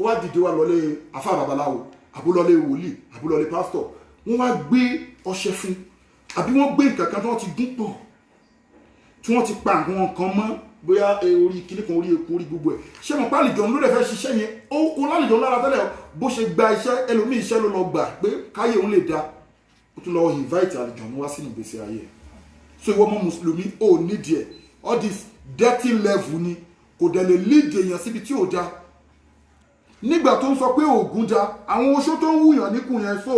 ó wá dìde wá lọlé afá babaláwo, àbúlọlé wòlíì, àbúlọlé pásítọ̀. Wọ́n wá gbé ọṣẹ fún, àbí wọ́n gbé nǹkan kan tí wọ́n ti gún pọ̀, tí wọ́n ti pa àwọn nǹkan mọ́, bóyá orí kíní kan, orí eku, orí gbogbo ẹ̀. Ṣé mo pálíjọ ló lè fẹ́ ṣiṣẹ́ yẹn? Ó kó lálejò lára tẹ́lẹ̀. Bó ṣe gba iṣẹ́ ẹlòmíì, iṣẹ́ ló lọ gbà pé káyé òun lè da. Ó tún lọ invite àlùjọ̀nú wá sínú ìgbésí ayé ẹ̀. So ìwọ ọmọ mùsùlùmí, ò nídìí ẹ̀. All this dirty level ni, kò dẹ̀ lè lead èèyàn síbi tí ò da. Nígbà tó ń sọ pé oògùn da, àwọn oṣó tó ń wúyàn níkùn yẹn, so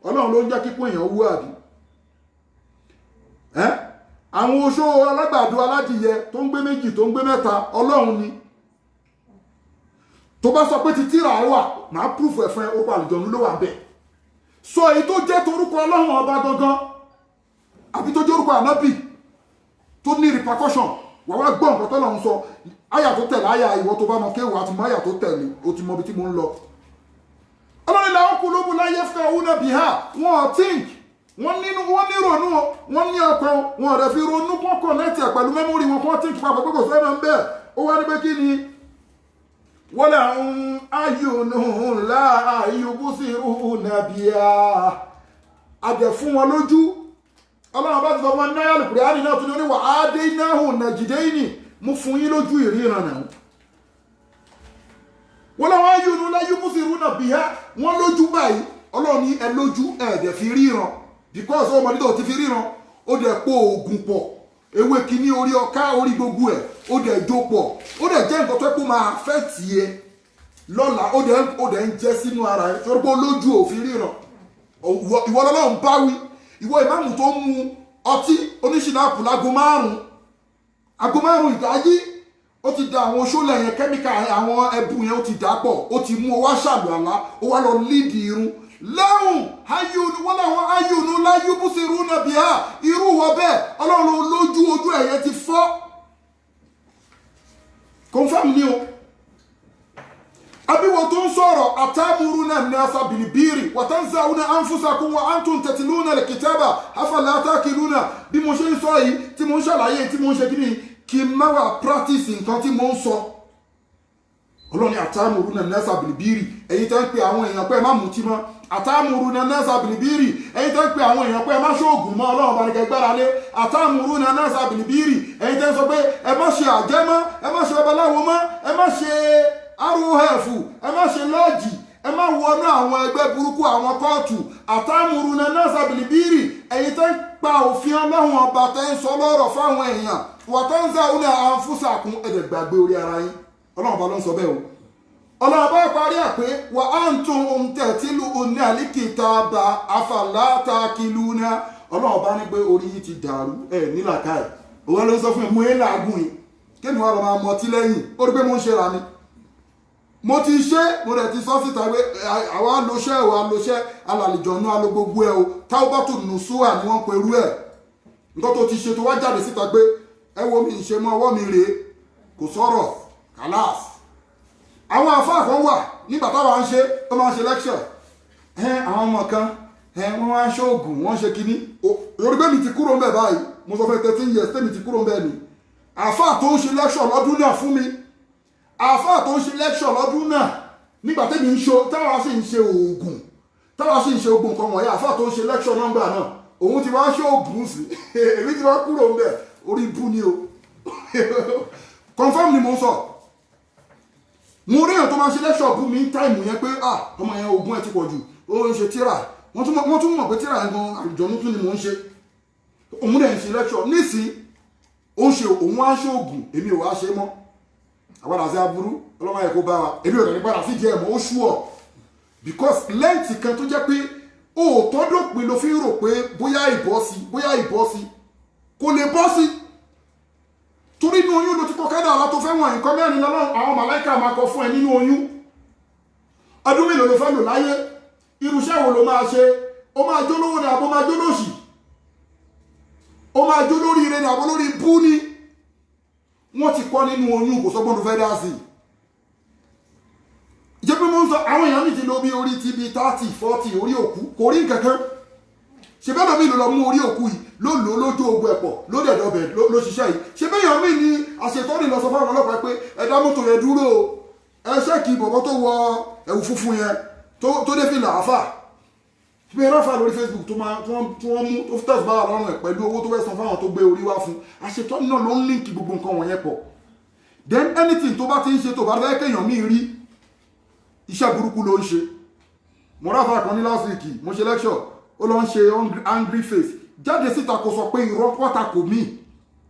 Ọlọ́run ló ń jẹ́ kíkún èèyàn wú, àbí ẹ́? Àwọn oṣó alágbàdo, aládìyẹ tó ń gbé méjì, tó ń gbé mẹ́ta, Ọlọ́run ni. Tó bá sọ pé ti tíra wà, màá proof ẹ̀ fún ẹ. Ó pa àlùjọ̀nú ló wà bẹ́ẹ̀. Sọ èyí tó jẹ́ torúkọ Ọlọ́run Ọba gangan, àbí tó jẹ́ orúkọ Ànábì tó ní repercussion. Wà wá gbọ́ nǹkan tọ́lọ́run sọ. Àyà tó tẹ̀lé àyà, ìwọ tó bá mọ kéwàá àti mọ àyà tó tẹ̀lé, o ti mọ ibi tí mo ń lọ. Ọlọ́run làwọn kulubu la yafqahuna biha. Wọn ò think, wọ́n nínú, wọ́n ní ronú, wọ́n ní ọkàn, wọn ò rẹ̀ fi ronú kó connect ẹ̀ pẹ̀lú memory wọn, kó think papọ̀ pé kò sẹ́nu ń bẹ́ẹ̀. Ó wá ní pé kí ni? Walahum a'yunun la yubsiruna biha. Àdẹ̀ fún wọn lójú. Ọlọ́run bá ti sọ fún wọn náírà Kùránì náà tún ní oníwà adaynahu najdayni, mú fún yín lójú ìríran náà. Walahum a'yunun la yubsiruna biha. Wọ́n lójú báyìí. Ọlọ́run ní ẹ lójú, ẹ̀ẹ́dẹ̀ fi ríran, because ọmọdé tó ti fi ríran, ó dẹ̀ po oògùn pọ̀, ewé kínní, orí ọká, orí gbogbo ẹ̀, ó dẹ̀ jó pọ̀, ó dẹ̀ jẹ́ nǹkan tó kó máa affect ẹ lọ́la. Ó dẹ̀ ń jẹ́ sínú ara ẹ torí pé lójú òfin ríran. Ìwọ lọ́lọ́run bá wí. Ìwọ ìmáàmù tó ń mu ọtí oníṣìnàpù lágo 5, aago 5 ìdájí, ó ti da àwọn oṣólẹ̀ yẹn, kẹ́míkà, àwọn ẹbù yẹn, ó ti dà pọ̀, ó ti mú, ó wá ṣàlù àlá, ó wá lọ lídìí irun lẹ́hùn ayúnu. Wọ́n láwọn ayúnu láyúbùsirú nàbí ha. Irú wọ bẹ́ẹ̀, Ọlọ́run lójú, ojú ẹ̀yẹ ti fọ́. Confirm ni o. Abiwo tó ń sọ̀rọ̀ atamuruna nasa bilibiri watansawuna anfusakum wa antum tatluna alkitaba afala taqiluna. Bí mo ṣe ń sọ yìí, tí mo ń ṣàlàyé, tí mo ń ṣe kí ni, kí n má wà practice nǹkan tí mo ń sọ. Ọlọ́ni atamuruna nasa bilibiri, ẹ̀yin tẹ́ ń pe àwọn èèyàn pé ẹ má mutí mọ́. Atamuruna nasa bilibiri, ẹ̀yin tẹ́ ń pe àwọn èèyàn pé ẹ má ṣoògùn mọ́, Ọlọ́run bá ní kẹ́ gbára lé. Atamuruna nasa bilibiri, ẹ̀yin tẹ́ ń sọ pé ẹ má ṣe àjẹ́ mọ́, ẹ má ṣe babaláwo mọ́, ẹ má ṣe ROF, ẹ má ṣe lọ́ọ̀jì, ẹ má wọnú àwọn ẹgbẹ́ burúkú, àwọn kóòtù. Atamuruna nasa bilibiri, ẹ̀yin tẹ́ ń pa òfin Ọlọ́run Ọba, tẹ́ ń sọ lọ́rọ̀ fáwọn èèyàn, watansawuna anfusakum, ẹ̀dẹ̀ gbàgbé orí ara yín. Ọlọ́run Ọba ló ń sọ bẹ́ẹ̀ o. Ọlọ́run bá parí ẹ̀ pé wa antum tatluna alkitaba afala taqiluna. Ọlọ́run bá ní pé orí yìí ti dàrú ẹ̀ nílàkàì. Òun ló ń sọ fún mi, mo ń làágùn yìí, kémi wà lọ máa mọtí lẹ́yìn. Ó rí pé mo ń ṣe ra mi, mo ti ṣe, mo dẹ̀ ti sọ síta pé àwa lóṣẹ́ o, alóṣẹ́ alàlìjọ̀nù, alo gbogbo ẹ o. Táwọ́bátò nùsùwà ni wọ́n pe irú ẹ̀. Nǹkan tó ti ṣe, tó wá jáde síta pé ẹ wo mi, ṣe mọ́ ọwọ́ mi rèé, kò sọ̀rọ̀ kàláàsì. Àwọn àfáà kan wà nígbà táwa ń ṣe, ó máa ń ṣe lecture ẹ. Àwọn ọmọ kan ẹ, wọ́n wá ń ṣoògùn, wọ́n ṣe kínní. Orí pé mi ti kúrò ń bẹ̀ báyìí. Mo sọ fún 13 years tẹ́mi ti kúrò ń bẹ̀ ni. Àfáà tó ń ṣe lecture lọ́dún náà fún mi, àfáà tó ń ṣe lecture lọ́dún náà nígbà tẹ́mi ń ṣe, táwa sì ń ṣe oògùn, táwa sì ń ṣe oògùn kan wọ̀nyí, àfáà tó ń ṣe lecture nọ́mbà náà, òun ti wá ṣe oògùn sí, èmi ti wá kúrò ń bẹ̀. Orí ibú ni o. Confirm ni mo ń sọ. Mo rí èèyàn tó máa ń ṣe lecture bú mi time yẹn pé, ah, ọmọ yẹn, oògùn ẹ̀ ti pọ̀ jù, ó ń ṣe tíra. Wọ́n tún mọ̀ pé tíra yẹn gan, àlùjọ̀nú tún ni mò ń ṣe. Òun dẹ̀ ń ṣe lecture nísìn, ó ń ṣe, òun á ṣe oògùn, èmi ò wá ṣe mọ́. Àpadà sí aburú, ọlọ́mọ yẹn kó bá wa. Èmi ò dẹ̀ ní padà sí díẹ̀ mọ́, ó ṣúọ̀, because lẹ́ǹtì kan tó jẹ́ pé òótọ́ dópin ló fi ń rò pé bóyá ìbọ́ sí, bóyá ìbọ́ sí, kò lè bọ́ sí, torí inú oyún ló ti kọ kádàrá tó fẹ́ wọ̀n. Nǹkan mẹ́rin lọ́lọ́ àwọn màláìka máa kọ fún ẹ nínú oyún: ọdún mélòó ló fẹ́ lò láyé, irúṣẹ́ wo ló máa ṣe, ó máa jó lówó ni àbó máa jó lóṣì, ó máa jó lórí ire ni àbó lórí bú ni. Wọ́n ti kọ́ nínú oyún, kò sọ́gbọ́n tó fẹ́ dá sí i. Jẹ́ pé mo ń sọ, àwọn èèyàn mi ti lo bí orí ti bí 30, 40, orí òkú, kò rí nǹkan kan ṣe bẹ́ẹ̀. Lómi ló lọ mú orí òkú yìí, ló lò lójú ogun ẹ̀pọ̀, ló dẹ̀ dọ̀bẹ̀ ló ṣiṣẹ́ yìí. Ṣe bẹ́ẹ̀ yàn mí ni àṣetọ́ni lọ sọ fáwọn ọlọ́pàá pé ẹ dá mọ́tò yẹn dúró o, ẹ ṣẹ́ẹ̀kì bọ̀bọ̀ tó wọ ẹ̀wù funfun yẹn tó dé fìlà àfà pé ráfà lórí Facebook tó máa tí wọ́n mú tó tẹ̀sí bá wà lọ́rùn ẹ̀ pẹ̀lú owó tó fẹ́ san fáwọn tó gbé orí wá fún. Àṣetọ́ni náà ló ń link gbogbo nǹkan wọ̀nyẹn pọ̀. Then anything tó bá ti ń ṣe, tó bá fẹ́ kéèyàn míì rí, iṣẹ́ burúkú ló ń ṣe. Mo ráfà kan ní last week, mo ṣe lecture. Ó lọ ń ṣe angry face. Jáde síta kó sọ pé irọ́ pọ́ta kò mí.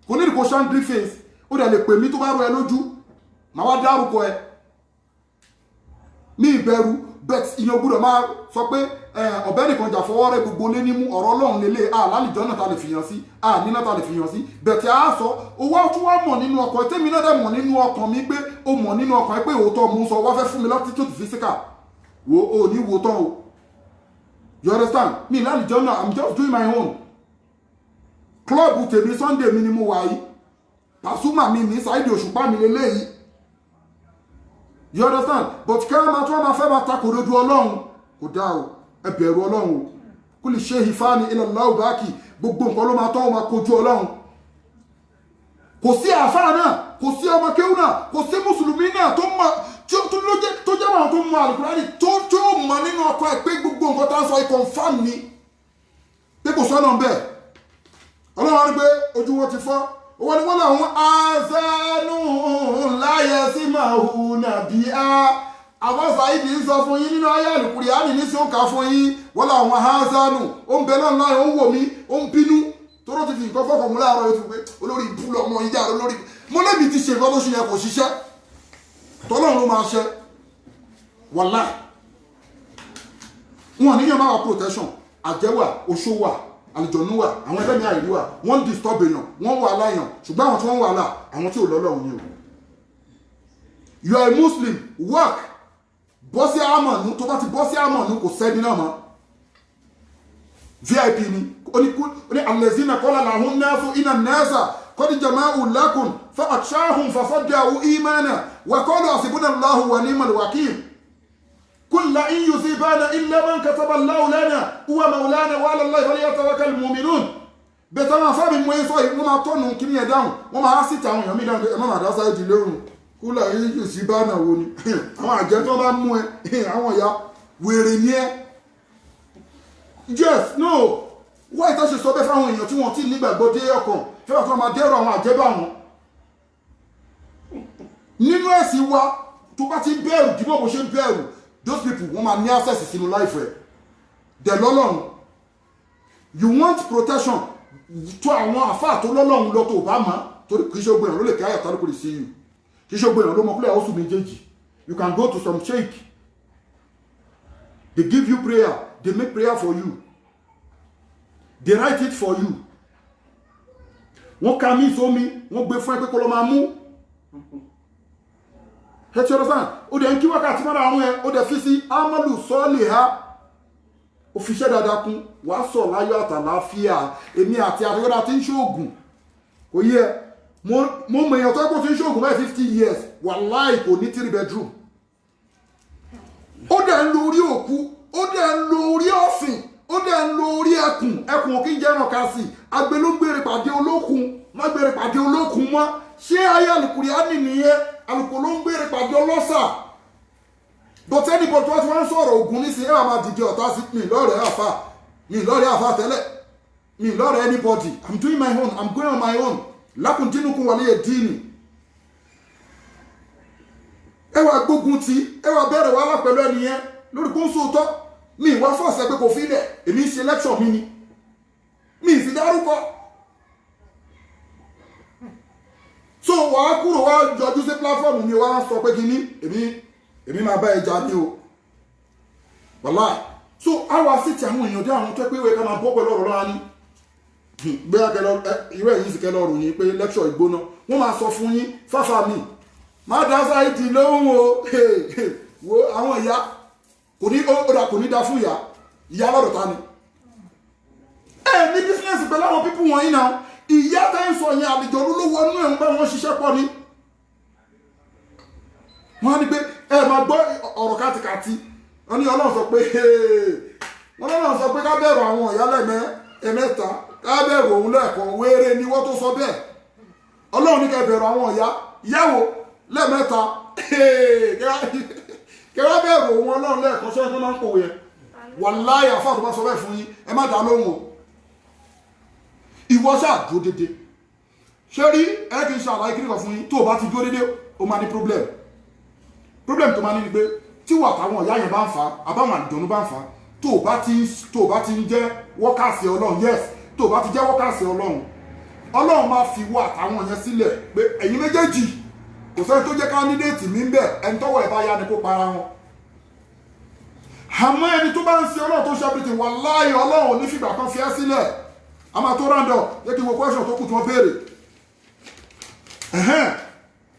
Kò ní kó ṣe angry face. Ó dẹ̀ lè pè mí tó bá rọ ẹ lójú. Màá wá dárúkọ ẹ. Mi ìbẹ̀rù, but ìyẹn gbọ́dọ̀ máa sọ pé ọ̀bẹ nìkan jà fọwọ́ rẹ gbogbo lé nímú. Ọ̀rọ̀ Ọlọ́run lélẹ̀ à lálìjọ́ náà ta lè fìyàn sí, à níná ta lè fìyàn sí. Bẹ̀tẹ̀ á sọ owó tún wá mọ̀ nínú ọkàn tèmi náà dẹ̀ mọ̀ nínú ọkàn mi pé ó mọ̀ nínú ọkàn ẹ pé òótọ́ mò ń sọ. Wá fẹ́ fún mi latitude physical wo ò ní wo tán o. You understand mi? Lálìjọ́ náà, I'm just doing my own club tèmi. Sunday mi ni mo wà yìí, Pasuma mi ní Saheed Òṣùpá mi lélẹ́yìí, you understand? But kí wọ́n máa tún wọ́n máa fẹ́ máa takò lójú Ọlọ́run, kò dáa o. Ẹ bẹ̀rù Ọlọ́run o. Kó lè ṣe ìfáàní ilẹ̀ láwùbáàkì, gbogbo nǹkan ló máa tọ́, ó máa kojú Ọlọ́run. Kò sí àáfàá náà, kò sí ọmọ kéwú náà, kò sí mùsùlùmí náà tó mọ tí ó tó ló jẹ́ tó jẹ́ àwọn tó mọ àlùkùránì tó mọ nínú ọkọ ẹ̀ pé gbogbo nǹkan tá a sọ yìí confirm ni, pé kò sọ́nà bẹ́ẹ̀. Ọlọ́run á rí pé ojú wọn ti fọ́. Wọ́n ní wọ́n làwọn azánú láyé sí màhù nàbí á. Àwọn Saheed ń sọ fún yín nínú ayé àlùkùránì ní sí ó kà fún yín. Wọ́n làwọn azánú. Ó ń bẹ náà láyé, ó ń wò mí, ó ń bínú tóró ti fi nǹkan fọ́kàn mú láàárọ̀. Yóò ti pé olórí ibú lọmọ yín jáde olórí. Mo lébi ti ṣe nǹkan tó ṣe yẹ kò ṣiṣẹ́, tọ́lọ́run ló máa ṣe. Wàláì, wọn níyàn máa wà protection. Àjẹwà, oṣó wà, àlùjọ̀nú wà, àwọn ẹlẹ́mìí àìrí wà, wọ́n ń disturb èèyàn, wọ́n wà láyàn. Ṣùgbọ́n àwọn tí wọ́n wà là, àwọn tí ò lọ́lọ́run ni o. You are a Muslim, work, bọ́ sí àmọ̀nù. Tó bá ti bọ́ sí àmọ̀nù, kò sẹ́ni náà mọ́. VIP ni. Ó ní alladhina qala lahum nasu inna nasa qad jama'u lakum fa akhshawhum fazaduhum imana wa qalu hasbunallahu wa ni'mal wakil. قل لن يصيبنا إلا ما كتب الله لنا هو مولانا وعلى الله فليتوكل المؤمنون. Bẹ́ẹ̀ táwọn afáàmì mú ẹ sọ yìí, wọ́n máa tọ́nu kíní ẹ̀ dáhùn, wọ́n máa sì tàwọn èèyàn mí dáhùn pé ẹ má máa dá sáyé di lórun kúlà yìí sí bá náà. Wo ni àwọn àjẹ́ tó bá mú ẹ, àwọn ìyá wèrè ni ẹ. Yes, no, wáyé tó ṣe sọ bẹ́ẹ̀ fáwọn èèyàn tí wọ́n ti nígbàgbọ́ dé ọkàn fẹ́ràn tó máa dẹ́rọ àwọn àjẹ́ bá wọn nínú ẹ̀sìn wa. Tó bá ti ń bẹ̀rù dìbò, bó ṣe ń bẹ̀rù those people, wọ́n máa ní access sínú life ẹ̀ dẹ̀ lọ́lọ́run. You want protection, tó àwọn àfáà tó lọ́lọ́run lọ tó bá mọ̀, torí kì í ṣe gbìyànjú ló lè kí ayàtọ̀ lóko lè sí you, kì í ṣe gbìyànjú ló mọ kúlẹ̀ ọ̀sùn méjèèjì. You can go to some sheikh, they give you prayer, they make prayer for you, they write it for you. Wọ́n ka mí sómi, wọ́n gbé fún ẹ pé kó lọ máa mú ẹ ti ọ̀rọ̀ sàn. Ó dẹ̀ ń kí wákàtí mọ́ra àwọn ẹ, ó dẹ̀ fi sí amalu sọ́ọ̀lì ha, ó fi iṣẹ́ dáadáa kún, wàá sọ̀ láyọ̀ àtàláfíà. Èmi àti àtọ́gbọ́dá tí ń ṣoògùn kò yẹ. Mo mọ èèyàn tó kó tí ń ṣoògùn báyìí 50 years, wàláì, kò ní three bedroom. Ó dẹ̀ ń lo orí òkú, ó dẹ̀ ń lo orí ọ̀fìn, ó dẹ̀ ń lo orí ẹkùn. Ẹkùn ò kí ń jẹ́ ẹran kásì. Agbe ló ń gbére pàdé olókun, má gbére pàdé olókun mọ́. Ṣé ayé àlùkùránì nìyẹn? Àlùkò ló ń gbére pàdé ọlọ́sà. But anybody tó wá ti wá ń sọ̀rọ̀ ògùn nísìnyí, ẹ wà máa dìde ọ̀tá sí mi. Lọ́rẹ̀ẹ́ àfà mi, lọ́rẹ̀ẹ́ àfà tẹ́lẹ̀ mi, lọ́rẹ̀ẹ́ anybody. I'm doing my own, I'm going on my own. Lakum dinukum waliya dini. Ẹ wá gbógun ti, ẹ wá bẹ̀rẹ̀ wàhálà pẹ̀lú ẹnìyẹn lórí kó ń sòótọ́. Mi wá fọ̀ọ̀sẹ̀ pé kò fílẹ̀. Èmi ń ṣe lecture mi ni, mi ì sì dárúkọ. So wàá kúrò, wá yọjú sí platform mi, wá sọ pé kíní èmi máa bá ẹja ní o, wàláì. So àwa sì ti àwọn èèyàn dé, àwọn tó pé ìwé ká máa bọ́ pẹ̀lú ọ̀rọ̀ lọ́wọ́ ní gbé akẹlọ ìwé yìí sì kẹlọ ròyìn pé lecture ìgbóná. Wọ́n máa sọ fún yín fáfá mi, má dá sáìdì lóhùn o. Wo àwọn ìyá kò ní ó dà, kò ní dá fún ìyá ìyá lọ́dọ̀ ta ni ẹ ní business pẹ̀lú àwọn people wọ̀nyí náà. Ìyá tẹ́ ń sọ yẹn, àlejò ló wọnú ẹ̀ ń bá wọn ṣiṣẹ́ pọ̀ ni. Wọ́n á ní pé ẹ máa gbọ́ ọ̀rọ̀ kátikàti. Wọ́n ní Ọlọ́run sọ pé, wọ́n lọ́run sọ pé ká bẹ̀rù àwọn ìyá lẹ́mẹ́ ẹ̀mẹ́ta, ká bẹ̀rù òun lẹ́ẹ̀kan. Wéré ni wọ́n tó sọ bẹ́ẹ̀. Ọlọ́run ní ká bẹ̀rù àwọn ìyá ìyàwó lẹ́ẹ̀mẹ́ta, kẹ wá bẹ̀rù òun Ọlọ́run lẹ́ẹ̀kan. Ṣé ẹ máa ń pòwe yẹn? Wàláyé, àfáà tó bá sọ bẹ́ẹ̀ fún yín, ẹ má dá lóhùn o. Ìwọ ṣáà dúró dédé. Ṣé rí ẹ, kì í ṣe àlàyé kíríkan fún yín. Tó o bá ti dúró dédé, o máa ní problem. Problem tó máa ní ni pé tí wà táwọn ìyá yẹn bá ń fa, àbáwọn àdùnnú bá ń fa. Tó o bá ti ń jẹ́ workers Ọlọ́run, yes, tó o bá ti jẹ́ workers Ọlọ́run, Ọlọ́run máa fi wọ àtàwọn yẹn sílẹ̀ pé ẹ̀yin méjèèjì, kò sẹ́ni tó jẹ́ candidate mi ń bẹ̀. Ẹni tọ́wọ́ ẹ̀ bá yá ni kó para wọn. Àmọ́ ẹni tó bá ń ṣe Ọlọ́run, tó ṣe everything, wàláhì, Ọlọ́run ò ní fìgbà kan fi ẹ́ sílẹ̀. A máa tó round up. Jẹ́ kí n wo question tó kù tí wọ́n béèrè.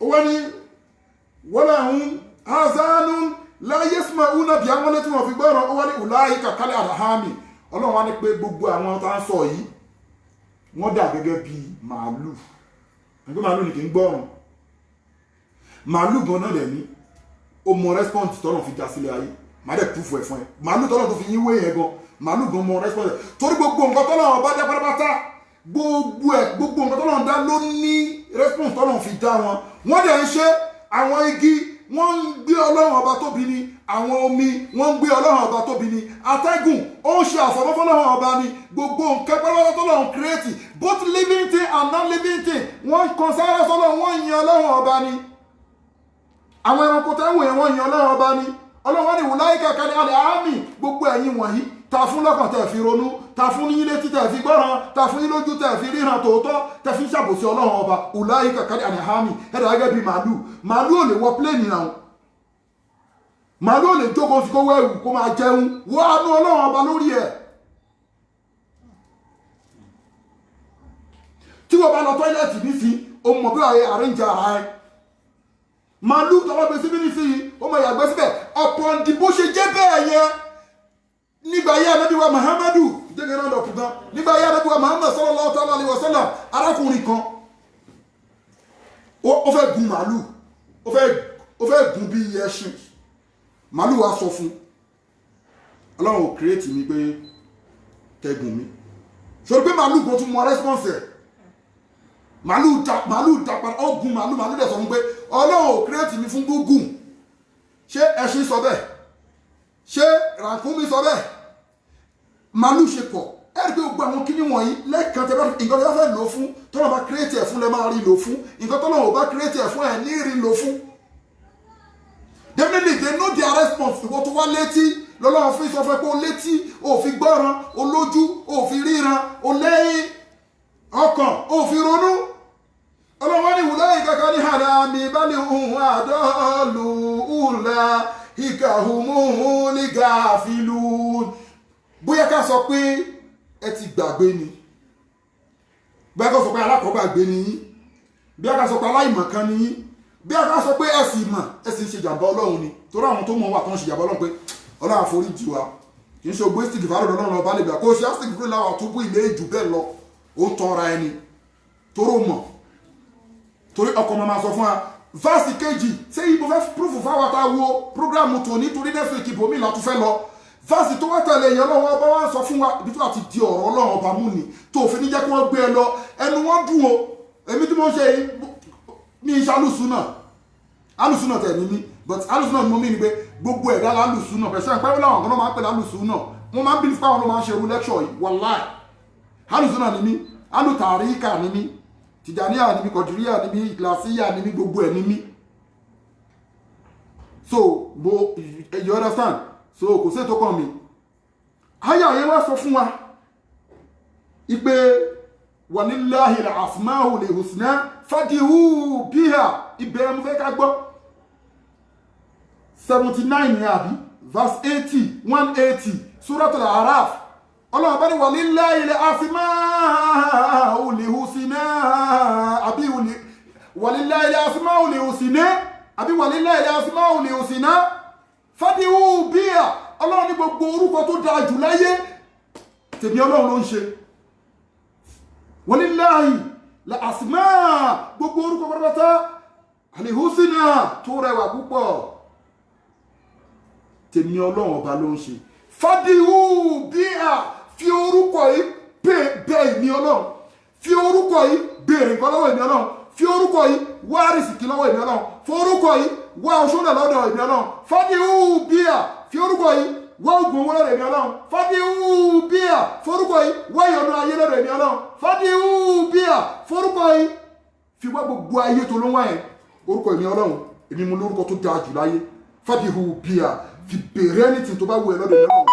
Ó wá ní wọ́n azánú láyé sùnmọ́ una bí àwọn létí wọn fi gbọ́ràn. Ó wá ní ulaika kal an'ami. Ọlọ́run wá ní pé gbogbo àwọn tá ń sọ yìí, wọ́n dà gẹ́gẹ́ bí màálù. Ẹgbẹ́ màálù ni kì í gbọ́ràn. Màálù gan náà dẹ̀ ní ó mọ response tọ́lọ̀ fi já sílẹ̀ ayé. Màá dẹ̀ proof ẹ̀ fún ẹ. Màálù tọ́lọ̀ tó fi yín wé yẹn gan, màálù gan mọ response, torí gbogbo nǹkan tọ́lọ̀ bá dá pátápátá, gbogbo ẹ̀, gbogbo nǹkan tọ́lọ̀ dá ló ní response tọ́lọ̀ fi dá wọn. Wọ́n dẹ̀ ń ṣe. Àwọn igi, wọ́n ń gbé Ọlọ́run Ọba tóbi ni. Àwọn omi, wọ́n ń gbé Ọlọ́run Ọba tóbi ni. Atẹ́gùn, ó ń ṣe àfọ̀mọ́ fọ́lọ́run Ọba ni. Gbogbo nǹkan pátápátá tọ́lọ́run create, both living thing and non-living thing, wọ́n kan sára sọ́lọ́run, wọ́n yin Ọlọ́run Ọba ni. Àwọn ẹranko táwọn èèyàn, wọ́n yin Ọlọ́run Ọba ni. Ọlọ́run wọn ni ulaika kal an'ami. Gbogbo ẹ̀yin wọ̀nyí ta fún lọ́kàn tẹ̀ fi ronú, ta fún yín létí tẹ̀ fi gbọ́ràn, ta fún yín lójú tẹ̀ fi ríran tòótọ́, tẹ̀ fi ń ṣàbòsí Ọlọ́run Ọba, ulaika kal an'ami, ẹ̀dá gẹ́gẹ́ bíi màálù. Màálù ò lè wọ plane náà, màálù ò lè jókòó sí kó wẹ̀wù kó máa jẹun. Wọ́n á nú Ọlọ́run Ọba lórí ẹ̀. Tí wọ́n bá lọ toilet nísìn, o mọ̀ bí wàá arrange ara ẹ̀. Màálù tọwọ́ gbé síbí nísìnyí, ó mọ ìyàgbẹ́ síbẹ̀. Ọ̀pọ̀ bó ṣe jẹ́ bẹ́ẹ̀ yẹn nígbà yẹ Ànábì wa Muhammadu jẹ́gẹ́ náà lọ́pù gan. Nígbà yẹ Ànábì wa Muhammad sallallahu ta'ala alaihi wasallam, arákùnrin kan ó fẹ́ gun màálù, ó fẹ́ gun bí ẹṣin. Màálù wa sọ fún, Ọlọ́run ò create mi pé kẹgùn mi sọ pé màálù kan tún mọ response ẹ̀. Màálù da padà, ó gun màálù. Màálù dẹ̀ sọ fún pé Ọlọ́run ò create mi fún gúngùn. Ṣé ẹṣin sọ bẹ́ẹ̀? Ṣé ràkúnmí sọ bẹ́ẹ̀? Màálù ṣe pọ̀. Ẹ rí pé gbogbo àwọn kíní wọ̀nyí lẹ́ẹ̀kan tẹ bá nǹkan tẹ bá fẹ́ lò fún, tọ́lọ́ bá create ẹ̀ fún, lẹ máa rí lò fún. Nǹkan tọ́lọ́ ò bá create ẹ̀ fún, ẹ̀ ní rí lò fún. Definitely they know their response. Ìwọ tó wá létí lọ́lọ́run fi sọ fẹ́ pé o létí, o fi gbọ́ràn, o lójú, o fi ríran, o lẹ́yìn ọkàn, o fi ronú. Ọlọ́wọ́n ní ulaika kal an'ami bal hum adallu ulaika humul gafilun. Bóyá ká sọ pé ẹ ti gbàgbé ni, bóyá ká sọ pé alákọ̀ọ́gbàgbé ni yín, bóyá ká sọ pé aláìmọ̀kan ni yín, bí a ká sọ pé ẹ sì mọ̀, ẹ sì ń ṣe jàǹbá Ọlọ́run ni. Torí àwọn tó mọ̀ wà tó ń ṣe jàǹbá Ọlọ́run pé Ọlọ́run àforíjì wa, kì í ṣe ogbó stick fàárọ̀ lọ́rùn ọba lè gbà kó ṣe stick fúnra láwọn àtúbù ilé ìjù bẹ́ẹ̀ lọ. Ó ń tọra ẹni toró mọ̀, torí ọkọ̀ máa sọ fún wa. Verse kejì ṣé ibo fẹ́ proof fáwọn tá a wo program tòní, torí next week ibòmí là tún fẹ́ lọ. Verse tó wá tẹ̀lé èèyàn lọ́wọ́ ọba wa sọ fún wa ibi tó àti di ọ̀rọ̀ Ọlọ́run Ọba mú ni tó fi ní jẹ́ kí wọ́n gbé ẹ lọ. Ẹnu wọn dùn o. Èmi tí mo ń ṣe yìí ní iṣẹ́ alùsùn náà, alùsùn náà tẹ̀ ní mí, but alùsùn náà ni mo mí ni pé gbogbo ẹ̀dá lálùsùn náà. Pẹ̀sẹ̀ pẹ́ láwọn kan náà máa ń pè lálùsùn náà, wọ́n máa ń bí fáwọn ló máa ń ṣe irú lecture yìí. Wàláì, alùsùn náà ni mí, alùtàríkà ni mí, tìjàníyà ni mí, kọ̀dìríyà ni mí, ìkìlàsíyà ni mí, gbogbo ẹ̀ ni mí. So mo, you understand? So kò sí ètò kan mi. Ayé àyè wá sọ fún wa ipe walillahi al-asmaul husna fad'uhu biha. Ibẹ̀ mo fẹ́ ká gbọ́. 79 ní àbí verse 80, 180, Suratul Araf. Ọlọ́run bá ní walillahi al-asmaul husna, àbí walillahi al-asmaul husna, àbí walillahi al-asmaul husna fad'uhu biha. Ọlọ́run ní gbogbo orúkọ tó dáa jù láyé, tèmi Ọlọ́run ló ń ṣe. Walillahi la asma, gbogbo orúkọ pátápátá, alihusina, tó rẹwà púpọ̀, tèmi Ọlọ́run Ọba ló ń ṣe. Fad'uhu biha, fi orúkọ yìí bẹ ìmí Ọlọ́run, fi orúkọ yìí béèrè nǹkan lọ́wọ́ ìmí Ọlọ́run, fi orúkọ yìí wá àrísìkí lọ́wọ́ ìmí Ọlọ́run, fi orúkọ yìí wá oṣooṣù lọ́dọ̀ ìmí Ọlọ́run. Fad'uhu biha, fi orúkọ yìí wá ogun owó lọ́dọ̀ ìmí Ọlọ́run. Fad'uhu biha, forúkọ yìí wá ìyọnu ayé lọ́dọ̀ ìmí Ọlọ́run. Fad'uhu biha, forúkọ yìí fi wá gbogbo ayé tó ló ń wá yẹn. Orúkọ ìmí Ọlọ́run, èmi mo lórúkọ tó dáa jù láyé. Fad'uhu biha, fi bèrè anything tó bá wù ẹ́ lọ́dọ̀ ìmí Ọlọ́run.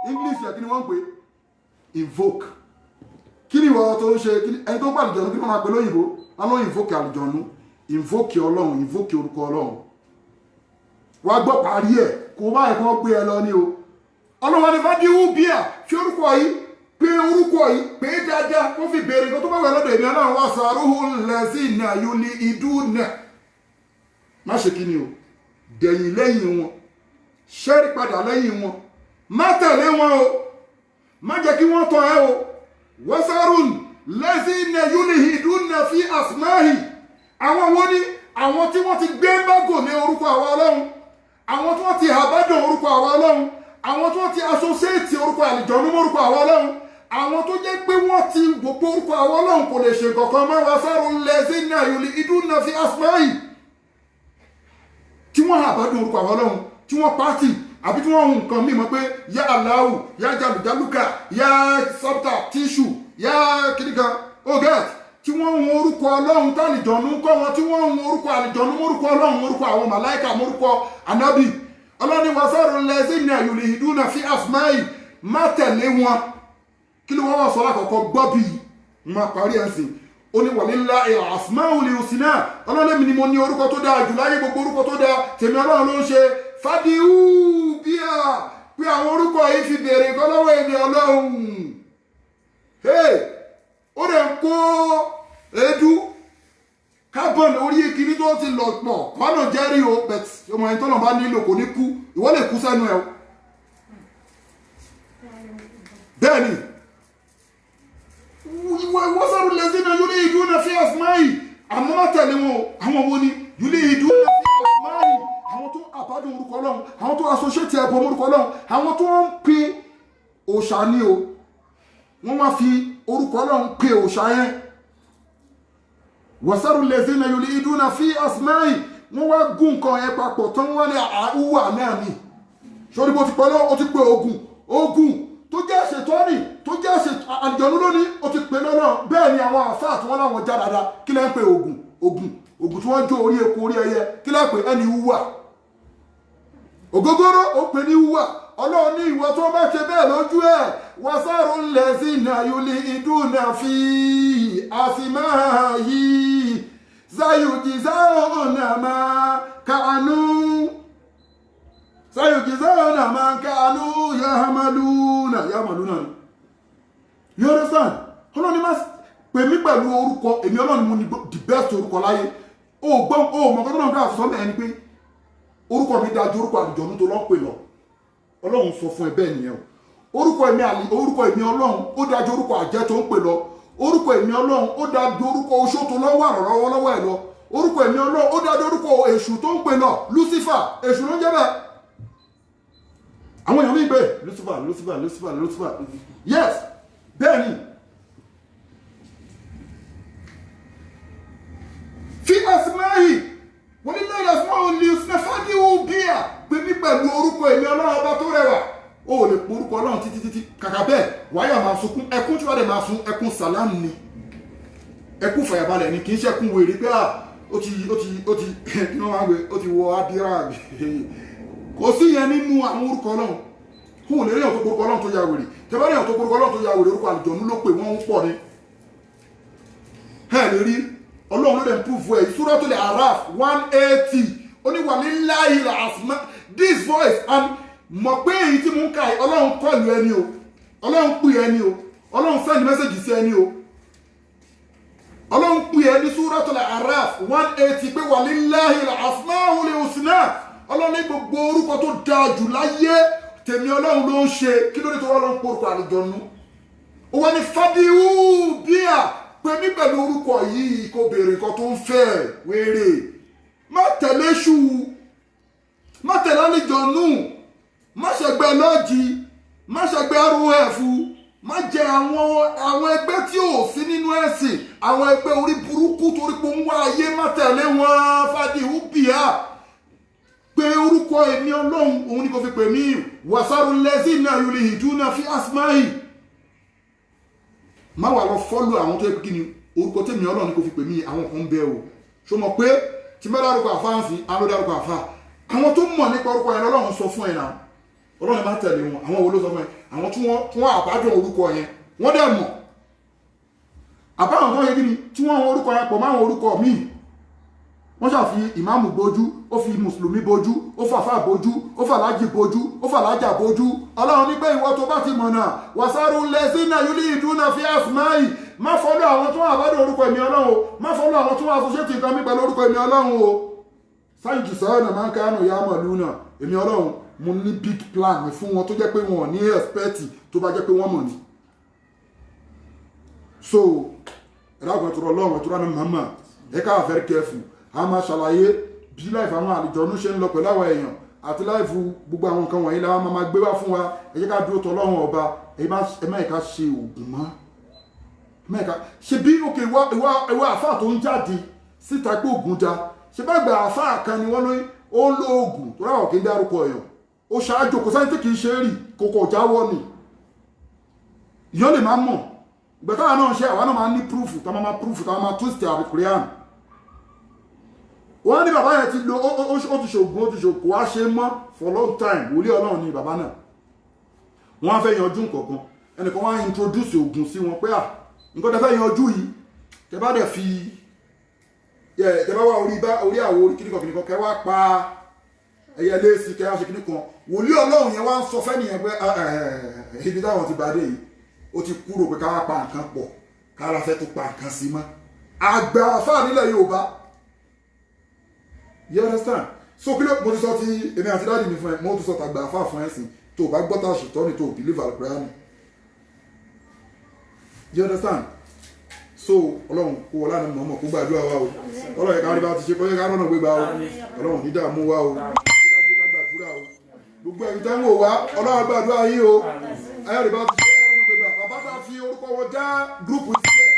English yẹ kí ni wọ́n ń pè? Invoke. Kí ni ìwọ tó ń ṣe? Ẹni tó ń pàlùjọ̀nù kí ni wọ́n máa pè lóyìnbó? Wọ́n ló invoke àlùjọ̀nù, invoke Ọlọ́run, invoke orúkọ Ọlọ́run. Wá gbọ́ parí ẹ̀ kó bá ẹ̀kan gbé ẹ lọ ní o. Ọlọ́run ní fàdíwù bíà fi orúkọ yìí pé orúkọ yìí pé dáadáa kó fi béèrè nǹkan tó bá wà lọ́dọ̀ èmi Ọlọ́run. Wá sàrúhù lẹ́sìn náà yóò ní idú náà. Má ṣe kí ni o, dẹ̀yìn lẹ́yìn wọn, ṣẹ́rí padà lẹ́yìn wọn, má tẹ̀lé wọn o, má jẹ́ kí wọ́n tọ́ ẹ o. Wasarun lẹ́sìn náà yóò ní idú náà fi asmahi. Àwọn wo ni? Àwọn tí wọ́n ti gbé mágò ní orúkọ àwọn Ọlọ́run, àwọn tí wọ́n ti àbádùn orúkọ àwọn Ọlọ́run, àwọn tí wọ́n ti associate orúkọ àlìjọ́nú mórúkọ àwọn Ọlọ́run, àwọn tó jẹ́ pé wọ́n ti gbogbo orúkọ àwọn Ọlọ́run kò lè ṣe kankan mọ́. Wasarun lẹ́sìn náà yóò ní idú náà fi asmahi. Tí wọ́n àbádùn orúkọ àwọn Ọlọ́run, tí wọ́n pàtì àbí tí wọ́n hun nǹkan mímọ́ pé yá aláwù, yá jàlùjálùkà, yá sọ́pítà tíṣù, yá kìnìkan ogat, tí wọ́n hun orúkọ Ọlọ́run tálìjọ́nú kọ́ wọn, tí wọ́n hun orúkọ àlìjọ́nú mórúkọ Ọlọ́run, mórúkọ àwọn màláìkà, mórúkọ ànábì. Ọlọ́ni wasarun lẹ́sìn yòlì ìdúnà fi asmáì. Má tẹ̀lé wọn. Kí ló wọ́n wá sọ lákọ̀ọ́kọ́? Gbọ́ bí máa parí ẹ̀ sìn. Ó ní wàlílá asmaul husna. Ọlọ́run mi ni mo ní orúkọ tó dáa jù láyé, gbogbo orúkọ tó dáa tèmi Ọlọ́run ló ń ṣe. Fàdíhù bíà pé àwọn orúkọ yìí fi béèrè nǹkan lọ́wọ́ èmi Ọlọ́run. Ó rẹ̀ ń kó èédú carbon orí ìkíní tó ti lọ pọ̀ kọ́nà jẹ́rìí o, bẹ̀t ọmọ ẹni tọ́nà bá nílò kò ní kú, ìwọ lè kú sẹ́nu ẹ̀ o. Bẹ́ẹ̀ ni wọ́sàrù lẹ́sìn náà yúlé ìdúnà fi asmáì. Àmọ́ má tẹ̀lé wọn o. Àwọn wo ni yúlé ìdúnà fi asmáì? Àwọn tó àbádùn orúkọ Ọlọ́run, àwọn tó associate ẹ̀bọ orúkọ Ọlọ́run, àwọn tó ń pe òòṣà ni o. Wọ́n wá fi orúkọ Ọlọ́run pe òòṣà yẹn. Wọ́sàrù lẹ́sìn náà yúlé ìdúnà fi asmáì. Wọ́n wá gún nǹkan yẹn papọ̀ tán, wọ́n ní àhúwà náà ni. Sórí bó ti pẹ́ lọ́, ó ti pe ogun ogun tó jẹ́ ṣètọ́nì, tó jẹ́ àlùjọ̀nú lónìí, ó ti pè lọ́nà. Bẹ́ẹ̀ ni àwọn àfáà tí wọ́n láwọn já dáadáa, kí lẹ́ ń pe ogun ogun ogun tí wọ́n jó orí eku orí ẹyẹ, kí lẹ́ ń pe ẹni wúwà ògógóró, ó pè ní wúwà. Ọlọ́run ní ìwọ tó bá ṣe bẹ́ẹ̀ lójú ẹ̀, wasarun lẹ́sìn yuli ìdúnà fi àsìmáyì sayujizawna ma kanu sayujizawna ma kanu yahamaluna yahamaluna. You understand? Ọlọ́run ní má pè mí pẹ̀lú orúkọ èmi Ọlọ́run mo ní the best orúkọ láyé. O gbọ́n o mọ̀ kọ́tọ́ náà dáa sọ mẹ́rin pé orúkọ mi dáa ju orúkọ àlùjọ̀nú tó lọ́ pè lọ. Ọlọ́run sọ fún ẹ bẹ́ẹ̀ nìyẹn o. Orúkọ èmi Ọlọ́run ó dáa ju orúkọ àjẹ́ tó ń pè lọ. Orúkọ èmi Ọlọ́run ó dáa ju orúkọ oṣó tó lọ́ wà lọ́wọ́lọ́wọ́ ẹ̀ lọ. Orúkọ èmi Ọlọ́run ó dáa ju orúkọ èṣù tó ń pè lọ. Lucifer, èṣù ló ń jẹ́ bẹ́ẹ̀. Àwọn èèyàn mi gbé Lucifer, Lucifer, Lucifer, Lucifer. Yes, bẹ́ẹ̀ ni. Fi asmahi wọ́n ní lẹ́yìn asmahu lè fàdíhù bíà pé mí pẹ̀lú orúkọ èmi Ọlọ́run ọba tó rẹwà. O lè po orúkọ Ọlọ́run títí títí, kàkà bẹ́ẹ̀ wáyà máa sunkún. Ẹkún tí wàá dẹ̀ máa sun ẹkún sàlámù ni, ẹkún fàyàbalẹ̀ ni, kì í ṣẹkún wèrè pé à ó ti kí wọ́n máa ń gbé ó ti wọ adira. Kò sí yẹn nínú àwọn orúkọ Ọlọ́run. Kò lè rí ọ̀tọ̀ orúkọ Ọlọ́run tó ya wèrè. Tẹ́ bá rí ọ̀tọ̀ orúkọ Ọlọ́run tó ya wèrè, orúkọ àlùjọ̀nú ló pè wọ́n ń pọ̀ ni. Ẹ lè rí Ọlọ́run ló dẹ̀ ń prove ẹ̀. Suratul Araf 180 ó ní walillahi al-asma. This voice and mọ̀ pé èyí tí mo ń ka yìí, Ọlọ́run kọlù ẹni o, Ọlọ́run pè ẹni o, Ọlọ́run send message sí ẹni o. Ọlọ́run pè ẹni Suratul Araf 180 pé walillahi al-asmaul husna. Ọlọ́run ní gbogbo orúkọ tó dáa jù láyé tèmi Ọlọ́run ló ń ṣe. Kí ló dé tó wá lọ ń porúkọ àlùjọ̀nú? Ó wá ní fàdíhù bíà pé mí pẹ̀lú orúkọ yìí kò béèrè nǹkan tó ń fẹ́ wéré. Má tẹ̀lé ṣù, má tẹ̀lé àlùjọ̀nú, má ṣẹgbẹ́ lọ́ọ̀jì, má ṣẹgbẹ́ ruf, má jẹ àwọn ẹgbẹ́ tí ò sí nínú ẹ̀sìn, àwọn ẹgbẹ́ orí burúkú torí pé ń wá ayé, má tẹ̀lé wọn. Fàdíhù bíà pé orúkọ èmi Ọlọ́run òun ni kò fi pè mí. Wàsárù lẹ́sìn náà yòlè ìdúnà fi asmáì. Má wà lọ fọ́lù àwọn tó yẹ kí ni orúkọ tèmi Ọlọ́run ni kò fi pè mí. Àwọn kan ń bẹ o. Ṣó mọ̀ pé tí bá dárúkọ àfáà ń sìn, á ló dárúkọ àfáà. Àwọn tó mọ̀ nípa orúkọ yẹn lọ́lọ́run sọ fún ẹ náà. Ọlọ́run má tẹ̀lé wọn. Àwọn wo ló sọ fún ẹ? Àwọn tí wọ́n àbájọ orúkọ yẹn, wọ́n dẹ̀ mọ̀ àbáwọn tó yẹ kí ni tí wọ́n orúkọ yẹn pọ̀ máwọn orúkọ míì. Wọ́n ṣàfi ìmáàmù bójú, ó fi mùsùlùmí bójú, ó fàfà bójú, ó fàlájì bójú, ó fàlájà bójú. Ọlọ́run ní pé ìwọ tó bá ti mọ̀nà wàsárù lẹ́sìnà yúlí ìdúnà fi àsùmáì, má fọ́lọ́ àwọn tó wà bádùn orúkọ èmi Ọlọ́run o, má fọ́lọ́ àwọn tó wà associate nǹkan mi pẹ̀lú orúkọ èmi Ọlọ́run o. Sáyìjì sọ́ọ̀nà máa ń kánú ya mọ̀lú náà, èmi Ọlọ́run mo ní big plan fún wọn tó jẹ́ pé wọn ò ní expect tó bá jẹ́ pé wọ́n mọ̀ ni. So ẹ̀rọ àgbẹ̀ tó rọ Ọlọ́run ẹ̀tọ́ rán màmá ẹ ká very careful. A máa ṣàlàyé bí láìfù àwọn àlùjọ̀nú ṣe ń lọ pẹ̀lú àwọn èèyàn àti láìfù gbogbo àwọn nǹkan wọ̀nyí la máa gbé wá fún wa. Ẹ jẹ́ ká dúró tọ́ Ọlọ́run ọba. Ẹ má ẹ̀ka ṣe oògùn mọ́, ẹ má ẹ̀ka ṣe bí òkè ìwà àfáà tó ń jáde síta pé oògùn da ṣe bá gba àfáà kan ni wọ́n lóyún ó ń lo oògùn tó ráwọ̀ kí ń dárúkọ èèyàn ó ṣáájú kò sáyẹn tí kì í ṣe é rì kòkò jáwọ́ ni ìyọ́n lè má mọ̀. Ìgbà táwa náà ṣe àwa náà máa ní proof, tá máa proof, tá máa twist àbíkúríàn. Wọ́n ní bàbá yẹn ti lo ó ti ṣògùn, ó ti ṣògùn wá ṣe mọ́ for long time. Wòlíì Ọlọ́run ni bàbá náà. Wọ́n á fẹ́ yanjú nǹkankan, ẹnìkan wọ́n á introduce ògùn sí wọn pé à nǹkan tẹ́ fẹ́ yanjú yìí, tẹ́ bá dẹ̀ fi tẹ́ bá wá orí àwo orí kíníkan kíníkan kẹ́ wá pa ẹyẹ léèsì kẹ́ wá ṣe kíníkan. Wòlíì Ọlọ́run yẹn wá ń sọ fẹ́nìyẹn pé ibi táwọn ti bàdé yìí ó ti kúrò pé ká wá pa nǹkan pọ̀ ká la fẹ́ tó pa nǹkan sí mọ́. Àgbà àfáà nílẹ̀ Yorùbá. You understand? So kí ló mo ti sọ ti èmi àti dáàdì mi fún ẹ, mo ti sọ tàgbà àfáà fún ẹ sìn tó o bá gbọ́ tá a ṣètọ́ ni tó o believe Al-Qur'an. You understand? So Ọlọ́run kó wọlé àná mọ̀ọ́mọ̀ kó gbàdúrà wa o. Ọlọ́run yẹ ká rí bá ti ṣe kọ́ yẹ ká rọ́nà gbégbá o. Ọlọ́run ní dààmú wa o. Gbogbo ẹ̀yin tẹ́ ń wò wá, Ọlọ́run gbàdúrà yín o. Ayọ̀ rí bá ti ṣe rọ́nà gbégbá. Bàbá tá a fi orúkọ wọn já gúrúùpù sílẹ̀.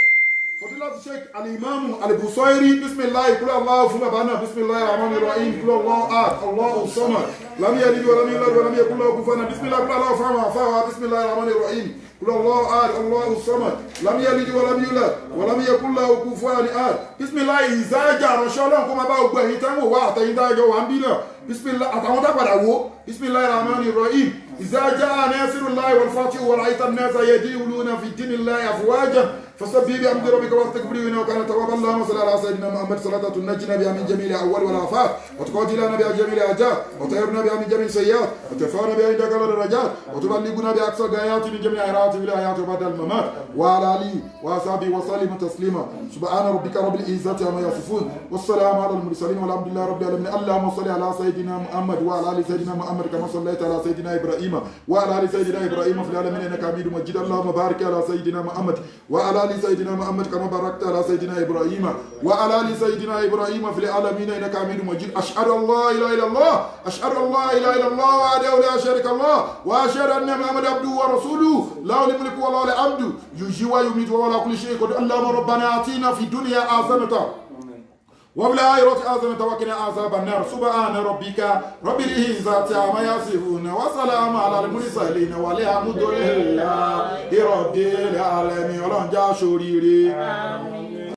Fadilatu Sheikh Al-Imam Al-Busairi, bisimilahi kúlọ̀ Allahu fún bàbá náà, bisimilahi rahman rahim kúlọ̀ Allahu ahad Allahu samad lam yalid wa lam yulad wa lam yakul lahu kufuwan ahad. Bisimilahi kúlọ̀ Allahu fún àwọn afáwa, bisimilahi rahman rahim kúlọ̀ Allahu ahad Allahu samad lam yalid wa lam yulad wa lam yakul lahu kufuwan ahad. Bisimilahi ìzájà ránṣẹ́ Ọlọ́run kó máa bá gbogbo ẹ̀yin tẹ́ ń wò wá àtẹ̀yin tá a jọ wà ń bí náà. Bisimilahi àtàwọn tá padà wò, bisimilahi rahman rahim ìzájà nasirullahi wal fatih wa ra'ayta an-nasa yadkhuluna fi dinillahi afwajan فسبح بحمد ربك واستغفره انه كان توابا. اللهم صل على سيدنا محمد صلاة تنجينا بها من جميع الاول والافات، وتقضي لنا بها جميع الحاجات، وتطهرنا بها من جميع السيئات، وترفعنا بها عندك على الدرجات، وتبلغنا باقصى الغايات من جميع الخيرات في الحياة وبعد الممات، وعلى اله وصحبه وسلم تسليما. سبحان ربك رب العزة عما يصفون، والسلام على المرسلين، والحمد لله رب العالمين. اللهم صل على سيدنا محمد وعلى ال سيدنا محمد كما صليت على سيدنا ابراهيم وعلى ال سيدنا ابراهيم في العالمين انك حميد مجيد. اللهم بارك على سيدنا محمد وعلى آل سيدنا محمد كما باركت على سيدنا إبراهيم وعلى آل سيدنا إبراهيم في العالمين إنك حميد مجيد. أشهد أن لا إله إلا الله، أشهد أن لا إله إلا الله وحده لا شريك له، وأشهد أن محمدا عبده ورسوله، له الملك وله الحمد، يحيي ويميت وهو على كل شيء قدير. اللهم ربنا آتنا في الدنيا حسنة وفي الآخرة حسنة وقنا عذاب النار. سبحان ربك رب العزة عما يصفون، وسلام على المرسلين، والحمد لله رب العالمين. Ọlọ́run já ṣoríire.